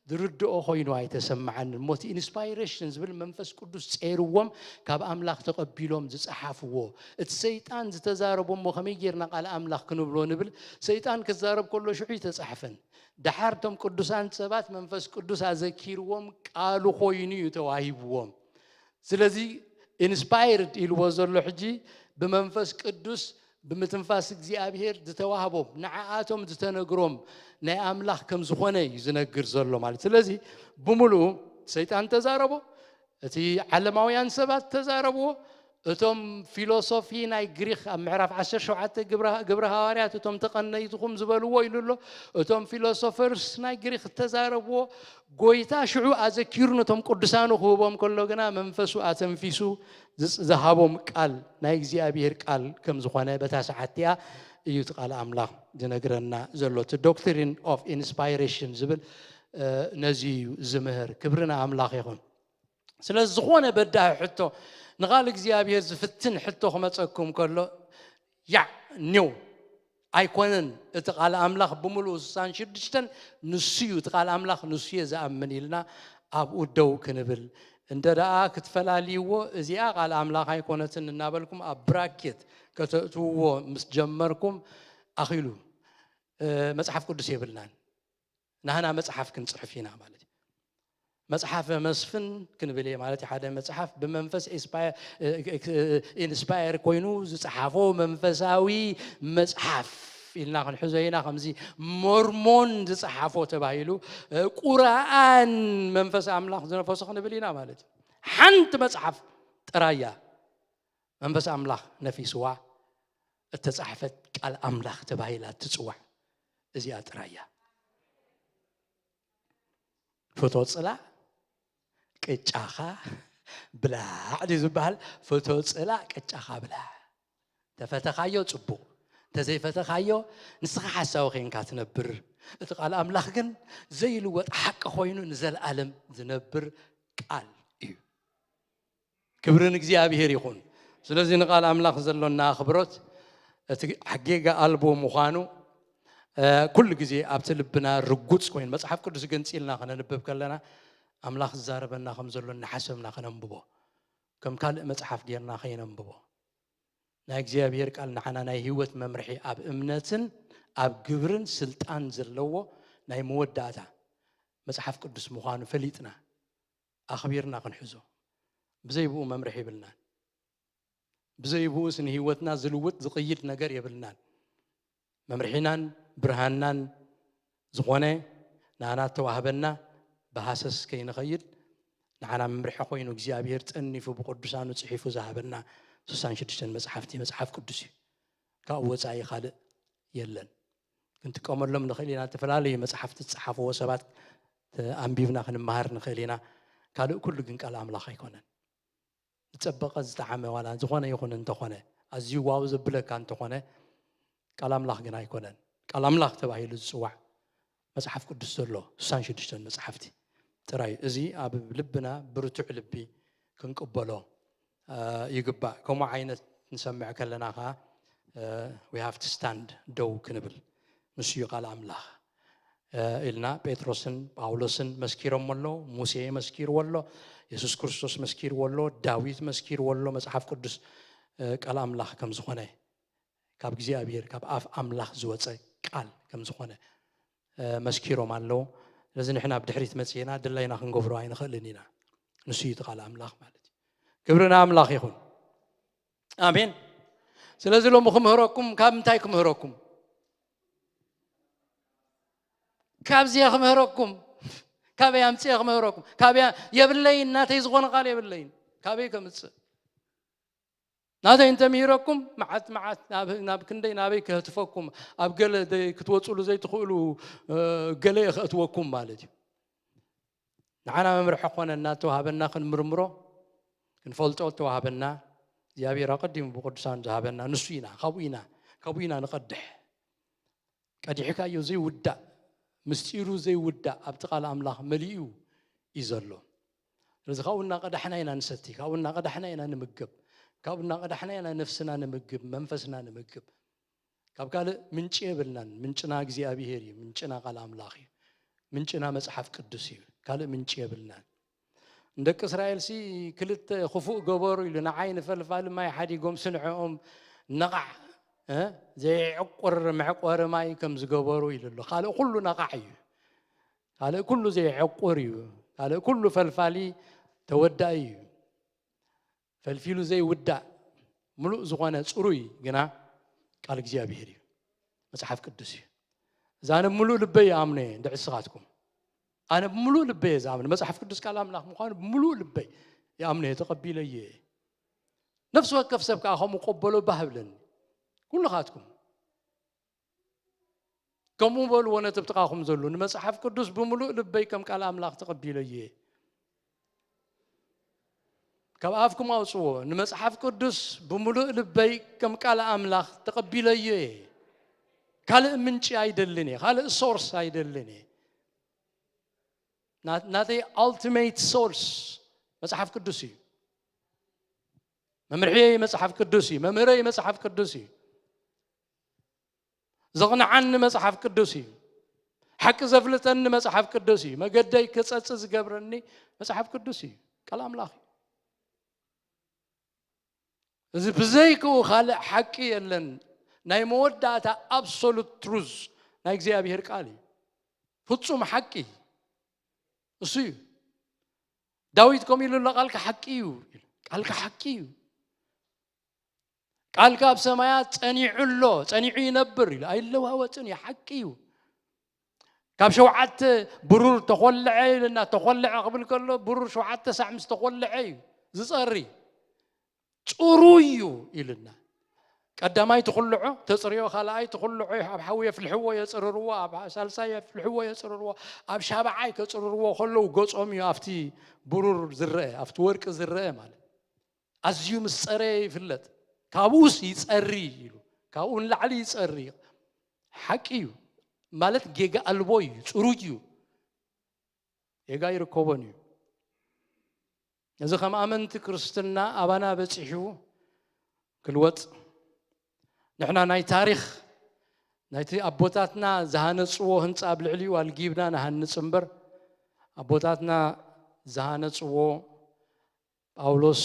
ዝርድኦ ኮይኑ ኣይተሰማዓንን። እሞ እቲ ኢንስፓይሬሽን ዝብል መንፈስ ቅዱስ ጸይርዎም ካብ ኣምላኽ ተቐቢሎም ዝጸሓፍዎ እቲ ሰይጣን ዝተዛረቦ እሞ ከመይ ጌርና ቃል ኣምላኽ ክንብሎ ንብል። ሰይጣን ክዛረብ ከሎ ሽዑ ይተጻሕፈን። ደሓር እቶም ቅዱሳን ሰባት መንፈስ ቅዱስ ኣዘኪርዎም ቃሉ ኮይኑ እዩ ተዋሂብዎም። ስለዚ ኢንስፓየርድ ኢልዎ ዘሎ ሕጂ ብመንፈስ ቅዱስ ብምትንፋስ እግዚኣብሄር ዝተዋህቦም ንዓኣቶም ዝተነግሮም ናይ ኣምላኽ ከም ዝኾነ እዩ ዝነግር ዘሎ ማለት። ስለዚ ብምሉኡ ሰይጣን ተዛረቦ፣ እቲ ዓለማውያን ሰባት ተዛረብዎ፣ እቶም ፊሎሶፊ ናይ ግሪክ ኣብ ምዕራፍ ዓሰርተ ሸውዓተ ግብረ ግብረ ሃዋርያት እቶም ተቐነይትኹም ዝበልዎ ኢሉ ኣሎ። እቶም ፊሎሶፈርስ ናይ ግሪክ እተዛረብዎ ጎይታ ሽዑ ኣዘኪሩ ነቶም ቅዱሳኑ ክህቦም ከሎ ግና መንፈሱ ኣተንፊሱ ዝሃቦም ቃል ናይ እግዚኣብሔር ቃል ከም ዝኾነ በታ ሰዓት እቲኣ እዩ እቲ ቃል ኣምላኽ ዝነግረና ዘሎ። እቲ ዶክትሪን ኦፍ ኢንስፓይሬሽን ዝብል ነዚ እዩ ዝምህር። ክብሪ ንኣምላኽ ይኹን። ስለዚ ዝኾነ በዳሂ ሕቶ ንቓል እግዚኣብሔር ዝፍትን ሕቶ ክመፀኩም ከሎ ያዕ ኒው ኣይኮነን። እቲ ቃል ኣምላኽ ብምሉኡ ስሳን ሽዱሽተን ንሱ እዩ። እቲ ቃል ኣምላኽ ንሱ እየ ዝኣምን ኢልና ኣብኡ ደው ክንብል እንተ ደኣ ክትፈላልይዎ እዚኣ ቃል ኣምላኽ ኣይኮነትን እናበልኩም ኣብ ብራኬት ከተእትውዎ ምስ ጀመርኩም ኣኺሉ። መጽሓፍ ቅዱስ የብልናን። ናህና መጽሓፍ ክንጽሕፍ ኢና ማለት እዩ። መጽሓፈ መስፍን ክንብል እየ ማለት ሓደ መጽሓፍ ብመንፈስ ኢንስፓየር ኮይኑ ዝጸሓፎ መንፈሳዊ መጽሓፍ ኢልና ክንሕዞ ኢና። ከምዚ ሞርሞን ዝጸሓፎ ተባሂሉ ቁርኣን መንፈስ ኣምላኽ ዝነፈሶ ክንብል ኢና ማለት እዩ። ሓንቲ መጽሓፍ ጥራያ መንፈስ ኣምላኽ ነፊስዋ እተጻሕፈት ቃል ኣምላኽ ተባሂላ ትጽዋዕ እዚኣ ጥራያ። ፍቶ ጽላእ ቅጫኻ ብላዕ ድዩ ዝበሃል? ፍቶ ጽላእ ቅጫኻ ብላዕ። ተፈተኻዮ ጽቡቕ፣ እንተዘይፈተኻዮ ንስኻ ሓሳዊ ኸይንካ ትነብር። እቲ ቃል ኣምላኽ ግን ዘይልወጥ ሓቂ ኾይኑ ንዘለኣለም ዝነብር ቃል እዩ። ክብሪ ንእግዚኣብሔር ይኹን። ስለዚ ንቃል ኣምላኽ ዘሎና ኣኽብሮት እቲ ጌጋ ኣልቦ ምዃኑ ኩሉ ግዜ ኣብቲ ልብና ርጉጽ ኮይኑ መጽሓፍ ቅዱስ ገንጺልና ከነንብብ ከለና ኣምላኽ ዝዛረበና ከም ዘሎ እናሓሰብና ከነንብቦ ከም ካልእ መጽሓፍ ጌርና ከይነንብቦ ናይ እግዚኣብሔር ቃል ንዓና ናይ ህይወት መምርሒ ኣብ እምነትን ኣብ ግብርን ስልጣን ዘለዎ ናይ መወዳእታ መጽሓፍ ቅዱስ ምዃኑ ፈሊጥና ኣኽቢርና ክንሕዞ። ብዘይ ብኡ መምርሒ የብልናን። ብዘይ ብኡስ ንህይወትና ዝልውጥ ዝቕይድ ነገር የብልናን። መምርሒናን ብርሃንናን ዝኾነ ንኣና እተዋህበና ብሃሰስ ከይንኸይድ ንዓና መምርሒ ኮይኑ እግዚኣብሔር ጸኒፉ ብቅዱሳኑ ጽሒፉ ዝሃበና ስሳን ሽዱሽተን መጽሓፍቲ መጽሓፍ ቅዱስ እዩ። ካብኡ ወጻኢ ካልእ የለን። ክንጥቀመሎም ንኽእል ኢና። ዝተፈላለዩ መጽሓፍቲ ዝጸሓፍዎ ሰባት ኣንቢብና ክንመሃር ንኽእል ኢና። ካልእ ኩሉ ግን ቃል ኣምላኽ ኣይኮነን። ዝጸበቐ ዝጠዓመ ዋላ ዝኾነ ይኹን እንተኾነ፣ ኣዝዩ ዋው ዘብለካ እንተኾነ፣ ቃል ኣምላኽ ግን ኣይኮነን። ቃል ኣምላኽ ተባሂሉ ዝጽዋዕ መጽሓፍ ቅዱስ ዘሎ ስሳን ሽዱሽተን መጽሓፍቲ ጥራይ። እዚ ኣብ ልብና ብርቱዕ ልቢ ክንቅበሎ ይግባእ። ከምኡ ዓይነት ንሰምዕ ከለና ኸዓ we have to stand፣ ደው ክንብል። ንሱ እዩ ቃል ኣምላኽ ኢልና። ጴጥሮስን ጳውሎስን መስኪሮም ኣሎ፣ ሙሴ መስኪርዎ ኣሎ፣ የሱስ ክርስቶስ መስኪርዎ ኣሎ፣ ዳዊት መስኪርዎ ኣሎ። መጽሓፍ ቅዱስ ቃል ኣምላኽ ከም ዝኾነ፣ ካብ እግዚኣብሔር ካብ ኣፍ ኣምላኽ ዝወፀ ቃል ከም ዝኾነ መስኪሮም ኣለዉ። ስለዚ ንሕና ብድሕሪት መፅና ድላይና ክንገብሮ ኣይንኽእልን ኢና። ንሱ እዩ እቲ ቃል ኣምላኽ ማለት እዩ። ክብሪ ንኣምላኽ ይኹን። ኣሜን። ስለዚ ሎሚ ክምህረኩም፣ ካብ ምንታይ ክምህረኩም? ካብዚኣ ክምህረኩም። ካበይ ኣምፅአ ክምህረኩም? ካበይ የብለይን፣ ናተይ ዝኾነ ቃል የብለይን። ካበይ ከምፅእ? ናተይ እንተምሂረኩም፣ መዓት መዓት ናብ፣ ናብ ክንደይ ናበይ ክህትፈኩም፣ ኣብ ገለ ዘይ-፣ ክትወፅሉ ዘይትኽእሉ ገለ እየ ከእትወኩም ማለት እዩ። ንዓና መምርሒ ኮነና፣ ተዋሃበና ክንምርምሮ፣ ክንፈልጦ ተዋሃበና። እግዚኣብሔር ኣቐዲሙ ብቅዱሳን ዝሃበና ንሱ ኢና። ካብኡ ኢና፣ ካብኡ ኢና ንቐድሕ። ቀዲሕካዮ ዘይውዳእ፣ ምስጢሩ ዘይውዳእ ኣብቲ ቃል ኣምላኽ መሊኡ እዩ ዘሎ። ስለዚ ካብኡ እናቐዳሕና ኢና ንሰቲ፣ ካብኡ እናቐዳሕና ኢና ንምገብ፣ ካብኡ እናቐዳሕና ኢና ነፍስና ንምግብ፣ መንፈስና ንምግብ። ካብ ካልእ ምንጪ የብልናን። ምንጭና እግዚኣብሔር እዩ፣ ምንጭና ቃል ኣምላኽ እዩ፣ ምንጭና መጽሓፍ ቅዱስ እዩ። ካልእ ምንጪ የብልናን። ንደቂ እስራኤልሲ ክልተ ክፉእ ገበሩ ኢሉ፣ ንዓይ ንፈልፋሊ ማይ ሓዲጎም ስንዕኦም ነቓዕ፣ እ፣ ዘይዕቁር መዕቆሪ ማይ ከም ዝገበሩ ኢሉ ኣሎ። ካልእ ኩሉ ነቓዕ እዩ። ካልእ ኩሉ ዘይዕቁር እዩ። ካልእ ኩሉ ፈልፋሊ ተወዳኢ እዩ። ፈልፊሉ ዘይውዳእ ምሉእ ዝኾነ ጽሩይ ግና ቃል እግዚኣብሔር እዩ፣ መጽሓፍ ቅዱስ እዩ። እዛ ኣነ ብምሉእ ልበይ ይኣምኖ እየ፣ እንድዒ ንስኻትኩም። ኣነ ብምሉእ ልበይ እየ ዝኣምኖ፣ መጽሓፍ ቅዱስ ቃል ኣምላኽ ምዃኑ ብምሉእ ልበይ ይኣምኖ እየ፣ ተቐቢለዮ እየ። ነፍሲ ወከፍ ሰብ ከኣ ከምኡ ቀበሎ ባህ ብለኒ። ኩልኻትኩም ከምኡ በልዎ ነቲ ኣብ ጥቓኹም ዘሎ፣ ንመጽሓፍ ቅዱስ ብምሉእ ልበይ ከም ቃል ኣምላኽ ተቐቢለዮ እየ። ካብ ኣፍኩም ኣውጽዎ፣ ንመጽሓፍ ቅዱስ ብምሉእ ልበይ ከም ቃል ኣምላኽ ተቐቢለዮ እየ። ካልእ ምንጪ ኣይደልን እየ፣ ካልእ ሶርስ ኣይደልን እየ። ና-፣ ናተይ ኣልቲሜት ሶርስ መጽሓፍ ቅዱስ እዩ። መምርሕየይ መጽሓፍ ቅዱስ እዩ። መምህረይ መጽሓፍ ቅዱስ እዩ። ዘቕንዓኒ መጽሓፍ ቅዱስ እዩ። ሓቂ ዘፍልጠኒ መጽሓፍ ቅዱስ እዩ። መገደይ ክጸጽ ዝገብረኒ መጽሓፍ ቅዱስ እዩ። ቃል ኣምላኽ እዩ። እዚ ብዘይክኡ ካልእ ሓቂ የለን። ናይ መወዳእታ ኣብሶሉት ትሩዝ ናይ እግዚኣብሔር ቃል እዩ። ፍጹም ሓቂ እሱ እዩ። ዳዊት ከምኡ ኢሉ ኣሎ፣ "ቃልካ ሓቂ እዩ" ኢሉ። ቃልካ ሓቂ እዩ። "ቃልካ ኣብ ሰማያት ጸኒዑ ኣሎ፣ ጸኒዑ ይነብር" ኢሉ። ኣይለዋወጥን እዩ፣ ሓቂ እዩ። ካብ ሸውዓተ ብሩር ተኾልዐ ኢልና፣ ተኾልዐ ክብል ከሎ ብሩር ሸውዓተ ሳዕ ምስ ተኾልዐ እዩ ዝጸሪ። ጽሩይ እዩ ኢልና። ቀዳማይ ትኹልዖ፣ ተጽርዮ፣ ካልኣይ ትኹልዖ፣ ኣብ ሓዊ የፍልሕዎ የጽርርዎ፣ ኣብ ሳልሳይ የፍልሕዎ የጽርርዎ፣ ኣብ ሻብዓይ ከጽርርዎ ከለዉ ገጾም እዩ ኣብቲ ብሩር ዝረአ፣ ኣብቲ ወርቂ ዝረአ ማለት። ኣዝዩ ምስ ጸረየ ይፍለጥ። ካብኡስ ይጸሪ ኢሉ። ካብኡ ንላዕሊ ይጸሪ። ሓቂ እዩ። ማለት ጌጋ ኣልቦ እዩ፣ ጽሩይ እዩ። ጌጋ ይርከቦን እዩ። እዚ ከም ኣመንቲ ክርስትና ኣባና በጺሑ ክልወጥ፣ ንሕና ናይ ታሪኽ፣ ናይቲ ኣቦታትና ዝሃነጽዎ ህንጻ ኣብ ልዕሊኡ ኣልጊብና ንሃንጽ እምበር፣ ኣቦታትና ዝሃነጽዎ፣ ጳውሎስ፣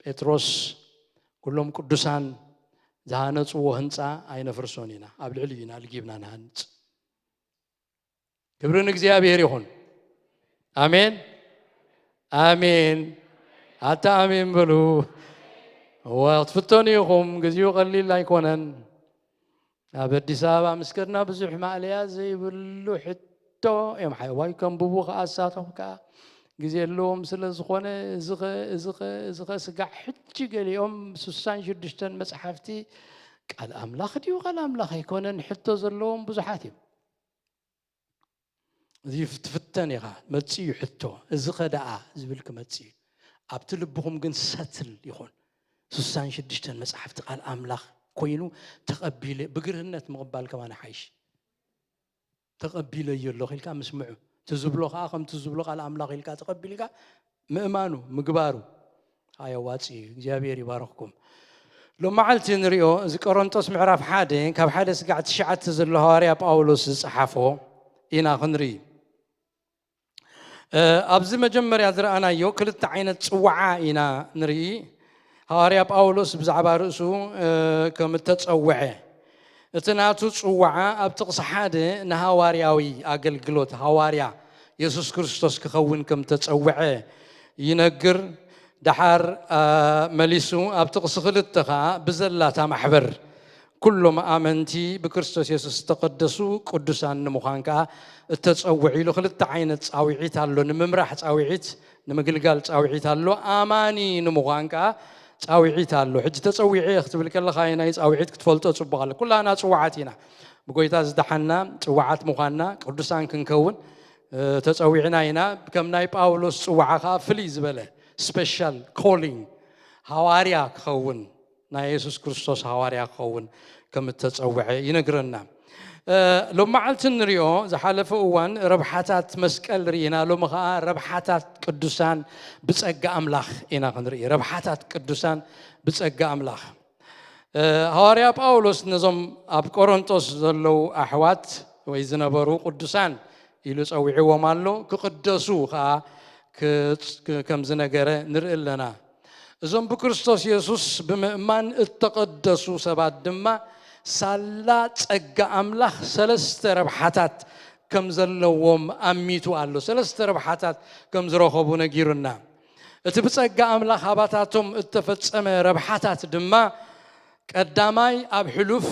ጴጥሮስ፣ ኩሎም ቅዱሳን ዝሃነጽዎ ህንጻ ኣይነፍርሶን ኢና። ኣብ ልዕሊኡ ኢና ኣልጊብና ንሃንጽ። ክብሪ ንእግዚኣብሔር ይኹን። ኣሜን፣ ኣሜን። ኣታ ኣሜን በሉ። እዋ፣ ክትፍተኑ ኢኹም። ግዜኡ ቀሊል ኣይኮነን። ኣብ ኣዲስ ኣበባ ምስ ከድና ብዙሕ ማእለያ ዘይብሉ ሕቶ እዮም። ሓዋይ ከንብቡ ከኣ ኣሳቶም ከኣ ግዜ ኣለዎም ስለ ዝኾነ፣ እዚ ኸ፣ እዚ ኸ፣ እዚ ኸ ስጋዕ ሕጂ ገሊኦም ስሳን ሽዱሽተን መጽሓፍቲ ቃል ኣምላኽ ድዩ ቃል ኣምላኽ ኣይኮነን ሕቶ ዘለዎም ብዙሓት እዮም። እዚ ትፍተን ኢኻ። መጽእ እዩ ሕቶ። እዚ ኸ ደኣ ዝብል ክመጽእ እዩ። ኣብቲ ልብኹም ግን ሰትል ይኹን። ስሳን ሽዱሽተን መጽሓፍቲ ቃል ኣምላኽ ኮይኑ ተቐቢለ፣ ብግርህነት ምቕባል ከማን ሓይሽ። ተቐቢለዮ ኣለኹ ኢልካ ምስምዑ። እቲ ዝብሎ ኸዓ ከምቲ ዝብሎ ቃል ኣምላኽ ኢልካ ተቐቢልካ ምእማኑ፣ ምግባሩ ኣየዋጽእ እዩ። እግዚኣብሔር ይባርኽኩም። ሎም መዓልቲ ንሪኦ፣ እዚ ቆሮንጦስ ምዕራፍ ሓደ ካብ ሓደ ስጋዕ ትሽዓተ ዘሎ ሃዋርያ ጳውሎስ ዝጸሓፎ ኢና ክንርኢ። እ፣ ኣብዚ መጀመርያ ዝረኣናዮ ክልተ ዓይነት ጽዋዓ ኢና ንርኢ። ሃዋርያ ጳውሎስ ብዛዕባ ርእሱ፣ እ፣ ከም እተጸውዐ፣ እቲ ናቱ ጽዋዓ ኣብ ጥቕሲ ሓደ ንሃዋርያዊ ኣገልግሎት ሃዋርያ የሱስ ክርስቶስ ክኸውን ከም እተጸውዐ ይነግር። ደሓር፣ እ፣ መሊሱ ኣብ ጥቕሲ ክልተ ኸኣ ብዘላታ ማሕበር ኩሎም ኣመንቲ ብክርስቶስ የሱስ ዝተቐደሱ ቅዱሳን ንምዃን ከኣ እተጸውዕ ኢሉ ክልተ ዓይነት ጻውዒት ኣሎ። ንምምራሕ ጻውዒት፣ ንምግልጋል ጻውዒት ኣሎ። ኣማኒ ንምዃን ከኣ ጻውዒት ኣሎ። ሕጂ ተጸዊዐ ክትብል ከለኻ ናይ ጻውዒት ክትፈልጦ ጽቡቕ ኣሎ። ኩላና ጽዋዓት ኢና። ብጎይታ ዝደሓና ጽዋዓት ምዃንና ቅዱሳን ክንከውን፣ እ፣ ተጸዊዕና ኢና። ከም ናይ ጳውሎስ ጽዋዓ ከኣ ፍልይ ዝበለ ስፔሻል ኮሊንግ ሃዋርያ ክኸውን ናይ የሱስ ክርስቶስ ሃዋርያ ክኸውን ከም እተጸውዐ ይነግረና። እ፣ ሎም መዓልቲ እንሪኦ ዝሓለፈ እዋን ረብሓታት መስቀል ርኢና፣ ሎሚ ኸዓ ረብሓታት ቅዱሳን ብጸጋ ኣምላኽ ኢና ክንርኢ። ረብሓታት ቅዱሳን ብጸጋ ኣምላኽ። እ፣ ሃዋርያ ጳውሎስ ነዞም ኣብ ቆሮንጦስ ዘለዉ ኣሕዋት ወይ ዝነበሩ ቅዱሳን ኢሉ ጸዊዕዎም ኣሎ። ክቕደሱ ኸዓ ክ-፣ ክ-፣ ከም ዝነገረ ንርኢ ኣለና። እዞም ብክርስቶስ የሱስ ብምእማን እተቐደሱ ሰባት ድማ ሳላ ጸጋ ኣምላኽ ሰለስተ ረብሓታት ከም ዘለዎም ኣሚቱ ኣሎ። ሰለስተ ረብሓታት ከም ዝረኸቡ ነጊሩና። እቲ ብጸጋ ኣምላኽ ኣባታቶም እተፈጸመ ረብሓታት ድማ ቀዳማይ ኣብ ሕሉፍ፣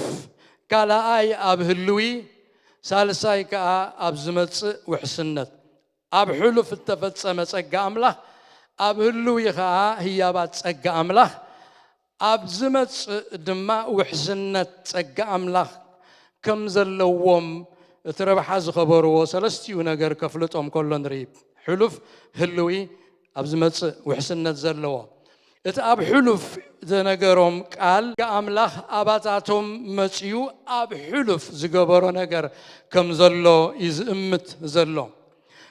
ካልኣይ ኣብ ህልዊ፣ ሳልሳይ ከኣ ኣብ ዝመጽእ ውሕስነት። ኣብ ሕሉፍ እተፈጸመ ጸጋ ኣምላኽ፣ ኣብ ህልዊ ኸኣ ህያባት ጸጋ ኣምላኽ፣ ኣብ ዝመጽእ ድማ ውሕስነት ጸጋ ኣምላኽ ከም ዘለዎም እቲ ረብሓ ዝኸበርዎ ሰለስቲኡ ነገር ከፍልጦም ከሎ ንርኢ። ሕሉፍ፣ ህልዊ፣ ኣብ ዝመጽእ ውሕስነት ዘለዎ። እቲ ኣብ ሕሉፍ ዘነገሮም ቃል ኣምላኽ ኣባታቶም መጺኡ ኣብ ሕሉፍ ዝገበሮ ነገር ከም ዘሎ እዩ ዝእምት ዘሎ።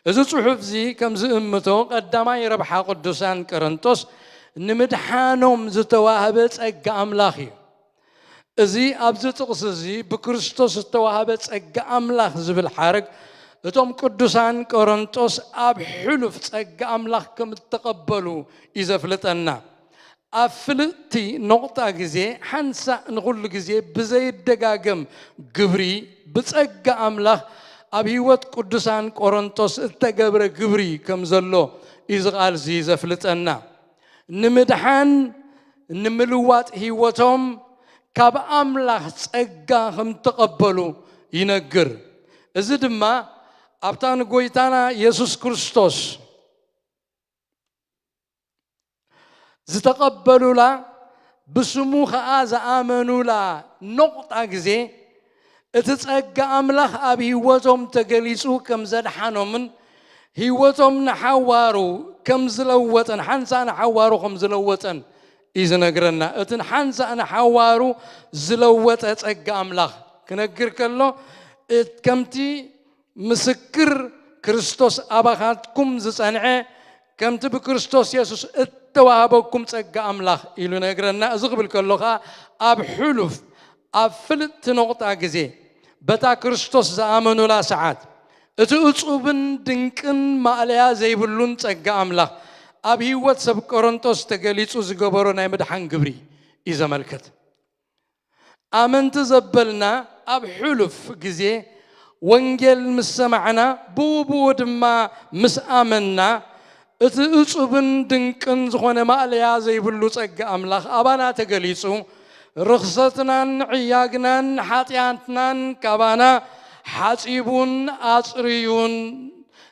እዚ ጽሑፍ እዚ ከም ዝእምቶ ቀዳማይ ረብሓ ቅዱሳን ቆሮንጦስ ንምድሓኖም ዝተዋህበ ጸጋ ኣምላኽ እዩ። እዚ ኣብዚ ጥቕሲ እዚ ብክርስቶስ ዝተዋህበ ጸጋ ኣምላኽ ዝብል ሓረግ እቶም ቅዱሳን ቆሮንጦስ ኣብ ሕሉፍ ጸጋ ኣምላኽ ከም እተቐበሉ እዩ ዘፍልጠና። ኣብ ፍልጥቲ ነቑጣ ግዜ ሓንሳእ ንኹሉ ግዜ ብዘይደጋገም ግብሪ ብጸጋ ኣምላኽ ኣብ ህይወት ቅዱሳን ቆሮንጦስ እተገብረ ግብሪ ከም ዘሎ እዩ እዚ ቃል እዚ ዘፍልጠና። ንምድሓን ንምልዋጥ ህይወቶም ካብ ኣምላኽ ጸጋ ከም እተቐበሉ ይነግር። እዚ ድማ ኣብታ ንጎይታና የሱስ ክርስቶስ ዝተቐበሉላ፣ ብስሙ ኸኣ ዝኣመኑላ ነቑጣ ግዜ፣ እቲ ጸጋ ኣምላኽ ኣብ ህይወቶም ተገሊጹ ከም ዘድሓኖምን ህይወቶም ንሓዋሩ ከም ዝለወጠን፣ ሓንሳእ ንሓዋሩ ከም ዝለወጠን እዩ ዝነግረና። እቲ ሓንሳእ ንሓዋሩ ዝለወጠ ጸጋ ኣምላኽ ክነግር ከሎ፣ እት-፣ ከምቲ ምስክር ክርስቶስ ኣባኻትኩም ዝጸንዐ፣ ከምቲ ብክርስቶስ የሱስ እተዋህበኩም ጸጋ ኣምላኽ ኢሉ ነግረና። እዚ ክብል ከሎ ኸኣ ኣብ ሕሉፍ፣ ኣብ ፍልጥቲ ነቑጣ ግዜ፣ በታ ክርስቶስ ዝኣመኑላ ሰዓት፣ እቲ እጹብን ድንቅን ማእለያ ዘይብሉን ጸጋ ኣምላኽ ኣብ ህይወት ሰብ ቆሮንጦስ ተገሊጹ ዝገበሮ ናይ ምድሓን ግብሪ እዩ ዘመልክት። ኣመንቲ ዘበልና ኣብ ሕሉፍ ግዜ ወንጌል ምስ ሰማዕና፣ ብኡ ብኡ ድማ ምስ ኣመንና፣ እቲ እጹብን ድንቅን ዝኾነ ማእለያ ዘይብሉ ጸጋ ኣምላኽ ኣባና ተገሊጹ፣ ርኽሰትናን ዕያግናን ሓጢኣትናን ካባና ሓጺቡን ኣጽርዩን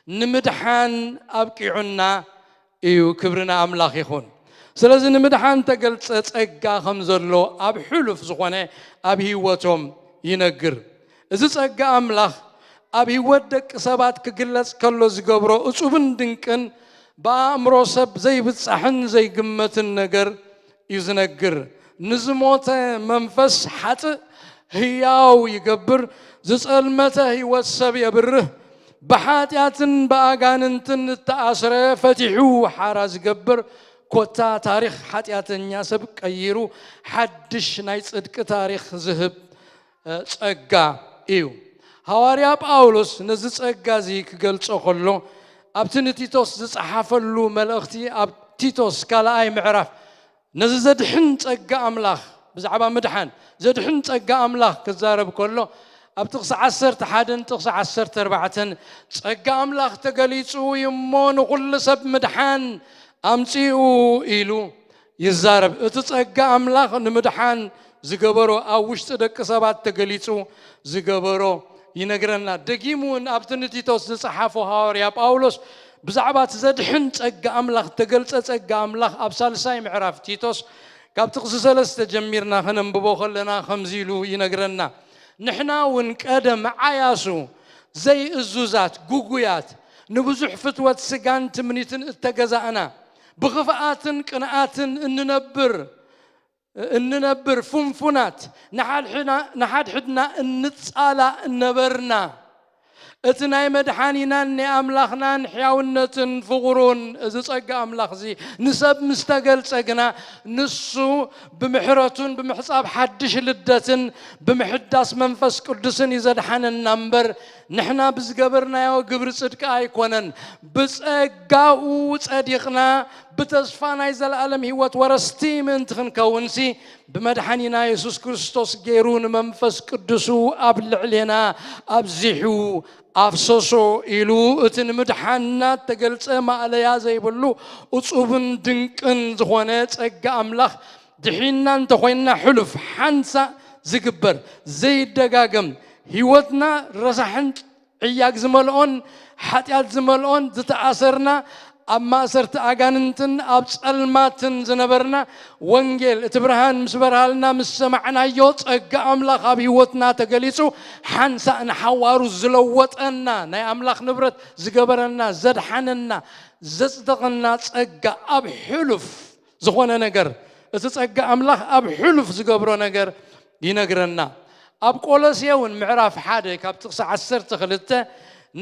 ንምድሓን ኣብቂዑና እዩ። ክብሪ ንኣምላኽ ይኹን። ስለዚ ንምድሓን ተገልጸ ጸጋ ከም ዘሎ ኣብ ሕሉፍ ዝኾነ ኣብ ህይወቶም ይነግር። እዚ ጸጋ ኣምላኽ ኣብ ህይወት ደቂ ሰባት ክግለጽ ከሎ ዝገብሮ እጹብን ድንቅን ብኣእምሮ ሰብ ዘይብጻሕን ዘይግመትን ነገር እዩ ዝነግር። ንዝሞተ መንፈስ ሓጥእ ህያው ይገብር፣ ዝጸልመተ ህይወት ሰብ የብርህ፣ ብሓጢኣትን ብኣጋንንትን እተኣስረ ፈቲሑ ሓራ ዝገብር፣ ኮታ ታሪኽ ሓጢኣተኛ ሰብ ቀይሩ ሓድሽ ናይ ጽድቂ ታሪኽ ዝህብ ጸጋ እዩ። ሃዋርያ ጳውሎስ ነዚ ጸጋ እዚ ክገልጾ ከሎ ኣብቲ ንቲቶስ ዝጸሓፈሉ መልእኽቲ ኣብ ቲቶስ ካልኣይ ምዕራፍ ነዚ ዘድሕን ጸጋ ኣምላኽ ብዛዕባ ምድሓን ዘድሕን ጸጋ ኣምላኽ ክዛረብ ከሎ ኣብ ጥቕሲ ዓሰርተ ሓደን ጥቕሲ ዓሰርተ ኣርባዕተን ጸጋ ኣምላኽ ተገሊጹ እዩ እሞ ንኹሉ ሰብ ምድሓን ኣምጺኡ ኢሉ ይዛረብ። እቲ ጸጋ ኣምላኽ ንምድሓን ዝገበሮ ኣብ ውሽጢ ደቂ ሰባት ተገሊጹ ዝገበሮ ይነግረና። ደጊሙ እውን ኣብቲ ንቲቶስ ዝጸሓፎ ሃዋርያ ጳውሎስ ብዛዕባ እቲ ዘድሕን ጸጋ ኣምላኽ ተገልጸ ጸጋ ኣምላኽ ኣብ ሳልሳይ ምዕራፍ ቲቶስ ካብ ጥቕሲ ሰለስተ ጀሚርና ከነንብቦ ከለና ከምዚ ኢሉ ይነግረና። ንሕና እውን ቀደም ዓያሱ ዘይእዙዛት፣ ጉጉያት፣ ንብዙሕ ፍትወት ስጋን ትምኒትን እተገዛእና፣ ብኽፍኣትን ቅንኣትን እንነብር እንነብር ፍንፉናት፣ ንሓድሕድና እንጻላእ ነበርና። እቲ ናይ መድሓኒናን ናይ ኣምላኽናን ሕያውነትን ፍቕሩን እዚ ጸጋ ኣምላኽ እዚ ንሰብ ምስ ተገልጸ ግና ንሱ ብምሕረቱን ብምሕጻብ ሓድሽ ልደትን ብምሕዳስ መንፈስ ቅዱስን እዩ ዘድሓነና እምበር ንሕና ብዝገበርናዮ ግብሪ ጽድቂ ኣይኮነን። ብጸጋኡ ጸዲቕና ብተስፋ ናይ ዘለኣለም ህይወት ወረስቲ ምእንቲ ክንከውንሲ ብመድሓኒና የሱስ ክርስቶስ ገይሩ ንመንፈስ ቅዱሱ ኣብ ልዕሌና ኣብዚሑ ኣፍሰሶ ኢሉ እቲ ንምድሓንና እተገልጸ ማእለያ ዘይብሉ እጹብን ድንቅን ዝኾነ ጸጋ ኣምላኽ ድሒንና እንተኾይንና ሕሉፍ ሓንሳእ ዝግበር ዘይደጋገም ህይወትና ረሳሕን ዕያግ ዝመልኦን ሓጢኣት ዝመልኦን ዝተኣሰርና ኣብ ማእሰርቲ ኣጋንንትን ኣብ ጸልማትን ዝነበርና ወንጌል እቲ ብርሃን ምስ በርሃልና ምስ ሰማዕናዮ ጸጋ ኣምላኽ ኣብ ህይወትና ተገሊጹ ሓንሳእ ንሓዋሩ ዝለወጠና ናይ ኣምላኽ ንብረት ዝገበረና ዘድሓነና ዘጽደቐና ጸጋ ኣብ ሕሉፍ ዝኾነ ነገር እቲ ጸጋ ኣምላኽ ኣብ ሕሉፍ ዝገብሮ ነገር ይነግረና። ኣብ ቆሎሴ እውን ምዕራፍ ሓደ ካብ ጥቕሲ ዓሰርተ ክልተ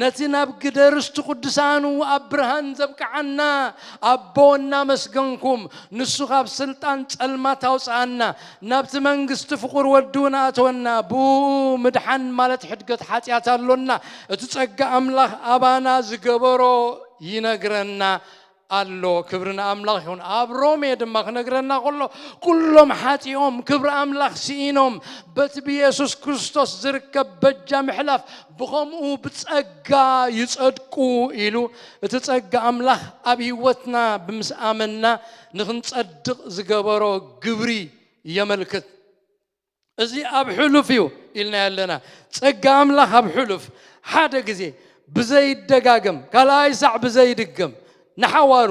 ነቲ ናብ ግደ ርስቲ ቅዱሳኑ ኣብ ብርሃን ዘብቅዓና ኣቦ እናመስገንኩም ንሱ ካብ ስልጣን ጸልማት ኣውፅኣና ናብቲ መንግስቲ ፍቑር ወዱ ንኣተወና ብኡ ምድሓን ማለት ሕድገት ሓጢኣት ኣሎና እቲ ጸጋ ኣምላኽ ኣባና ዝገበሮ ይነግረና ኣሎ። ክብሪ ንኣምላኽ ይኹን። ኣብ ሮሜ ድማ ክነግረና ከሎ ኩሎም ሓጢኦም ክብሪ ኣምላኽ ስኢኖም በቲ ብየሱስ ክርስቶስ ዝርከብ በጃ ምሕላፍ ብኸምኡ ብጸጋ ይጸድቁ ኢሉ እቲ ጸጋ ኣምላኽ ኣብ ህይወትና ብምስኣመና ንኽንጸድቕ ዝገበሮ ግብሪ የመልክት። እዚ ኣብ ሕሉፍ እዩ ኢልና ኣለና። ጸጋ ኣምላኽ ኣብ ሕሉፍ ሓደ ግዜ ብዘይደጋገም ካልኣይ ሳዕ ብዘይድገም ንሓዋሩ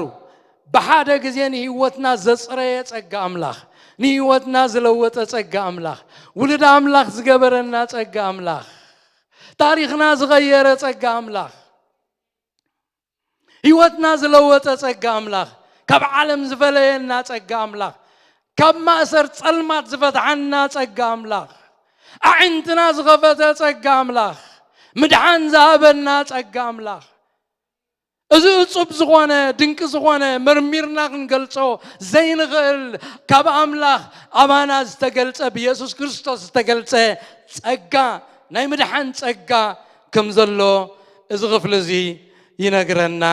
ብሓደ ግዜ ንህይወትና ዘጽረየ ጸጋ ኣምላኽ ንህይወትና ዝለወጠ ጸጋ ኣምላኽ ውሉድ ኣምላኽ ዝገበረና ጸጋ ኣምላኽ ታሪኽና ዝቐየረ ጸጋ ኣምላኽ ህይወትና ዝለወጠ ጸጋ ኣምላኽ ካብ ዓለም ዝፈለየና ጸጋ ኣምላኽ ካብ ማእሰር ጸልማት ዝፈትሓና ጸጋ ኣምላኽ ኣዒንትና ዝኸፈተ ጸጋ ኣምላኽ ምድሓን ዝሃበና ጸጋ ኣምላኽ እዚ እጹብ ዝኾነ ድንቂ ዝኾነ መርሚርና ክንገልጾ ዘይንኽእል ካብ ኣምላኽ ኣባና ዝተገልጸ ብየሱስ ክርስቶስ ዝተገልጸ ጸጋ ናይ ምድሓን ጸጋ ከም ዘሎ እዚ ክፍሊ እዚ ይነግረና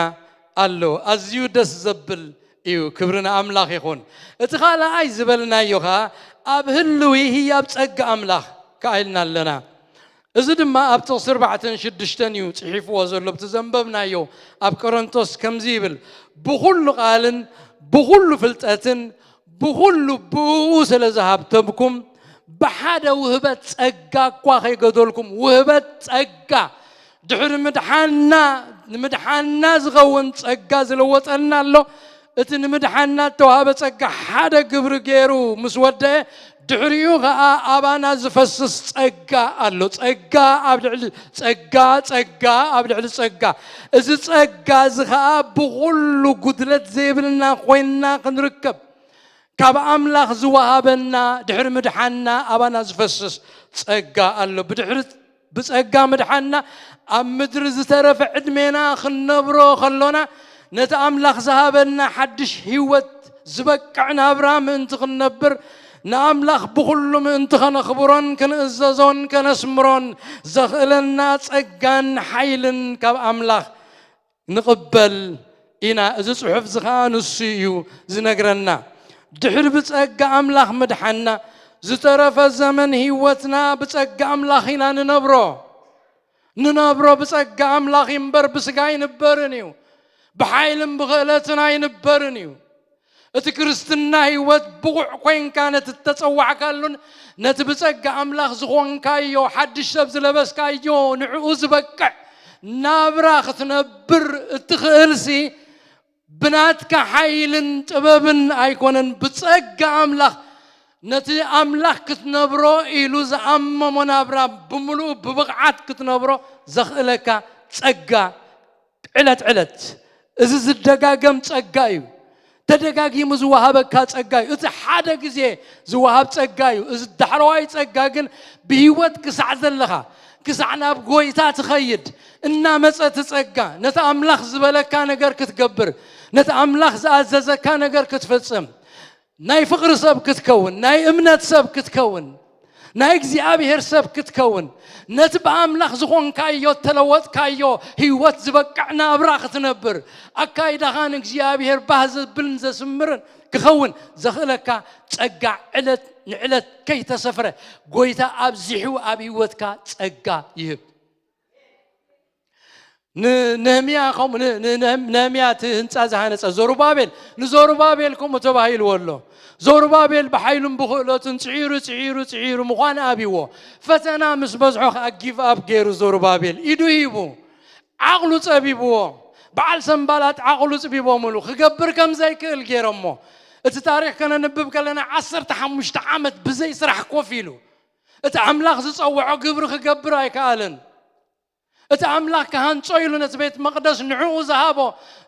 ኣሎ። ኣዝዩ ደስ ዘብል እዩ። ክብሪ ንኣምላኽ ይኹን። እቲ ካልኣይ ዝበልናዮ ኸኣ ኣብ ህልዊ ህያብ ጸጋ ኣምላኽ ከኣ ኢልና ኣለና። እዚ ድማ ኣብ ጥቕሲ ኣርባዕተን ሽዱሽተን እዩ ጽሒፍዎ ዘሎ። ብቲ ዘንበብናዮ ኣብ ቆሮንቶስ ከምዚ ይብል፣ ብኹሉ ቃልን ብኹሉ ፍልጠትን ብኹሉ ብእኡ ስለ ዝሃብተምኩም ብሓደ ውህበት ጸጋ እኳ ከይገደልኩም ውህበት ጸጋ ድሕሪ ምድሓና ንምድሓና ዝኸውን ጸጋ ዝለወጠና ኣሎ። እቲ ንምድሓና እተዋህበ ጸጋ ሓደ ግብሪ ገይሩ ምስ ወደአ ድሕሪኡ ኸዓ ኣባና ዝፈስስ ጸጋ ኣሎ። ጸጋ ኣብ ልዕሊ ጸጋ፣ ጸጋ ኣብ ልዕሊ ጸጋ። እዚ ጸጋ እዚ ኸዓ ብኹሉ ጉድለት ዘይብልና ኮይንና ክንርከብ ካብ ኣምላኽ ዝወሃበና ድሕሪ ምድሓንና ኣባና ዝፈስስ ጸጋ ኣሎ። ብድሕሪ ብጸጋ ምድሓንና ኣብ ምድሪ ዝተረፈ ዕድሜና ክንነብሮ ከሎና ነቲ ኣምላኽ ዝሃበና ሓድሽ ህይወት ዝበቅዕ ናብራ ምእንቲ ክንነብር ንኣምላኽ ብኹሉ ምእንቲ ከነኽብሮን ክንእዘዞን ከነስምሮን ዘኽእለና ጸጋን ሓይልን ካብ ኣምላኽ ንቕበል ኢና። እዚ ጽሑፍ እዚ ኸዓ ንሱ እዩ ዝነግረና። ድሕሪ ብጸጋ ኣምላኽ ምድሓና ዝተረፈ ዘመን ህይወትና ብጸጋ ኣምላኽ ኢና ንነብሮ። ንነብሮ ብጸጋ ኣምላኽ እምበር ብስጋ ኣይንበርን እዩ። ብሓይልን ብኽእለትን ኣይንበርን እዩ። እቲ ክርስትና ህይወት ብቑዕ ኮይንካ ነቲ እተጸዋዕካሉን ነቲ ብጸጋ ኣምላኽ ዝኾንካዮ ሓድሽ ሰብ ዝለበስካዮ ንዕኡ ዝበቅዕ ናብራ ክትነብር እትኽእልሲ ብናትካ ሓይልን ጥበብን ኣይኮነን፣ ብጸጋ ኣምላኽ ነቲ ኣምላኽ ክትነብሮ ኢሉ ዝኣመሞ ናብራ ብምሉኡ ብብቕዓት ክትነብሮ ዘኽእለካ ጸጋ ዕለት ዕለት እዚ ዝደጋገም ጸጋ እዩ። ተደጋጊሙ ዝወሃበካ ጸጋ እዩ። እቲ ሓደ ግዜ ዝወሃብ ጸጋ እዩ። እዚ ዳሕረዋይ ጸጋ ግን ብህይወት ክሳዕ ዘለኻ፣ ክሳዕ ናብ ጎይታ ትኸይድ፣ እናመጸ እቲ ጸጋ ነቲ ኣምላኽ ዝበለካ ነገር ክትገብር፣ ነቲ ኣምላኽ ዝኣዘዘካ ነገር ክትፍጽም፣ ናይ ፍቕሪ ሰብ ክትከውን፣ ናይ እምነት ሰብ ክትከውን፣ ናይ እግዚኣብሔር ሰብ ክትከውን፣ ነቲ ብኣምላኽ ዝኾንካዮ፣ እተለወጥካዮ ህይወት ዝበቅዕ ናብራ ክትነብር፣ ኣካይዳኻ ንእግዚኣብሔር ባህ ዘብልን ዘስምርን ክኸውን ዘኽእለካ ጸጋ ዕለት ንዕለት ከይተሰፍረ ጎይታ ኣብዚሑ ኣብ ህይወትካ ጸጋ ይህብ። ንነህምያ ከምኡ ን- ን- ነህም- ነህምያ እቲ ህንፃ ዝሃነፀ ዘሩባቤል፣ ንዘሩባቤል ከምኡ ተባሂልዎ ኣሎ። ዘሩባቤል ብሓይሉን ብኽእለቱን ፅዒሩ ፅዒሩ ፅዒሩ ምዃን ኣብይዎ። ፈተና ምስ በዝሖ ከዓ ጊቭ ኣፕ ገይሩ ዘሩባቤል ኢዱ ሂቡ፣ ዓቕሉ ፀቢብዎ። በዓል ሰንባላት ዓቕሉ ፅቢቦምሉ ክገብር ከም ዘይክእል ገይሮሞ። እቲ ታሪክ ከነንብብ ከለና ዓሰርተ ሓሙሽተ ዓመት ብዘይ ስራሕ ኮፍ ኢሉ እቲ ኣምላኽ ዝፀውዖ ግብሪ ክገብር ኣይከኣለን። እቲ ኣምላኽ ክሃንጾ ኢሉ ነቲ ቤት መቕደስ ንዕኡ ዝሃቦ፣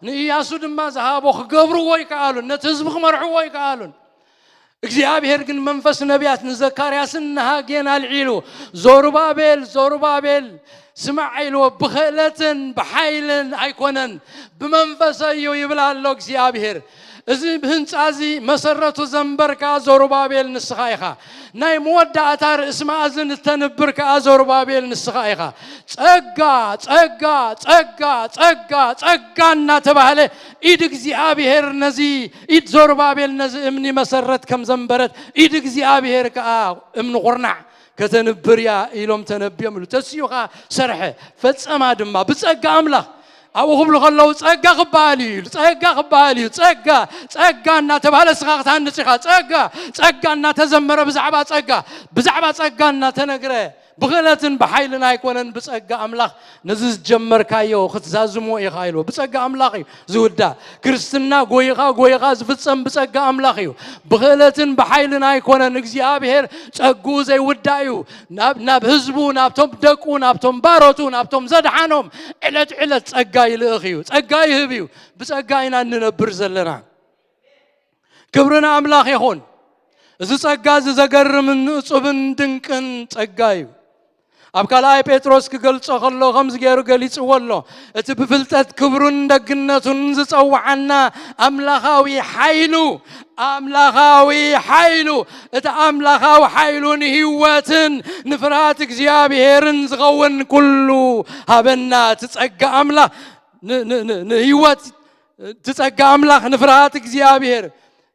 ንእያሱ ድማ ዝሃቦ ክገብርዎ ኣይከኣሉን፣ ነቲ ህዝቢ ክመርሕዎ ኣይከኣሉን። እግዚኣብሔር ግን መንፈስ ነቢያት ንዘካርያስን ንሃጌን ኣልዒሉ፣ "ዞሩባቤል፣ ዞሩባቤል፣ ስማዕ" ኢልዎ፣ "ብኽእለትን ብሓይልን ኣይኮነን፣ ብመንፈሰይ እዩ" ይብል ኣሎ እግዚኣብሔር። እዚ ህንጻ እዚ መሰረቱ ዘንበርካ ዞሩባቤል ንስኻ ኢኻ። ናይ መወዳእታ ርእሲ መኣዝን እተንብር ከኣ ዞሩባቤል ንስኻ ኢኻ። ጸጋ፣ ጸጋ፣ ጸጋ፣ ጸጋ፣ ጸጋ እናተባህለ ኢድ እግዚኣብሔር ነዚ፣ ኢድ ዞሩባቤል ነዚ እምኒ መሰረት ከም ዘንበረት፣ ኢድ እግዚኣብሔር ከኣ እምኒ ኹርናዕ ከተንብር እያ ኢሎም ተነብዮም ኢሉ። ተስዩ ከኣ ሰርሐ፣ ፈጸማ ድማ ብጸጋ ኣምላኽ። ኣብኡ ክብሉ ከለዉ ጸጋ ክበሃል እዩ ኢሉ፣ ጸጋ ክበሃል እዩ፣ ጸጋ፣ ጸጋ እናተባህለ እስኻ ክትሃንጽ ኢኻ። ጸጋ፣ ጸጋ እናተዘመረ ብዛዕባ ጸጋ፣ ብዛዕባ ጸጋ እናተነግረ ብኽእለትን ብሓይልን ኣይኮነን፣ ብጸጋ ኣምላኽ ነዚ ዝጀመርካዮ ክትዛዝሞ ኢኻ ኢልዎ። ብጸጋ ኣምላኽ እዩ ዝውዳእ። ክርስትና ጎይኻ፣ ጎይኻ ዝፍጸም ብጸጋ ኣምላኽ እዩ። ብኽእለትን ብሓይልን ኣይኮነን። እግዚኣብሔር ጸግኡ ዘይውዳእ እዩ። ናብ፣ ናብ ህዝቡ፣ ናብቶም ደቁ፣ ናብቶም ባሮቱ፣ ናብቶም ዘድሓኖም ዕለት ዕለት ጸጋ ይልእኽ እዩ። ጸጋ ይህብ እዩ። ብጸጋ ኢና እንነብር ዘለና። ክብሪ ንኣምላኽ ይኹን። እዚ ጸጋ እዚ ዘገርምን እጹብን ድንቅን ጸጋ እዩ። ኣብ ካልኣይ ጴጥሮስ ክገልጾ ከሎ ከምዚ ገይሩ ገሊጽዎ ኣሎ። እቲ ብፍልጠት ክብሩን ደግነቱን ዝጸውዓና ኣምላኻዊ ሓይሉ፣ ኣምላኻዊ ሓይሉ፣ እቲ ኣምላኻዊ ሓይሉ ንህይወትን ንፍርሃት እግዚኣብሔርን ዝኸውን ኩሉ ሃበና። እቲ ጸጋ ኣምላኽ ን-፣ ን-፣ ን-፣ ንህይወት፣ እቲ ጸጋ ኣምላኽ ንፍርሃት እግዚኣብሔር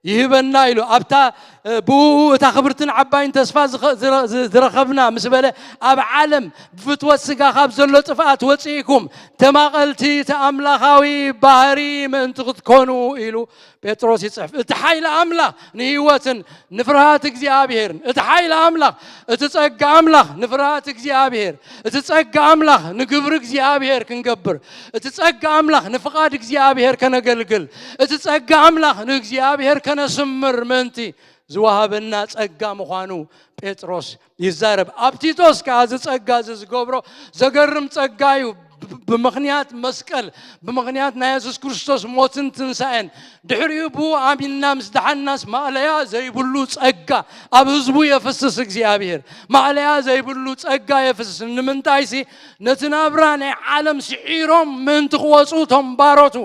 ይህበና ኢሉ። ኣብታ፣ እ፣ ብኡ እታ ክብርትን ዓባይን ተስፋ ዝኸ-፣ ዝረ-፣ ዝ-፣ ዝረኸብና ምስ በለ፣ ኣብ ዓለም ብፍትወት ስጋ ካብ ዘሎ ጥፍኣት ወጺእኩም ተማቐልቲ እቲ ኣምላኻዊ ባህሪ ምእንቲ ክትኮኑ ኢሉ ጴጥሮስ ይጽሕፍ። እቲ ሓይሊ ኣምላኽ ንህይወትን ንፍርሃት እግዚኣብሔርን፣ እቲ ሓይሊ ኣምላኽ፣ እቲ ጸጋ ኣምላኽ ንፍርሃት እግዚኣብሔር፣ እቲ ጸጋ ኣምላኽ ንግብሪ እግዚኣብሔር ክንገብር፣ እቲ ጸጋ ኣምላኽ ንፍቓድ እግዚኣብሔር ከነገልግል፣ እቲ ጸጋ ኣምላኽ ንእግዚኣብሔር ከነስምር ምእንቲ ዝወሃበና ጸጋ ምዃኑ ጴጥሮስ ይዛረብ። ኣብ ቲቶስ ከኣ እዚ ጸጋ እዚ ዝገብሮ ዘገርም ጸጋ እዩ። ብ-፣ ብምኽንያት መስቀል፣ ብምኽንያት ናይ የሱስ ክርስቶስ ሞትን ትንሳኤን፣ ድሕሪኡ ብኡ ኣሚንና ምስ ደሓንናስ ማእለያ ዘይብሉ ጸጋ ኣብ ህዝቡ የፍስስ እግዚኣብሔር። ማእለያ ዘይብሉ ጸጋ የፍስስ። ንምንታይሲ ነቲ ናብራ ናይ ዓለም ስዒሮም ምእንቲ ክወፁ እቶም ባሮቱ፣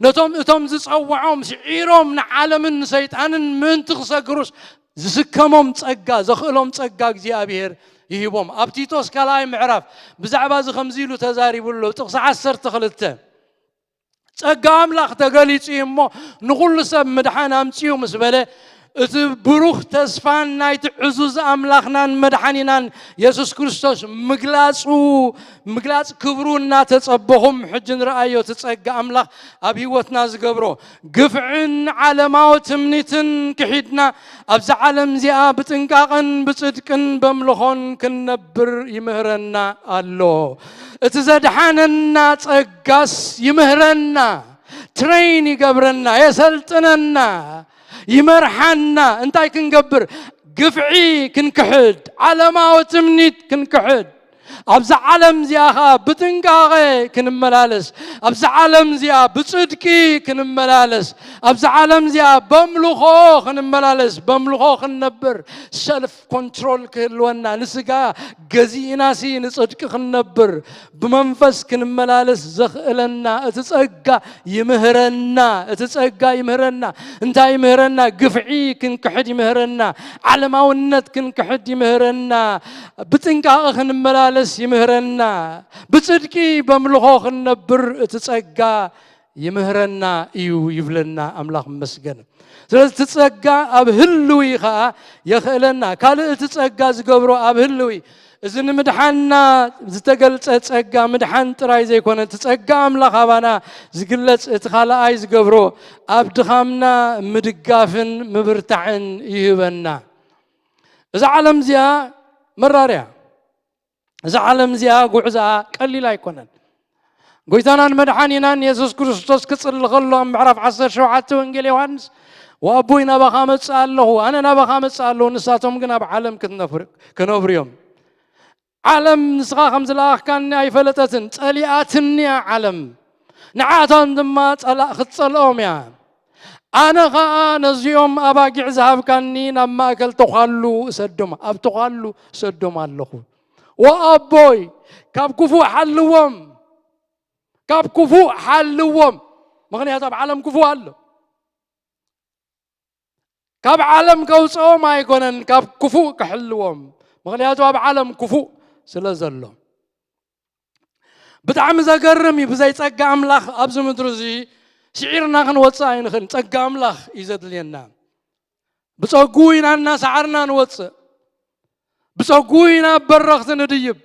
ነቶም እቶም ዝጸውዖም ስዒሮም ንዓለምን ንሰይጣንን ምእንቲ ክሰግሩስ ዝስከሞም ጸጋ፣ ዘኽእሎም ጸጋ እግዚኣብሔር ይህቦም። ኣብ ቲቶስ ካልኣይ ምዕራፍ ብዛዕባ እዚ ከምዚ ኢሉ ተዛሪቡ ኣሎ። ጥቕሲ ዓሰርተ ክልተ፣ ጸጋ ኣምላኽ ተገሊጹ እዩ እሞ ንኹሉ ሰብ ምድሓን ኣምጺኡ ምስ በለ፣ እቲ ብሩኽ ተስፋን ናይቲ ዕዙዝ ኣምላኽናን መድሓኒናን የሱስ ክርስቶስ ምግላጹ፣ ምግላጽ ክብሩ እናተጸበኹም ሕጂ ንረኣዮ እቲ ጸጋ ኣምላኽ ኣብ ህይወትና ዝገብሮ። ግፍዕን ዓለማዊ ትምኒትን ክሒድና ኣብዛ ዓለም እዚኣ ብጥንቃቕን ብጽድቅን በምልኾን ክንነብር ይምህረና ኣሎ። እቲ ዘድሓነና ጸጋስ ይምህረና፣ ትሬን ይገብረና፣ የሰልጥነና፣ ይመርሓና። እንታይ ክንገብር? ግፍዒ ክንክሕድ፣ ዓለማዊ ትምኒት ክንክሕድ፣ ኣብዛ ዓለም እዚኣ ኸዓ ብጥንቃቐ ክንመላለስ፣ ኣብዛ ዓለም እዚኣ ብጽድቂ ክንመላለስ፣ ኣብዛ ዓለም እዚኣ በምልኾ ክንመላለስ፣ በምልኾ ክንነብር፣ ሰልፍ ኮንትሮል ክህልወና፣ ንስጋ ገዚእናሲ ንጽድቂ ክንነብር፣ ብመንፈስ ክንመላለስ ዘኽእለና እቲ ጸጋ ይምህረና፣ እቲ ጸጋ ይምህረና። እንታይ ይምህረና? ግፍዒ ክንክሕድ ይምህረና፣ ዓለማውነት ክንክሕድ ይምህረና፣ ብጥንቃቐ ክንመላለስ ይምህረና፣ ብጽድቂ በምልኾ ክንነብር እቲ ጸጋ ይምህረና እዩ ይብለና ኣምላኽ ይመስገን። ስለዚ እቲ ጸጋ ኣብ ህልዊ ኸኣ የኽእለና። ካልእ እቲ ጸጋ ዝገብሮ ኣብ ህልዊ፣ እዚ ንምድሓንና ዝተገልጸ ጸጋ ምድሓን ጥራይ ዘይኮነ፣ እቲ ጸጋ ኣምላኽ ኣባና ዝግለጽ እቲ ካልኣይ ዝገብሮ ኣብ ድኻምና ምድጋፍን ምብርታዕን ይህበና። እዛ ዓለም እዚኣ መራር እያ። እዛ ዓለም እዚኣ ጉዕዞኣ ቀሊል ኣይኮነን። ጎይታናን መድሓኒናን የሱስ ክርስቶስ ክጽሊ ከሎ ኣብ ምዕራፍ ዓሰርተ ሸውዓተ ወንጌል ዮሃንስ፣ "ወኣቦይ ናባኻ እመጽእ ኣለኹ፣ ኣነ ናባኻ እመጽእ ኣለኹ፣ ንሳቶም ግን ኣብ ዓለም ክትነፍር-፣ ክነብሩ እዮም። ዓለም ንስኻ ከም ዝለኣኽካኒ ኣይፈለጠትን፣ ጸሊኣትኒ እያ ዓለም፣ ንዓቶም ድማ ጸላ-፣ ክትጸልኦም እያ። ኣነ ኸኣ ነዚኦም ኣባጊዕ ዝሃብካኒ ናብ ማእከል ተዃሉ እሰዶም፣ ኣብ ተዃሉ እሰዶም ኣለኹ። ወኣቦይ፣ ካብ ክፉእ ሓልዎም፣ ካብ ክፉእ ሓልዎም፣ ምኽንያቱ ኣብ ዓለም ክፉእ ኣሎ። ካብ ዓለም ከውፅኦም ኣይኮነን፣ ካብ ክፉእ ክሕልዎም፣ ምኽንያቱ ኣብ ዓለም ክፉእ ስለ ዘሎ። ብጣዕሚ ዘገርም እዩ። ብዘይ ጸጋ ኣምላኽ ኣብዚ ምድሪ እዚ ስዒርና ክንወፅእ ኣይንኽእልን። ጸጋ ኣምላኽ እዩ ዘድልየና። ብጸጉ ኢና እናሰዓርና ንወፅእ። ብጸጉ ኢና ኣብ በረኽቲ ንድይብ።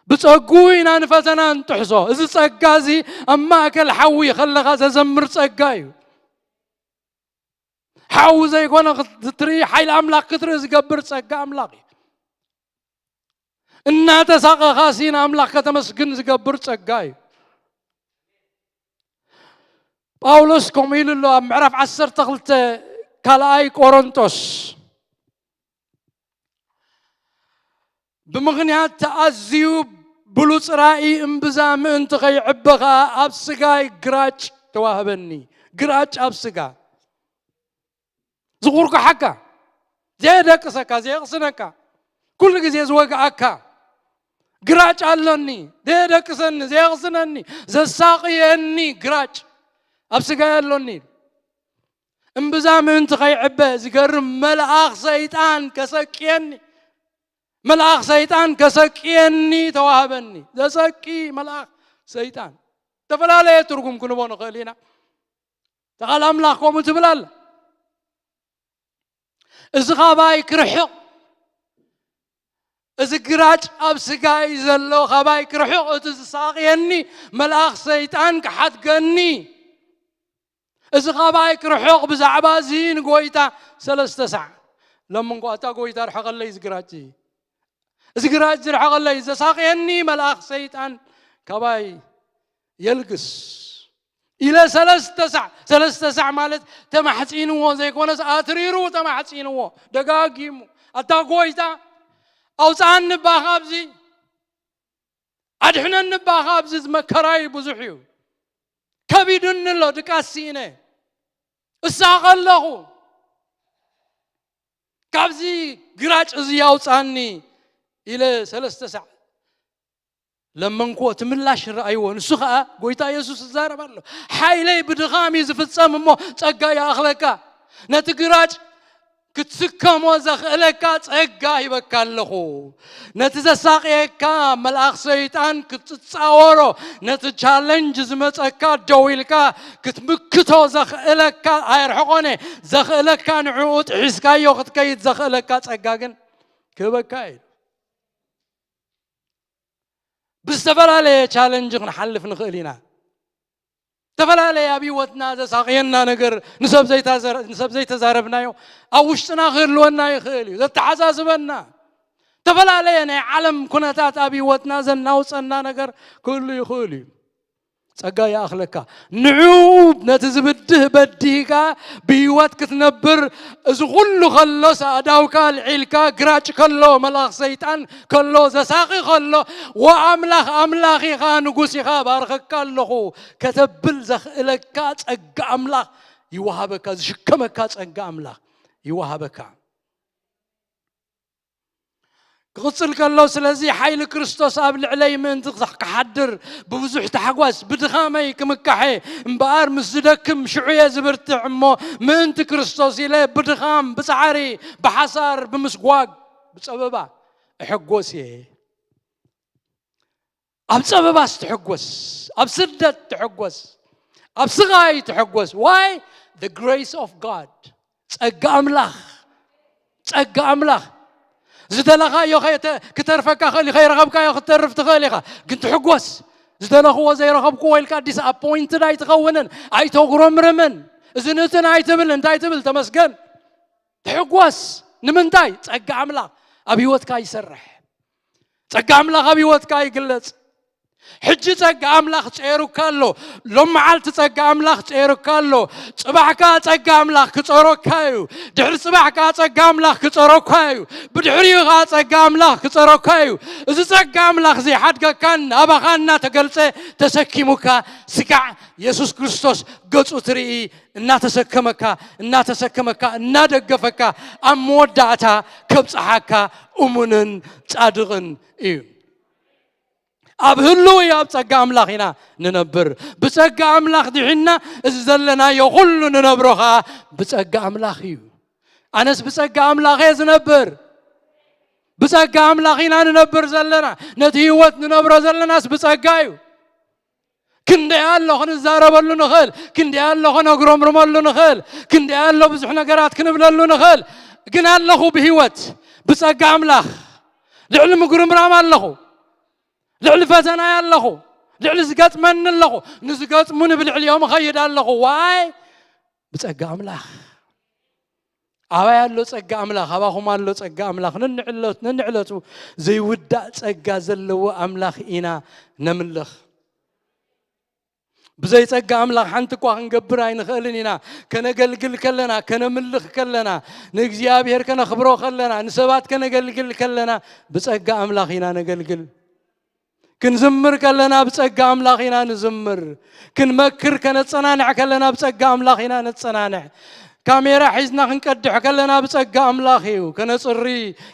ብጸጉ ኢና ንፈተና ንጥሕሶ። እዚ ጸጋ እዚ ኣብ ማእከል ሓዊ ከለኻ ዘዘምር ጸጋ እዩ። ሓዊ ዘይኮነ ክትርኢ፣ ሓይሊ ኣምላኽ ክትርኢ ዝገብር ጸጋ ኣምላኽ እዩ። እናተሳቐኻ ሲ ንኣምላኽ ከተመስግን ዝገብር ጸጋ እዩ። ጳውሎስ ከምኡ ኢሉ ኣሎ ኣብ ምዕራፍ ዓሰርተ ክልተ ካልኣይ ቆሮንቶስ፣ "ብምኽንያት ተኣዝዩ ብሉጽ ራእይ እምብዛ ምእንቲ ኸይዕበ ኸኣ ኣብ ስጋይ ግራጭ ተዋህበኒ።" ግራጭ ኣብ ስጋ ዝቑርቁሓካ፣ ዘየደቅሰካ፣ ዘየቕስነካ፣ ኩሉ ግዜ ዝወግኣካ ግራጭ ኣሎኒ፣ ዘየደቅሰኒ፣ ዘየቕስነኒ፣ ዘሳቕየኒ ግራጭ ኣብ ስጋይ ኣሎኒ። እምብዛ ምእንቲ ኸይዕበ፣ ዝገርም፣ መልኣኽ ሰይጣን ከሰቅየኒ፣ መልኣኽ ሰይጣን ከሰቅየኒ ተዋህበኒ። ዘሰቂ መልኣኽ ሰይጣን። ዝተፈላለየ ትርጉም ክንቦ ንኽእል ኢና። እታ ቃል ኣምላኽ ከምኡ ትብል ኣላ። እዚ ኻባይ ክርሕቕ፣ እዚ ግራጭ ኣብ ስጋይ ዘሎ ኻባይ ክርሕቕ፣ እቲ ዝሳቕየኒ መልኣኽ ሰይጣን ክሓድገኒ፣ እዚ ኻባይ ክርሕቕ ብዛዕባ እዚ ንጎይታ ሰለስተ ሳዕ ለምንኳ፣ "እታ ጎይታ ርሐቐለይ እዚ ግራጭ፣ እዚ ግራጭ ዝርሐቐለይ፣ ዘሳቕየኒ መልኣኽ ሰይጣን ካባይ የልግስ፣ ኢለ ሰለስተ ሳዕ፣ ሰለስተ ሳዕ ማለት ተማሕጺንዎ ዘይኮነስ ኣትሪሩ ተማሕጺንዎ። ደጋጊሙ፣ "ኣታ ጎይታ፣ ኣውጽኣኒ እባ ካብዚ፣ ኣድሕነኒ እባ ካብዚ፣ መከራይ ብዙሕ እዩ፣ ከቢዱኒ ኣሎ፣ ድቃስ ስኢነ፣ እሳቐ ኣለኹ፣ ካብዚ ግራጭ እዚ ኣውጽኣኒ" ኢለ ሰለስተ ሳዕ ለመንክዎ። እቲ ምላሽ ረኣይዎ። ንሱ ኸኣ ጎይታ የሱስ ይዛረብ ኣሎ። "ሓይለይ ብድኻም እዩ ዝፍጸም እሞ ጸጋ ይኣኽለካ። ነቲ ግራጭ ክትስከሞ ዘኽእለካ ጸጋ ሂበካ ኣለኹ። ነቲ ዘሳቕየካ መልኣኽ ሰይጣን ክትጻወሮ፣ ነቲ ቻለንጅ ዝመጸካ ደው ኢልካ ክትምክቶ ዘኽእለካ፣ ኣየርሕቖን እየ፣ ዘኽእለካ ንዕኡ ጥሒስካዮ ክትከይድ ዘኽእለካ ጸጋ ግን ክህበካ እዩ." ብዝተፈላለየ ቻለንጅ ክንሓልፍ ንኽእል ኢና። ዝተፈላለየ ኣብ ህይወትና ዘሳቕየና ነገር ንሰብ ዘይታዘረ-፣ ንሰብ ዘይተዛረብናዮ ኣብ ውሽጥና ክህልወና ይኽእል እዩ። ዘተሓሳስበና ዝተፈላለየ ናይ ዓለም ኩነታት ኣብ ህይወትና ዘናውጸና ነገር ክህሉ ይኽእል እዩ። ጸጋ ይኣኽለካ። ንዑ ነቲ ዝብድህ በዲህካ ብህይወት ክትነብር፣ እዚ ኩሉ ከሎስ ኣእዳውካ ኣልዒልካ፣ ግራጭ ከሎ፣ መልኣኽ ሰይጣን ከሎ፣ ዘሳቒ ከሎ፣ "ወኣምላኽ ኣምላኽ ኢኻ፣ ንጉስ ኢኻ፣ ባርኸካ ኣለኹ" ከተብል ዘኽእለካ ጸጋ ኣምላኽ ይወሃበካ፣ ዝሽከመካ ጸጋ ኣምላኽ ይወሃበካ። ክቕጽል ከሎ፣ ስለዚ ሓይሊ ክርስቶስ ኣብ ልዕለይ ምእንቲ ክሓድር፣ ብብዙሕ ታሕጓስ ብድኻመይ ክምካሐ፣ እምበኣር ምስ ዝደክም ሽዑ እየ ዝብርትዕ እሞ፣ ምእንቲ ክርስቶስ ኢለ ብድኻም ብጻዕሪ ብሓሳር ብምስጓግ ብጸበባ እሕጎስ እየ። ኣብ ጸበባስ ትሕጎስ፣ ኣብ ስደት ትሕጎስ፣ ኣብ ስቓይ ትሕጎስ። Why? The grace of God. ጸጋ ኣምላኽ፣ ጸጋ ኣምላኽ። ዝደለኻዮ ከይተ-፣ ክተርፈካ ኽእል እዩ፣ ከይረኸብካዮ ክትተርፍ ትኽእል ኢኻ፣ ግን ትሕጎስ። ዝደለኽዎ ዘይረኸብክዎ ኢልካ ዲስኣፖይንትድ ኣይትኸውንን፣ ኣይተጉረምርምን። እዚ ንእትን ኣይትብል፣ እንታይ ትብል? ተመስገን። ትሕጎስ። ንምንታይ? ጸጋ ኣምላኽ ኣብ ህይወትካ ይሰርሕ። ጸጋ ኣምላኽ ኣብ ህይወትካ ይግለጽ። ሕጂ ጸጋ ኣምላኽ ጸይሩካ ኣሎ። ሎም መዓልቲ ጸጋ ኣምላኽ ጸይሩካ ኣሎ። ጽባሕ ከኣ ጸጋ ኣምላኽ ክጸረካ እዩ። ድሕሪ ጽባሕ ከኣ ጸጋ ኣምላኽ ክጸረካ እዩ። ብድሕሪኡ ከኣ ጸጋ ኣምላኽ ክጸረካ እዩ። እዚ ጸጋ ኣምላኽ ዘይሓድገካን ኣባኻ እናተገልጸ ተሰኪሙካ፣ ስጋዕ የሱስ ክርስቶስ ገጹ ትርኢ፣ እናተሰከመካ፣ እናተሰከመካ፣ እናደገፈካ፣ ኣብ መወዳእታ ከብጽሓካ እሙንን ጻድቕን እዩ። ኣብ ህልው እዩ፣ ኣብ ጸጋ ኣምላኽ ኢና ንነብር። ብጸጋ ኣምላኽ ድሒና፣ እዚ ዘለናዮ ኩሉ ንነብሮ ኸኣ ብጸጋ ኣምላኽ እዩ። ኣነስ ብጸጋ ኣምላኽ እየ ዝነብር። ብጸጋ ኣምላኽ ኢና ንነብር ዘለና። ነቲ ህይወት ንነብሮ ዘለናስ ብጸጋ እዩ። ክንደይ ኣሎ ክንዛረበሉ ንኽእል፣ ክንደይ ኣሎ ከነጉረምርመሉ ንኽእል፣ ክንደይ ኣሎ ብዙሕ ነገራት ክንብለሉ ንኽእል። ግን ኣለኹ ብህይወት ብጸጋ ኣምላኽ። ልዕሊ ምጉርምራም ኣለኹ፣ ልዕሊ ፈተናይ ኣለኹ፣ ልዕሊ ዝገጥመኒ ኣለኹ። ንዝገጥሙኒ ብልዕሊኦም እኸይድ ኣለኹ። ዋይ? ብጸጋ ኣምላኽ። ኣባይ ኣሎ ጸጋ ኣምላኽ፣ ኣባኹም ኣሎ ጸጋ ኣምላኽ። ነንዕለቱ፣ ነንዕለቱ ዘይውዳእ ጸጋ ዘለዎ ኣምላኽ ኢና ነምልኽ። ብዘይ ጸጋ ኣምላኽ ሓንቲ እኳ ክንገብር ኣይንኽእልን ኢና። ከነገልግል ከለና፣ ከነምልኽ ከለና፣ ንእግዚኣብሔር ከነኽብሮ ከለና፣ ንሰባት ከነገልግል ከለና፣ ብጸጋ ኣምላኽ ኢና ነገልግል። ክንዝምር ከለና ብጸጋ ኣምላኽ ኢና ንዝምር። ክንመክር ከነጸናንዕ ከለና ብጸጋ ኣምላኽ ኢና ነጸናንዕ። ካሜራ ሒዝና ክንቀድሕ ከለና ብጸጋ ኣምላኽ እዩ። ከነጽሪ፣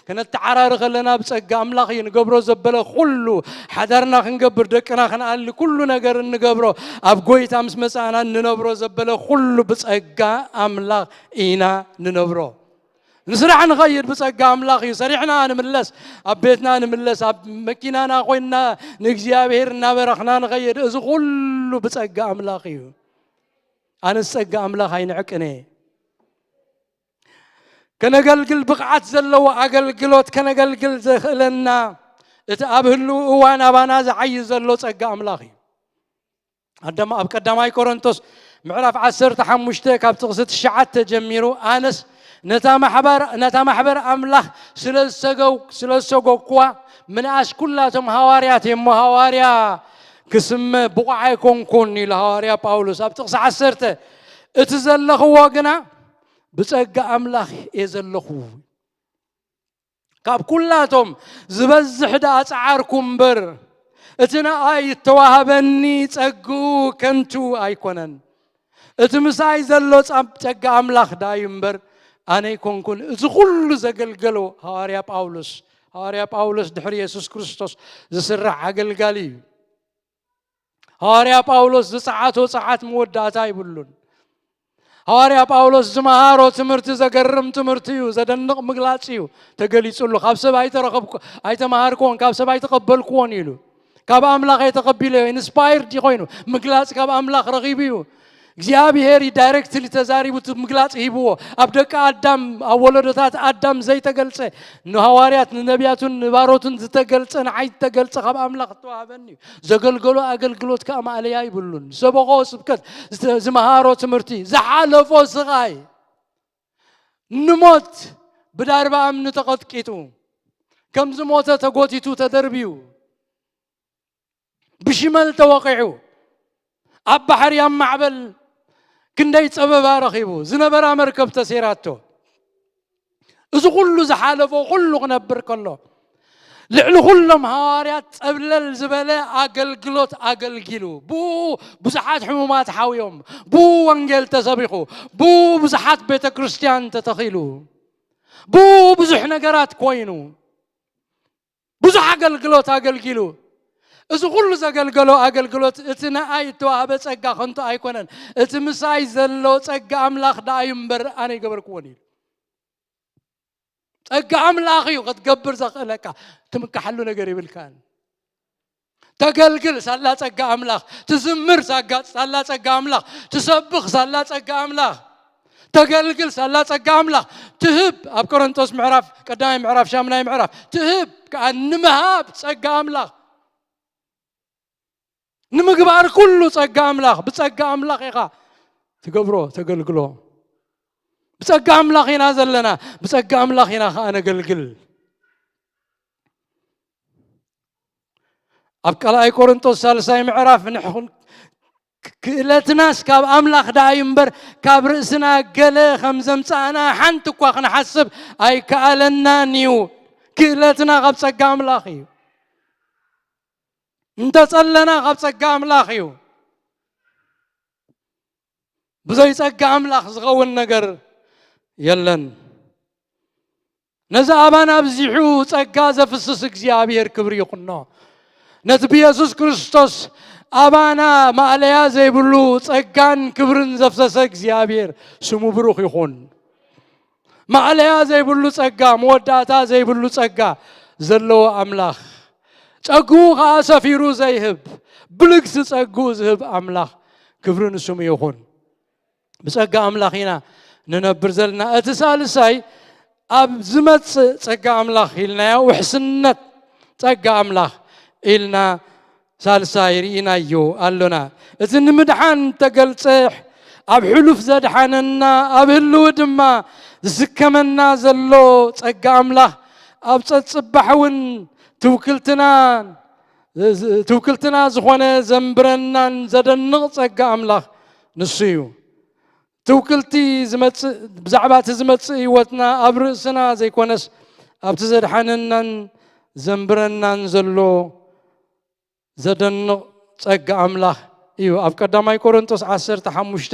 ከነተዓራሪ ከለና ብጸጋ ኣምላኽ እዩ። ንገብሮ ዘበለ ኩሉ፣ ሓዳርና ክንገብር፣ ደቅና ክንኣሊ፣ ኩሉ ነገር እንገብሮ፣ ኣብ ጎይታ ምስ መጻእና እንነብሮ ዘበለ ኩሉ ብጸጋ ኣምላኽ ኢና ንነብሮ። ንስራሕ ንኸይድ ብጸጋ ኣምላኽ እዩ። ሰሪሕና ንምለስ፣ ኣብ ቤትና ንምለስ፣ ኣብ መኪናና ኮይንና ንእግዚኣብሔር እናበረኽና ንኸይድ፣ እዚ ኩሉ ብጸጋ ኣምላኽ እዩ። ኣነስ ጸጋ ኣምላኽ ኣይንዕቅን እየ። ከነገልግል ብቕዓት ዘለዎ ኣገልግሎት ከነገልግል ዘኽእለና እቲ ኣብ ህልው እዋን ኣባና ዝዓዪ ዘሎ ጸጋ ኣምላኽ እዩ። ኣዳም ኣብ ቀዳማይ ቆሮንቶስ ምዕራፍ ዓሰርተ ሓሙሽተ ካብ ጥቕሲ ትሽዓተ ጀሚሩ፣ ኣነስ ነታ ማሕበር፣ ነታ ማሕበር ኣምላኽ ስለ ዝሰገው-፣ ስለ ዝሰጎግኩዋ፣ ምንኣስ ኩላቶም ሃዋርያት እየ እሞ፣ ሃዋርያ ክስመ ብቑዕ ኣይኮንኩን ኢሉ ሃዋርያ ጳውሎስ ኣብ ጥቕሲ ዓሰርተ። እቲ ዘለኽዎ ግና ብጸጋ ኣምላኽ እየ ዘለኹ። ካብ ኩላቶም ዝበዝሕ ደኣ ጸዓርኩ እምበር፣ እቲ ንኣይ እተዋህበኒ ጸግኡ ከንቱ ኣይኮነን። እቲ ምሳይ ዘሎ ጻም-፣ ጸጋ ኣምላኽ ደኣ እዩ እምበር፣ ኣነ ኣይኮንኩን። እዚ ኩሉ ዘገልገሎ ሃዋርያ ጳውሎስ፣ ሃዋርያ ጳውሎስ ድሕሪ የሱስ ክርስቶስ ዝስራሕ ኣገልጋሊ እዩ። ሃዋርያ ጳውሎስ ዝጸዓቶ ጸዓት መወዳእታ ይብሉን። ሃዋርያ ጳውሎስ ዝመሃሮ ትምህርቲ ዘገርም ትምህርቲ እዩ፣ ዘደንቕ ምግላጽ እዩ ተገሊጹሉ። ካብ ሰብ ኣይተረኸብኩ-፣ ኣይተማሃርኩዎን፣ ካብ ሰብ ኣይተቐበልኩዎን ኢሉ። ካብ ኣምላኽ እየ ተቐቢለዮ፣ ኢንስፓየርድ እዩ ኮይኑ፣ ምግላጽ ካብ ኣምላኽ ረኺቡ እዩ። እግዚኣብሔር እዩ ዳይሬክትሊ ተዛሪቡ፣ እቲ ምግላጽ ሂብዎ። ኣብ ደቂ ኣዳም፣ ኣብ ወለዶታት ኣዳም ዘይተገልጸ፣ ንሃዋርያት፣ ንነቢያቱን ንባሮቱን ዝተገልጸ፣ ንዓይ ዝተገልጸ ካብ ኣምላኽ እተዋህበኒ እዩ። ዘገልገሎ ኣገልግሎት ከኣ ማእለያ ይብሉን። ዝሰበኾ ስብከት፣ ዝተ-፣ ዝመሃሮ ትምህርቲ፣ ዝሓለፎ ስቓይ፣ ንሞት ብዳርባ እምኒ ተቐጥቂጡ፣ ከም ዝሞተ ተጎቲቱ ተደርብዩ፣ ብሽመል ተወቒዑ፣ ኣብ ባሕሪ ኣብ ማዕበል ክንደይ ጸበባ ረኺቡ፣ ዝነበራ መርከብ ተሴራቶ። እዚ ኩሉ ዝሓለፎ ኩሉ ክነብር ከሎ፣ ልዕሊ ኩሎም ሃዋርያት ጸብለል ዝበለ ኣገልግሎት ኣገልጊሉ። ብኡ ብዙሓት ሕሙማት ሓውዮም፣ ብኡ ወንጌል ተሰቢኹ፣ ብኡ ብዙሓት ቤተ ክርስቲያን ተተኺሉ፣ ብኡ ብዙሕ ነገራት ኮይኑ፣ ብዙሕ ኣገልግሎት ኣገልጊሉ። እዚ ኩሉ ዘገልገሎ ኣገልግሎት፣ እቲ ንኣይ እተዋህበ ጸጋ ከንቱ ኣይኮነን። እቲ ምሳይ ዘሎ ጸጋ ኣምላኽ ደኣ እዩ እምበር፣ ኣነ ኣይገበርክዎን ኢሉ። ጸጋ ኣምላኽ እዩ ክትገብር ዘኽእለካ። ትምካሓሉ ነገር የብልካን። ተገልግል ሳላ ጸጋ ኣምላኽ፣ ትዝምር ሳጋ-፣ ሳላ ጸጋ ኣምላኽ፣ ትሰብኽ ሳላ ጸጋ ኣምላኽ፣ ተገልግል ሳላ ጸጋ ኣምላኽ፣ ትህብ። ኣብ ቆሮንቶስ ምዕራፍ ቀዳማይ፣ ምዕራፍ ሻምናይ ምዕራፍ፣ ትህብ ከኣ ንምሃብ ጸጋ ኣምላኽ፣ ንምግባር ኩሉ ጸጋ ኣምላኽ። ብጸጋ ኣምላኽ ኢኻ ትገብሮ፣ ተገልግሎ። ብጸጋ ኣምላኽ ኢና ዘለና፣ ብጸጋ ኣምላኽ ኢና ከኣ ነገልግል። ኣብ ካልኣይ ቆሮንቶስ ሳልሳይ ምዕራፍ፣ ንሕኹን ክእለትናስ ካብ ኣምላኽ ደኣ እዩ እምበር፣ ካብ ርእስና ገለ ከም ዘምጻእና ሓንቲ እኳ ክንሓስብ ኣይከኣለናን እዩ። ክእለትና ካብ ጸጋ ኣምላኽ እዩ። እንተጸለና ካብ ጸጋ ኣምላኽ እዩ። ብዘይ ጸጋ ኣምላኽ ዝኸውን ነገር የለን። ነዚ ኣባና ኣብዚሑ ጸጋ ዘፍስስ እግዚኣብሔር ክብሪ ይኹኖ። ነቲ ብየሱስ ክርስቶስ ኣባና ማእለያ ዘይብሉ ጸጋን ክብርን ዘፍሰሰ እግዚኣብሔር ስሙ ብሩኽ ይኹን። ማእለያ ዘይብሉ ጸጋ፣ መወዳእታ ዘይብሉ ጸጋ ዘለዎ ኣምላኽ፣ ጸግኡ ኸኣ ሰፊሩ ዘይህብ፣ ብልግሲ ጸግኡ ዝህብ ኣምላኽ፣ ክብሪ ንስሙ ይኹን። ብጸጋ ኣምላኽ ኢና ንነብር ዘለና። እቲ ሳልሳይ ኣብ ዝመጽእ ጸጋ ኣምላኽ ኢልናዮ፣ ውሕስነት ጸጋ ኣምላኽ ኢልና ሳልሳይ ርኢናዮ ኣሎና። እቲ ንምድሓን ተገልጸ፣ ኣብ ሕሉፍ ዘድሓነና፣ ኣብ ህልዊ ድማ ዝስከመና ዘሎ ጸጋ ኣምላኽ፣ ኣብ ጸጽባሕ እውን ትውክልትና፣ ትውክልትና ዝኾነ ዘንብረናን ዘደንቕ ጸጋ ኣምላኽ ንሱ እዩ። ትውክልቲ ዝመጽእ፣ ብዛዕባ እቲ ዝመጽእ ህይወትና ኣብ ርእስና ዘይኮነስ፣ ኣብቲ ዘድሓነናን ዘንብረናን ዘሎ ዘደንቕ ጸጋ ኣምላኽ እዩ። ኣብ ቀዳማይ ቆሮንቶስ ዓሰርተ ሓሙሽተ፣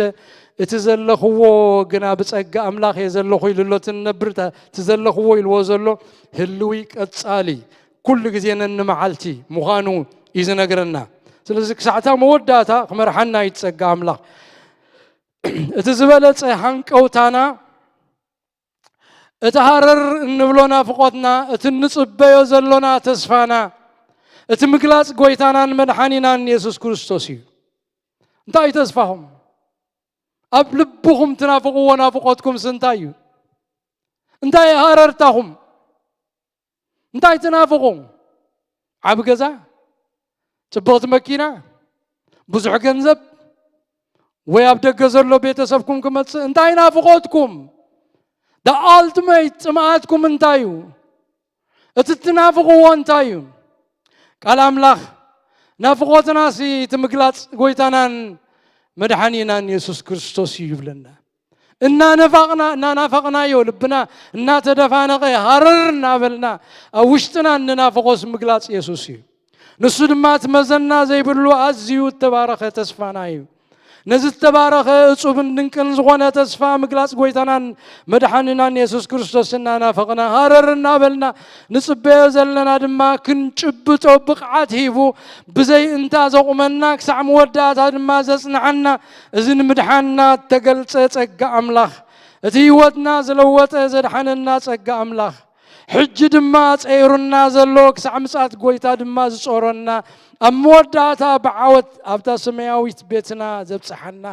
"እቲ ዘለኽዎ ግና ብጸጋ ኣምላኽ እየ ዘለኹ" ኢሉ ኣሎ። እቲ ንነብር፣ እቲ ዘለኽዎ ኢልዎ ዘሎ ህልዊ፣ ቀጻሊ፣ ኩሉ ግዜ፣ ነንመዓልቲ ምዃኑ እዩ ዝነግረና። ስለዚ ክሳዕታ መወዳእታ ክመርሓና እዩ ጸጋ ኣምላኽ። እቲ ዝበለጸ ሃንቀውታና፣ እቲ ሃረር እንብሎ ናፍቖትና፣ እቲ እንጽበዮ ዘሎና ተስፋና፣ እቲ ምግላጽ ጎይታናን መድሓኒናን የሱስ ክርስቶስ እዩ። እንታይ እዩ ተስፋኹም? ኣብ ልብኹም ትናፍቕዎ ናፍቖትኩምስ እንታይ እዩ? እንታይ እዩ ሃረርታኹም? እንታይ ትናፍቑ? ዓቢ ገዛ? ጽብቕቲ መኪና? ብዙሕ ገንዘብ? ወይ ኣብ ደገ ዘሎ ቤተሰብኩም ክመጽእ? እንታይ ናፍቖትኩም? The ultimate ጽምኣትኩም እንታይ እዩ? እቲ ትናፍቕዎ እንታይ እዩ? ቃል ኣምላኽ ናፍቖትናሲ እቲ ምግላጽ ጎይታናን መድሓኒናን የሱስ ክርስቶስ እዩ ይብለና። እናነፋቕና እናናፈቕናዮ ልብና እናተደፋነቐ ሃረር እናበልና ኣብ ውሽጥና እንናፍቖስ ምግላጽ የሱስ እዩ። ንሱ ድማ እቲ መዘና ዘይብሉ ኣዝዩ እተባረኸ ተስፋና እዩ። ነዚ እተባረኸ እጹብን ድንቅን ዝኾነ ተስፋ ምግላጽ ጎይታናን መድሓኒናን የሱስ ክርስቶስ እናናፈቕና ሃረር እናበልና ንጽበዮ ዘለና ድማ ክንጭብጦ ብቕዓት ሂቡ ብዘይ እንታ ዘቑመና ክሳዕ መወዳእታ ድማ ዘጽንዓና እዚ ንምድሓንና እተገልጸ ጸጋ ኣምላኽ እቲ ህይወትና ዝለወጠ ዘድሓነና ጸጋ ኣምላኽ ሕጂ ድማ ጸይሩና ዘሎ ክሳዕ ምጽኣት ጎይታ ድማ ዝጾረና ኣብ መወዳእታ ብዓወት ኣብታ ሰማያዊት ቤትና ዘብጽሓና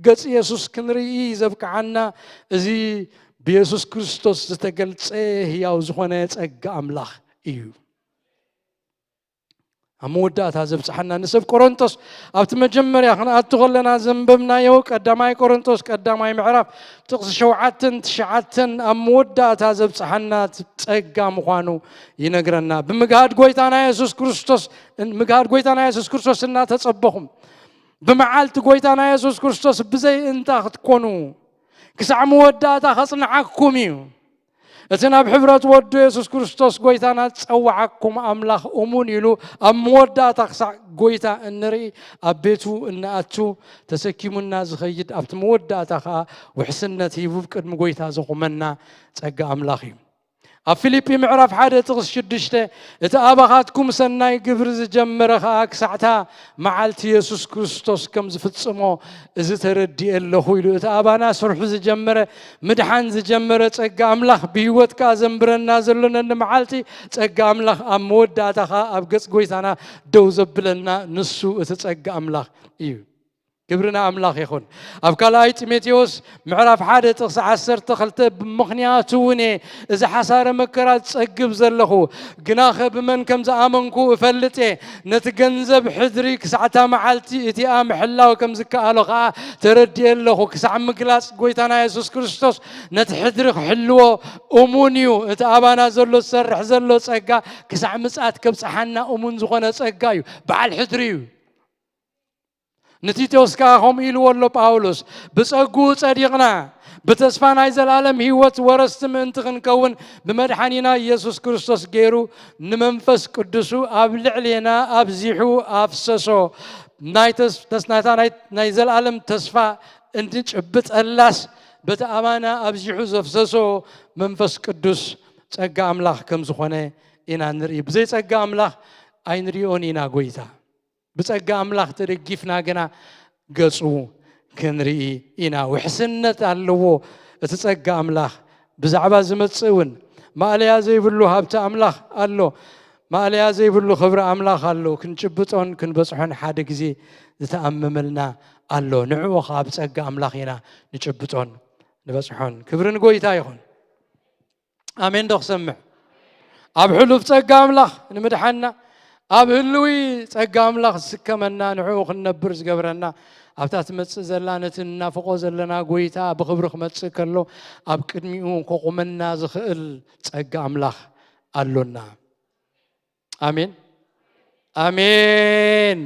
ገጽ የሱስ ክንርኢ ዘብቅዓና እዚ ብየሱስ ክርስቶስ ዝተገልጸ ህያው ዝኾነ ጸጋ ኣምላኽ እዩ። ኣብ መወዳእታ ዘብጽሓና ንሰብ ቆሮንቶስ ኣብቲ መጀመርያ ክንኣቱ ከለና ዘንበብናዮ ቀዳማይ ቆሮንቶስ ቀዳማይ ምዕራፍ ጥቕሲ ሸውዓተን ትሽዓተን ኣብ መወዳእታ ዘብጽሓና ጸጋ ምዃኑ ይነግረና። ብምግሃድ ጎይታና የሱስ ክርስቶስ ምግሃድ ጎይታና የሱስ ክርስቶስ እናተጸበኹም ብመዓልቲ ጎይታና የሱስ ክርስቶስ ብዘይ እንታ ክትኮኑ ክሳዕ መወዳእታ ከጽንዓኩም እዩ። እቲ ናብ ሕብረት ወዱ የሱስ ክርስቶስ ጎይታና ዝጸውዓኩም ኣምላኽ እሙን ኢሉ ኣብ መወዳእታ ክሳዕ ጎይታ እንርኢ ኣብ ቤቱ እንኣቱ ተሰኪሙና ዝኸይድ ኣብቲ መወዳእታ ኸኣ ውሕስነት ሂቡ ቅድሚ ጎይታ ዘቑመና ጸጋ ኣምላኽ እዩ። ኣብ ፊልጲ ምዕራፍ ሓደ ጥቕስ ሽዱሽተ እቲ ኣባኻትኩም ሰናይ ግብሪ ዝጀመረ ኸኣ ክሳዕታ መዓልቲ የሱስ ክርስቶስ ከም ዝፍጽሞ እዚ ተረዲኤ ኣለኹ ኢሉ። እቲ ኣባና ስርሑ ዝጀመረ ምድሓን ዝጀመረ ጸጋ ኣምላኽ ብህይወት ከኣ ዘንብረና ዘሎ ነኒ መዓልቲ ጸጋ ኣምላኽ ኣብ መወዳእታ ከኣ ኣብ ገጽ ጎይታና ደው ዘብለና ንሱ እቲ ጸጋ ኣምላኽ እዩ። ክብሪ ንኣምላኽ ይኹን። ኣብ ካልኣይ ጢሞቴዎስ ምዕራፍ ሓደ ጥቕሲ ዓሰርተ ክልተ ብምኽንያቱ እውን እየ እዚ ሓሳረ መከራ ዝጸግብ ዘለኹ፣ ግናኸ ብመን ከም ዝኣመንኩ እፈልጥ እየ። ነቲ ገንዘብ ሕድሪ ክሳዕታ መዓልቲ እቲኣ ምሕላው ከም ዝከኣሎ ኸኣ ተረዲኤ ኣለኹ። ክሳዕ ምግላጽ ጎይታና የሱስ ክርስቶስ ነቲ ሕድሪ ክሕልዎ እሙን እዩ። እቲ ኣባና ዘሎ ዝሰርሕ ዘሎ ጸጋ ክሳዕ ምጽኣት ከብጽሓና እሙን ዝኾነ ጸጋ እዩ። በዓል ሕድሪ እዩ። ንቲቶስ ከኣ ከምኡ ኢልዎ ኣሎ ጳውሎስ፣ ብጸግኡ ጸዲቕና ብተስፋ ናይ ዘለኣለም ህይወት ወረስቲ ምእንቲ ክንከውን ብመድሓኒና ኢየሱስ ክርስቶስ ገይሩ ንመንፈስ ቅዱሱ ኣብ ልዕሌና ኣብዚሑ ኣፍሰሶ። ናይ ተስ- ተስ- ናታ ናይ ናይ ዘለኣለም ተስፋ እንጭብጠላስ በቲ ኣባና ኣብዚሑ ዘፍሰሶ መንፈስ ቅዱስ ጸጋ ኣምላኽ ከም ዝኾነ ኢና ንርኢ። ብዘይ ጸጋ ኣምላኽ ኣይንሪኦን ኢና ጎይታ። ብጸጋ ኣምላኽ ተደጊፍና ግና ገጹ ክንርኢ ኢና። ውሕስነት ኣለዎ እቲ ጸጋ ኣምላኽ። ብዛዕባ ዝመጽእ እውን ማእለያ ዘይብሉ ሃብቲ ኣምላኽ ኣሎ። ማእለያ ዘይብሉ ክብሪ ኣምላኽ ኣሎ። ክንጭብጦን ክንበጽሖን ሓደ ግዜ ዝተኣመመልና ኣሎ። ንዕኡ ኸኣ ብጸጋ ኣምላኽ ኢና ንጭብጦን ንበጽሖን። ክብሪ ንጎይታ ይኹን። ኣሜን ዶ ክሰምዕ? ኣብ ሕሉፍ ጸጋ ኣምላኽ ንምድሓና፣ ኣብ ህልዊ ጸጋ ኣምላኽ ዝስከመና፣ ንዕኡ ክንነብር ዝገብረና፣ ኣብታ ትመጽእ ዘላ ነቲ ንናፍቖ ዘለና ጎይታ ብኽብሪ ክመጽእ ከሎ ኣብ ቅድሚኡ ከቑመና ዝኽእል ጸጋ ኣምላኽ ኣሎና። ኣሜን፣ ኣሜን፣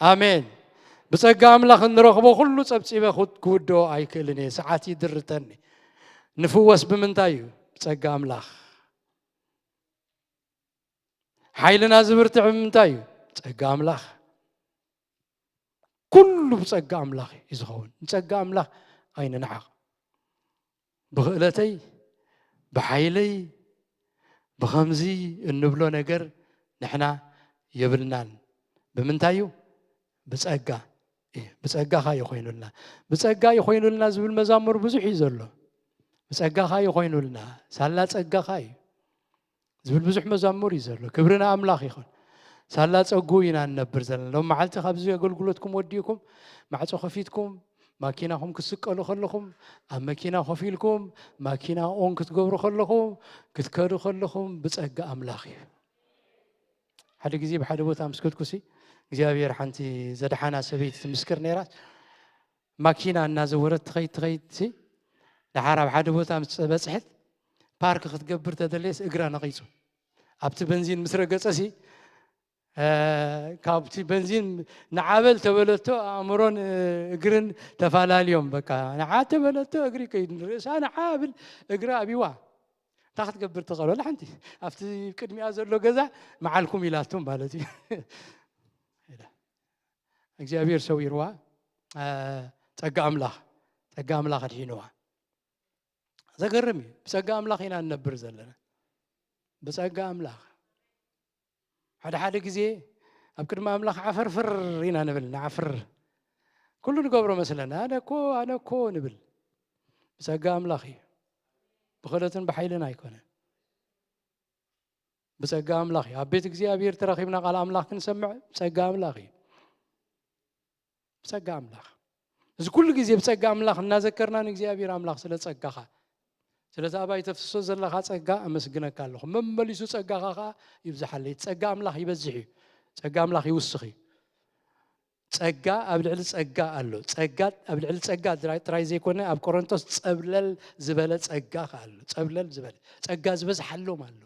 ኣሜን። ብጸጋ ኣምላኽ እንረኽቦ ኩሉ ጸብጺበ ክውድ- ክውድኦ ኣይክእልን እየ፣ ሰዓት ይድርተኒ። ንፍወስ ብምንታይ እዩ? ብጸጋ ኣምላኽ። ሓይልና ዝብርትዕ ብምንታይ እዩ? ጸጋ ኣምላኽ። ኩሉ ብጸጋ ኣምላኽ እዩ ዝኸውን። ንጸጋ ኣምላኽ ኣይንንዓቕ። ብኽእለተይ፣ ብሓይለይ፣ ብኸምዚ እንብሎ ነገር ንሕና የብልናን። ብምንታይ እዩ? ብጸጋ እዩ። ብጸጋኻ እዩ ኮይኑልና። ብጸጋ እዩ ኮይኑልና ዝብል መዛሙር ብዙሕ እዩ ዘሎ። ብጸጋኻ እዩ ኮይኑልና። ሳላ ጸጋኻ እዩ ዝብል ብዙሕ መዛሙር እዩ ዘሎ። ክብሪ ንኣምላኽ ይኹን። ሳላ ጸጉ ኢና ንነብር ዘለና። ሎም መዓልቲ ካብዚ ኣገልግሎትኩም ወዲእኩም፣ ማዕጾ ከፊትኩም፣ ማኪናኹም ክትስቀሉ ከለኹም፣ ኣብ መኪና ኮፍ ኢልኩም፣ ማኪና ኦን ክትገብሩ ከለኹም፣ ክትከዱ ከለኹም፣ ብጸጋ ኣምላኽ እዩ። ሓደ ግዜ ብሓደ ቦታ ምስ ከድኩሲ፣ እግዚኣብሔር ሓንቲ ዘድሓና ሰበይቲ ትምስክር ነይራ። ማኪና እናዘወረት ትኸይድ ትኸይድ ሲ፣ ደሓር ኣብ ሓደ ቦታ ምስ በጽሐት፣ ፓርክ ክትገብር ተደለየስ እግራ ነቒጹ። ኣብቲ በንዚን ምስ ረገጸ ሲ፣ እ፣ ካብቲ በንዚን ንዓበል ተበለቶ ኣእምሮን፣ እ፣ እግርን ተፈላለዮም። በቃ ንዓ ተበለቶ እግሪ ከይድ፣ ንርእሳ ንዓ ብል እግሪ ኣቢዋ። እንታይ ክትገብር ትኽእል? ወላ ሓንቲ። ኣብቲ ቅድሚኣ ዘሎ ገዛ መዓልኩም ኢላቶም ማለት እዩ። ኢላ። እግዚኣብሔር ሰዊርዋ፣ እ፣ ጸጋ ኣምላኽ፣ ጸጋ ኣምላኽ ኣድሒንዋ። ዘገርም እዩ። ብጸጋ ኣምላኽ ኢና እንነብር ዘለና። ብጸጋ ኣምላኽ። ሓደ ሓደ ግዜ ኣብ ቅድሚ ኣምላኽ ዓፈርፍር ኢና ንብል፣ ንዓፍር። ኩሉ ንገብሮ መስለና፣ ኣነ እኮ፣ ኣነ እኮ ንብል። ብጸጋ ኣምላኽ እዩ። ብኽእለትን ብሓይልን ኣይኮነን። ብጸጋ ኣምላኽ እዩ። ኣብ ቤት እግዚኣብሔር ተረኺብና ቃል ኣምላኽ ክንሰምዕ ብጸጋ ኣምላኽ እዩ። ብጸጋ ኣምላኽ። እዚ ኩሉ ግዜ ብጸጋ ኣምላኽ እናዘከርና ንእግዚኣብሔር ኣምላኽ ስለ ጸጋኻ፣ ስለቲ ኣባይ ተፍስሶ ዘለኻ ጸጋ ኣመስግነካ ኣለኹ። መመሊሱ ጸጋኻ ኸኣ ይብዝሓለይ። ጸጋ ኣምላኽ ይበዝሕ እዩ። ጸጋ ኣምላኽ ይውስኽ እዩ። ጸጋ ኣብ ልዕሊ ጸጋ ኣሎ። ጸጋ ኣብ ልዕሊ ጸጋ ጥራይ፣ ጥራይ ዘይኮነ ኣብ ቆሮንቶስ ጸብለል ዝበለ ጸጋ ኸኣ ኣሎ። ጸብለል ዝበለ ጸጋ ዝበዝሓሎም ኣሎ።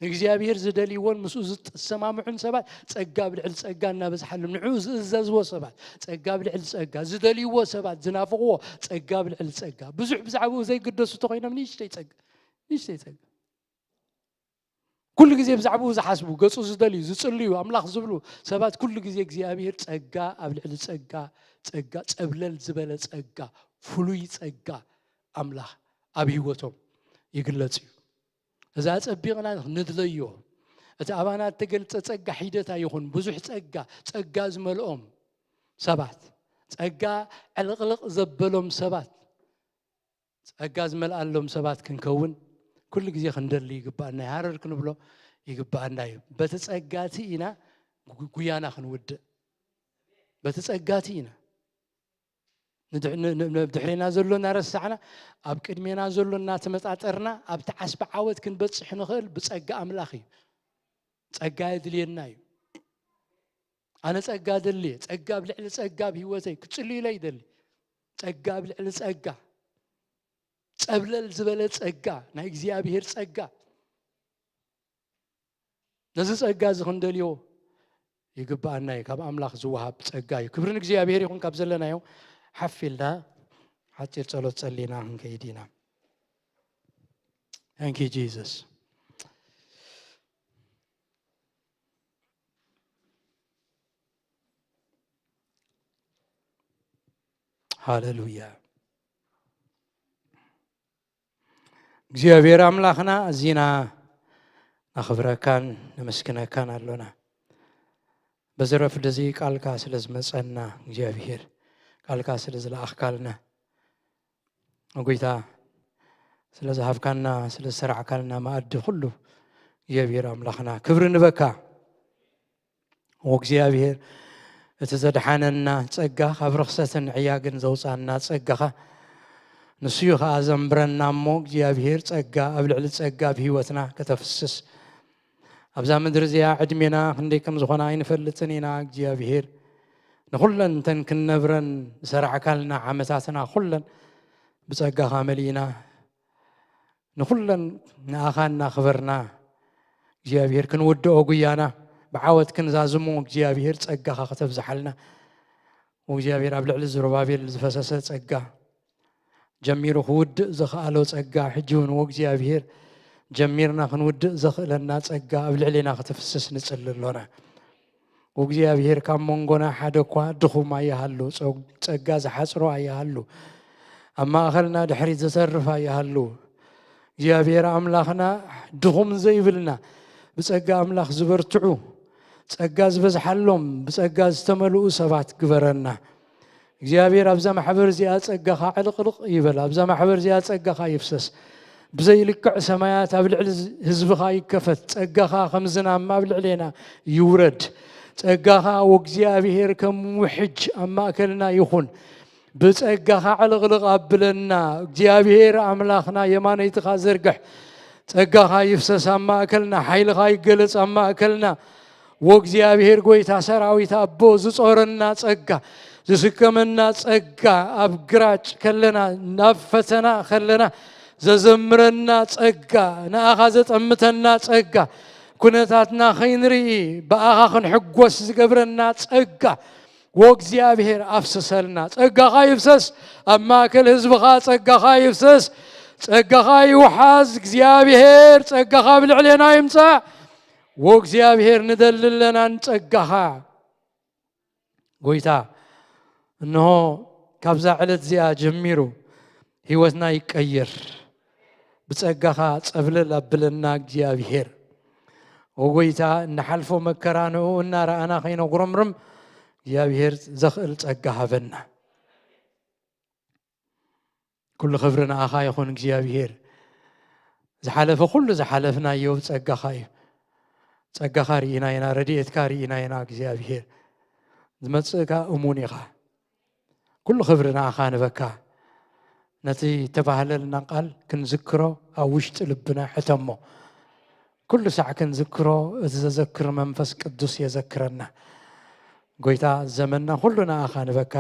ንእግዚኣብሔር ዝደልይዎን ምስኡ ዝሰማምዑን ሰባት ጸጋ ኣብ ልዕሊ ጸጋ እናበዝሓሎም፣ ንዕኡ ዝእዘዝዎ ሰባት ጸጋ ኣብ ልዕሊ ጸጋ፣ ዝደልይዎ ሰባት ዝናፍቕዎ ጸጋ ኣብ ልዕሊ ጸጋ፣ ብዙሕ ብዛዕባኡ ዘይግደሱ እንተኾይኖም ንእሽተይ ጸጋ፣ ንእሽተይ ጸጋ። ኩሉ ግዜ ብዛዕባኡ ዝሓስቡ፣ ገጹ ዝደልዩ፣ ዝጽልዩ፣ ኣምላኽ ዝብሉ ሰባት ኩሉ ግዜ እግዚኣብሔር ጸጋ ኣብ ልዕሊ ጸጋ፣ ጸጋ፣ ጸብለል ዝበለ ጸጋ፣ ፍሉይ ጸጋ ኣምላኽ ኣብ ህይወቶም ይግለጽ እዩ። እዛ ጸቢቕና ንድለዮ። እቲ ኣባና እተገልጸ ጸጋ ሒደት ኣይኹን፣ ብዙሕ ጸጋ፣ ጸጋ ዝመልኦም ሰባት፣ ጸጋ ዕልቕልቕ ዘበሎም ሰባት፣ ጸጋ ዝመልኣሎም ሰባት ክንከውን ኩሉ ግዜ ክንደሊ ይግባኣና እዩ። ሃረር ክንብሎ ይግባኣና እዩ። በቲ ጸጋ እቲ ኢና ጉ-፣ ጉያና ክንውድእ። በቲ ጸጋ እቲ ኢና። ንድሕ-፣ ን-፣ ን-፣ ንድሕሬና ዘሎ እናረሳዕና፣ ኣብ ቅድሜና ዘሎ እናተመጣጠርና፣ ኣብቲ ዓስቢ ዓወት ክንበጽሕ ንኽእል ብጸጋ ኣምላኽ እዩ። ጸጋ የድልየና እዩ። ኣነ ጸጋ ደልየ፣ ጸጋ ኣብ ልዕሊ ጸጋ ኣብ ህይወተይ ክጽልዩ ኢለ ይደሊ። ጸጋ ኣብ ልዕሊ ጸጋ፣ ጸብለል ዝበለ ጸጋ፣ ናይ እግዚኣብሔር ጸጋ። ነዚ ጸጋ እዚ ክንደልዮ ይግብኣና እዩ። ካብ ኣምላኽ ዝወሃብ ጸጋ እዩ። ክብሪ ንእግዚኣብሔር ይኹን። ካብ ዘለናዮ ሓፍ ኢልና ሓጺር ጸሎት ጸሊና ክንከይድ ኢና። Thank you, Jesus. ሃሌሉያ። እግዚኣብሔር ኣምላኽና፣ ኣዚና ነኽብረካን ነመስግነካን ኣሎና። በዚ ረፍዲ እዚ ቃልካ ስለ ዝመጸና እግዚኣብሔር፣ ቃልካ ስለ ዝለኣኽካልና፣ ጎይታ ስለ ዝሃብካና፣ ስለ ዝሰራዕካልና መኣዲ ኩሉ እግዚኣብሔር ኣምላኽና ክብሪ ንበካ። ወእግዚኣብሔር፣ እቲ ዘድሓነና ጸጋ፣ ካብ ርኽሰትን ዕያግን ዘውጻና ጸጋኻ፣ ንሱ እዩ ኸኣ ዘንብረና እሞ፣ እግዚኣብሔር ጸጋ ኣብ ልዕሊ ጸጋ ኣብ ህይወትና ከተፍስስ። ኣብዛ ምድሪ እዚኣ ዕድሜና ክንደይ ከም ዝኾነ ኣይንፈልጥን ኢና። እግዚኣብሔር፣ ንኹለን እተን ክንነብረን ዝሰራዕካልና ዓመታትና ኩለን ብጸጋኻ መሊእና፣ ንኹለን ንኣኻ እናኽበርና እግዚኣብሔር ክንውድኦ ጉያና ብዓወት ክንዛዝሞ እግዚኣብሔር ጸጋኻ ከተብዝሓልና። ወእግዚኣብሔር ኣብ ልዕሊ ዝሩባቤል ዝፈሰሰ ጸጋ፣ ጀሚሩ ክውድእ ዝኸኣሎ ጸጋ፣ ሕጂ እውን ወእግዚኣብሔር ጀሚርና ክንውድእ ዘኽእለና ጸጋ ኣብ ልዕሌና ከተፍስስ ንጽሊ ኣሎና። ወእግዚኣብሔር ካብ መንጎና ሓደ እኳ ድኹም ኣይሃሉ፣ ጸ-፣ ጸጋ ዝሓጽሮ ኣይሃሉ፣ ኣብ ማእኸልና ድሕሪት ዝተርፍ ኣይሃሉ። እግዚኣብሔር ኣምላኽና ድኹም ዘይብልና፣ ብጸጋ ኣምላኽ ዝበርትዑ፣ ጸጋ ዝበዝሓሎም፣ ብጸጋ ዝተመልኡ ሰባት ግበረና። እግዚኣብሔር ኣብዛ ማሕበር እዚኣ ጸጋኻ ዕልቕልቕ ይበል፣ ኣብዛ ማሕበር እዚኣ ጸጋኻ ይፍሰስ። ብዘይ ልክዕ ሰማያት ኣብ ልዕሊ ህዝብኻ ይከፈት፣ ጸጋኻ ከም ዝናም ኣብ ልዕሌና ይውረድ። ጸጋኻ ወእግዚኣብሔር ከም ውሕጅ ኣብ ማእከልና ይኹን። ብጸጋኻ ዕልቕልቕ ኣብለና። እግዚኣብሔር ኣምላኽና የማነይትኻ ዘርግሕ። ጸጋኻ ይፍሰስ ኣብ ማእከልና፣ ሓይልኻ ይገለጽ ኣብ ማእከልና። ወእግዚኣብሔር ጎይታ ሰራዊት ኣቦ ዝጾረና ጸጋ፣ ዝስከመና ጸጋ፣ ኣብ ግራጭ ከለና፣ ናብ ፈተና ከለና ዘዘምረና ጸጋ፣ ንኣኻ ዘጠምተና ጸጋ፣ ኩነታትና ከይንርኢ ብኣኻ ክንሕጎስ ዝገብረና ጸጋ ወእግዚኣብሔር ኣፍስሰልና። ጸጋኻ ይፍሰስ፣ ኣብ ማእከል ህዝብኻ ጸጋኻ ይፍሰስ፣ ጸጋኻ ይውሓዝ። እግዚኣብሔር ጸጋኻ ኣብ ልዕሌና ይምጻእ። ወእግዚኣብሔር ንደሊ ኣለና ንጸጋኻ። ጎይታ፣ እንሆ ካብዛ ዕለት እዚኣ ጀሚሩ ህይወትና ይቀየር። ብጸጋኻ ጸብለል ኣብለና እግዚኣብሔር። ኦ ጎይታ፣ እንሓልፎ መከራ ንኡ እናረኣና ከይነጉረምርም እግዚኣብሔር ዘኽእል ጸጋ ሃበና። ኩሉ ክብሪ ንኣኻ ይኹን እግዚኣብሔር። ዝሓለፈ ኩሉ ዝሓለፍናዮ ብጸጋኻ እዩ። ጸጋኻ ርኢና ኢና፣ ረድኤትካ ርኢና ኢና እግዚኣብሔር። ዝመጽእካ እሙን ኢኻ። ኩሉ ክብሪ ንኣኻ ንበካ። ነቲ ተባህለልና ቃል ክንዝክሮ ኣብ ውሽጢ ልብና ሕተሞ። ኩሉ ሳዕ ክንዝክሮ እቲ ዘዘክር መንፈስ ቅዱስ የዘክረና። ጎይታ ዘመንና ኩሉ ንኣኻ ንበካ።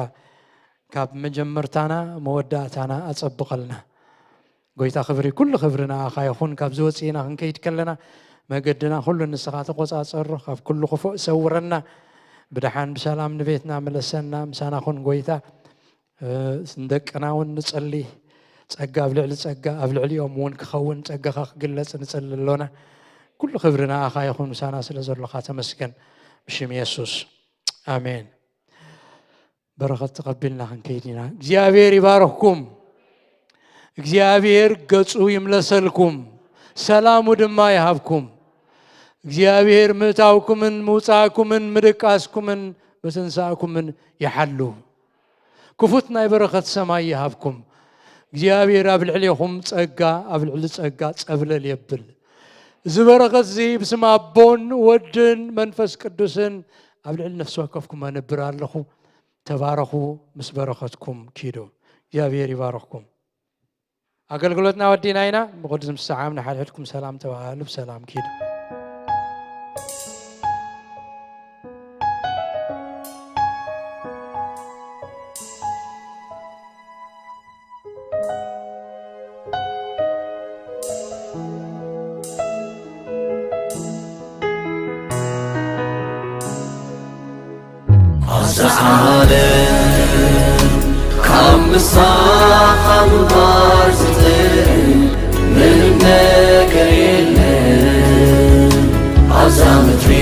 ካብ መጀመርታና መወዳእታና ኣጸብቐልና። ጎይታ ክብሪ፣ ኩሉ ክብሪ ንኣኻ ይኹን። ካብዚ ወጺእና ክንከይድ ከለና መገድና ኩሉ ንስኻ ተቆጻጸሮ፣ ካብ ኩሉ ክፉእ ሰውረና። ብደሓን ብሰላም ንቤትና ምለሰና፣ ምሳና ኩን ጎይታ። እ፣ ንደቅና እውን ንጸሊ። ጸጋ ኣብ ልዕሊ ጸጋ ኣብ ልዕሊኦም እውን ክኸውን ጸጋኻ ክግለጽ ንጸሊ ኣሎና። ኩሉ ክብሪ ንኣኻ ይኹን፣ ምሳና ስለ ዘሎኻ ተመስገን። ብሽም የሱስ ኣሜን። በረኸት ተቐቢልና ክንከይድ ኢና። እግዚኣብሔር ይባርኽኩም። እግዚኣብሔር ገጹ ይምለሰልኩም፣ ሰላሙ ድማ ይሃብኩም። እግዚኣብሔር ምእታውኩምን ምውጻእኩምን ምድቃስኩምን ምትንሳእኩምን ይሓሉ። ክፉት ናይ በረኸት ሰማይ ይሃብኩም። እግዚኣብሔር ኣብ ልዕሌኹም ጸጋ ኣብ ልዕሊ ጸጋ ጸብለል የብል። እዚ በረኸት እዚ ብስም ኣቦን ወድን መንፈስ ቅዱስን ኣብ ልዕሊ ነፍሲ ወከፍኩም ኣነብር ኣለኹ። ተባረኹ፣ ምስ በረኸትኩም ኪዱ። እግዚኣብሔር ይባርኽኩም። ኣገልግሎትና ወዲና ኢና። ብቕዱስ ምሰዓም ንሓድሕድኩም ሰላም ተባሃሉ፣ ብሰላም ኪዱ። ኣብዛ ዓለም ካብ ምሳኻ ምንባር ዝጥዕም ምንም ነገር የለን። ኣብዛ ምድሪ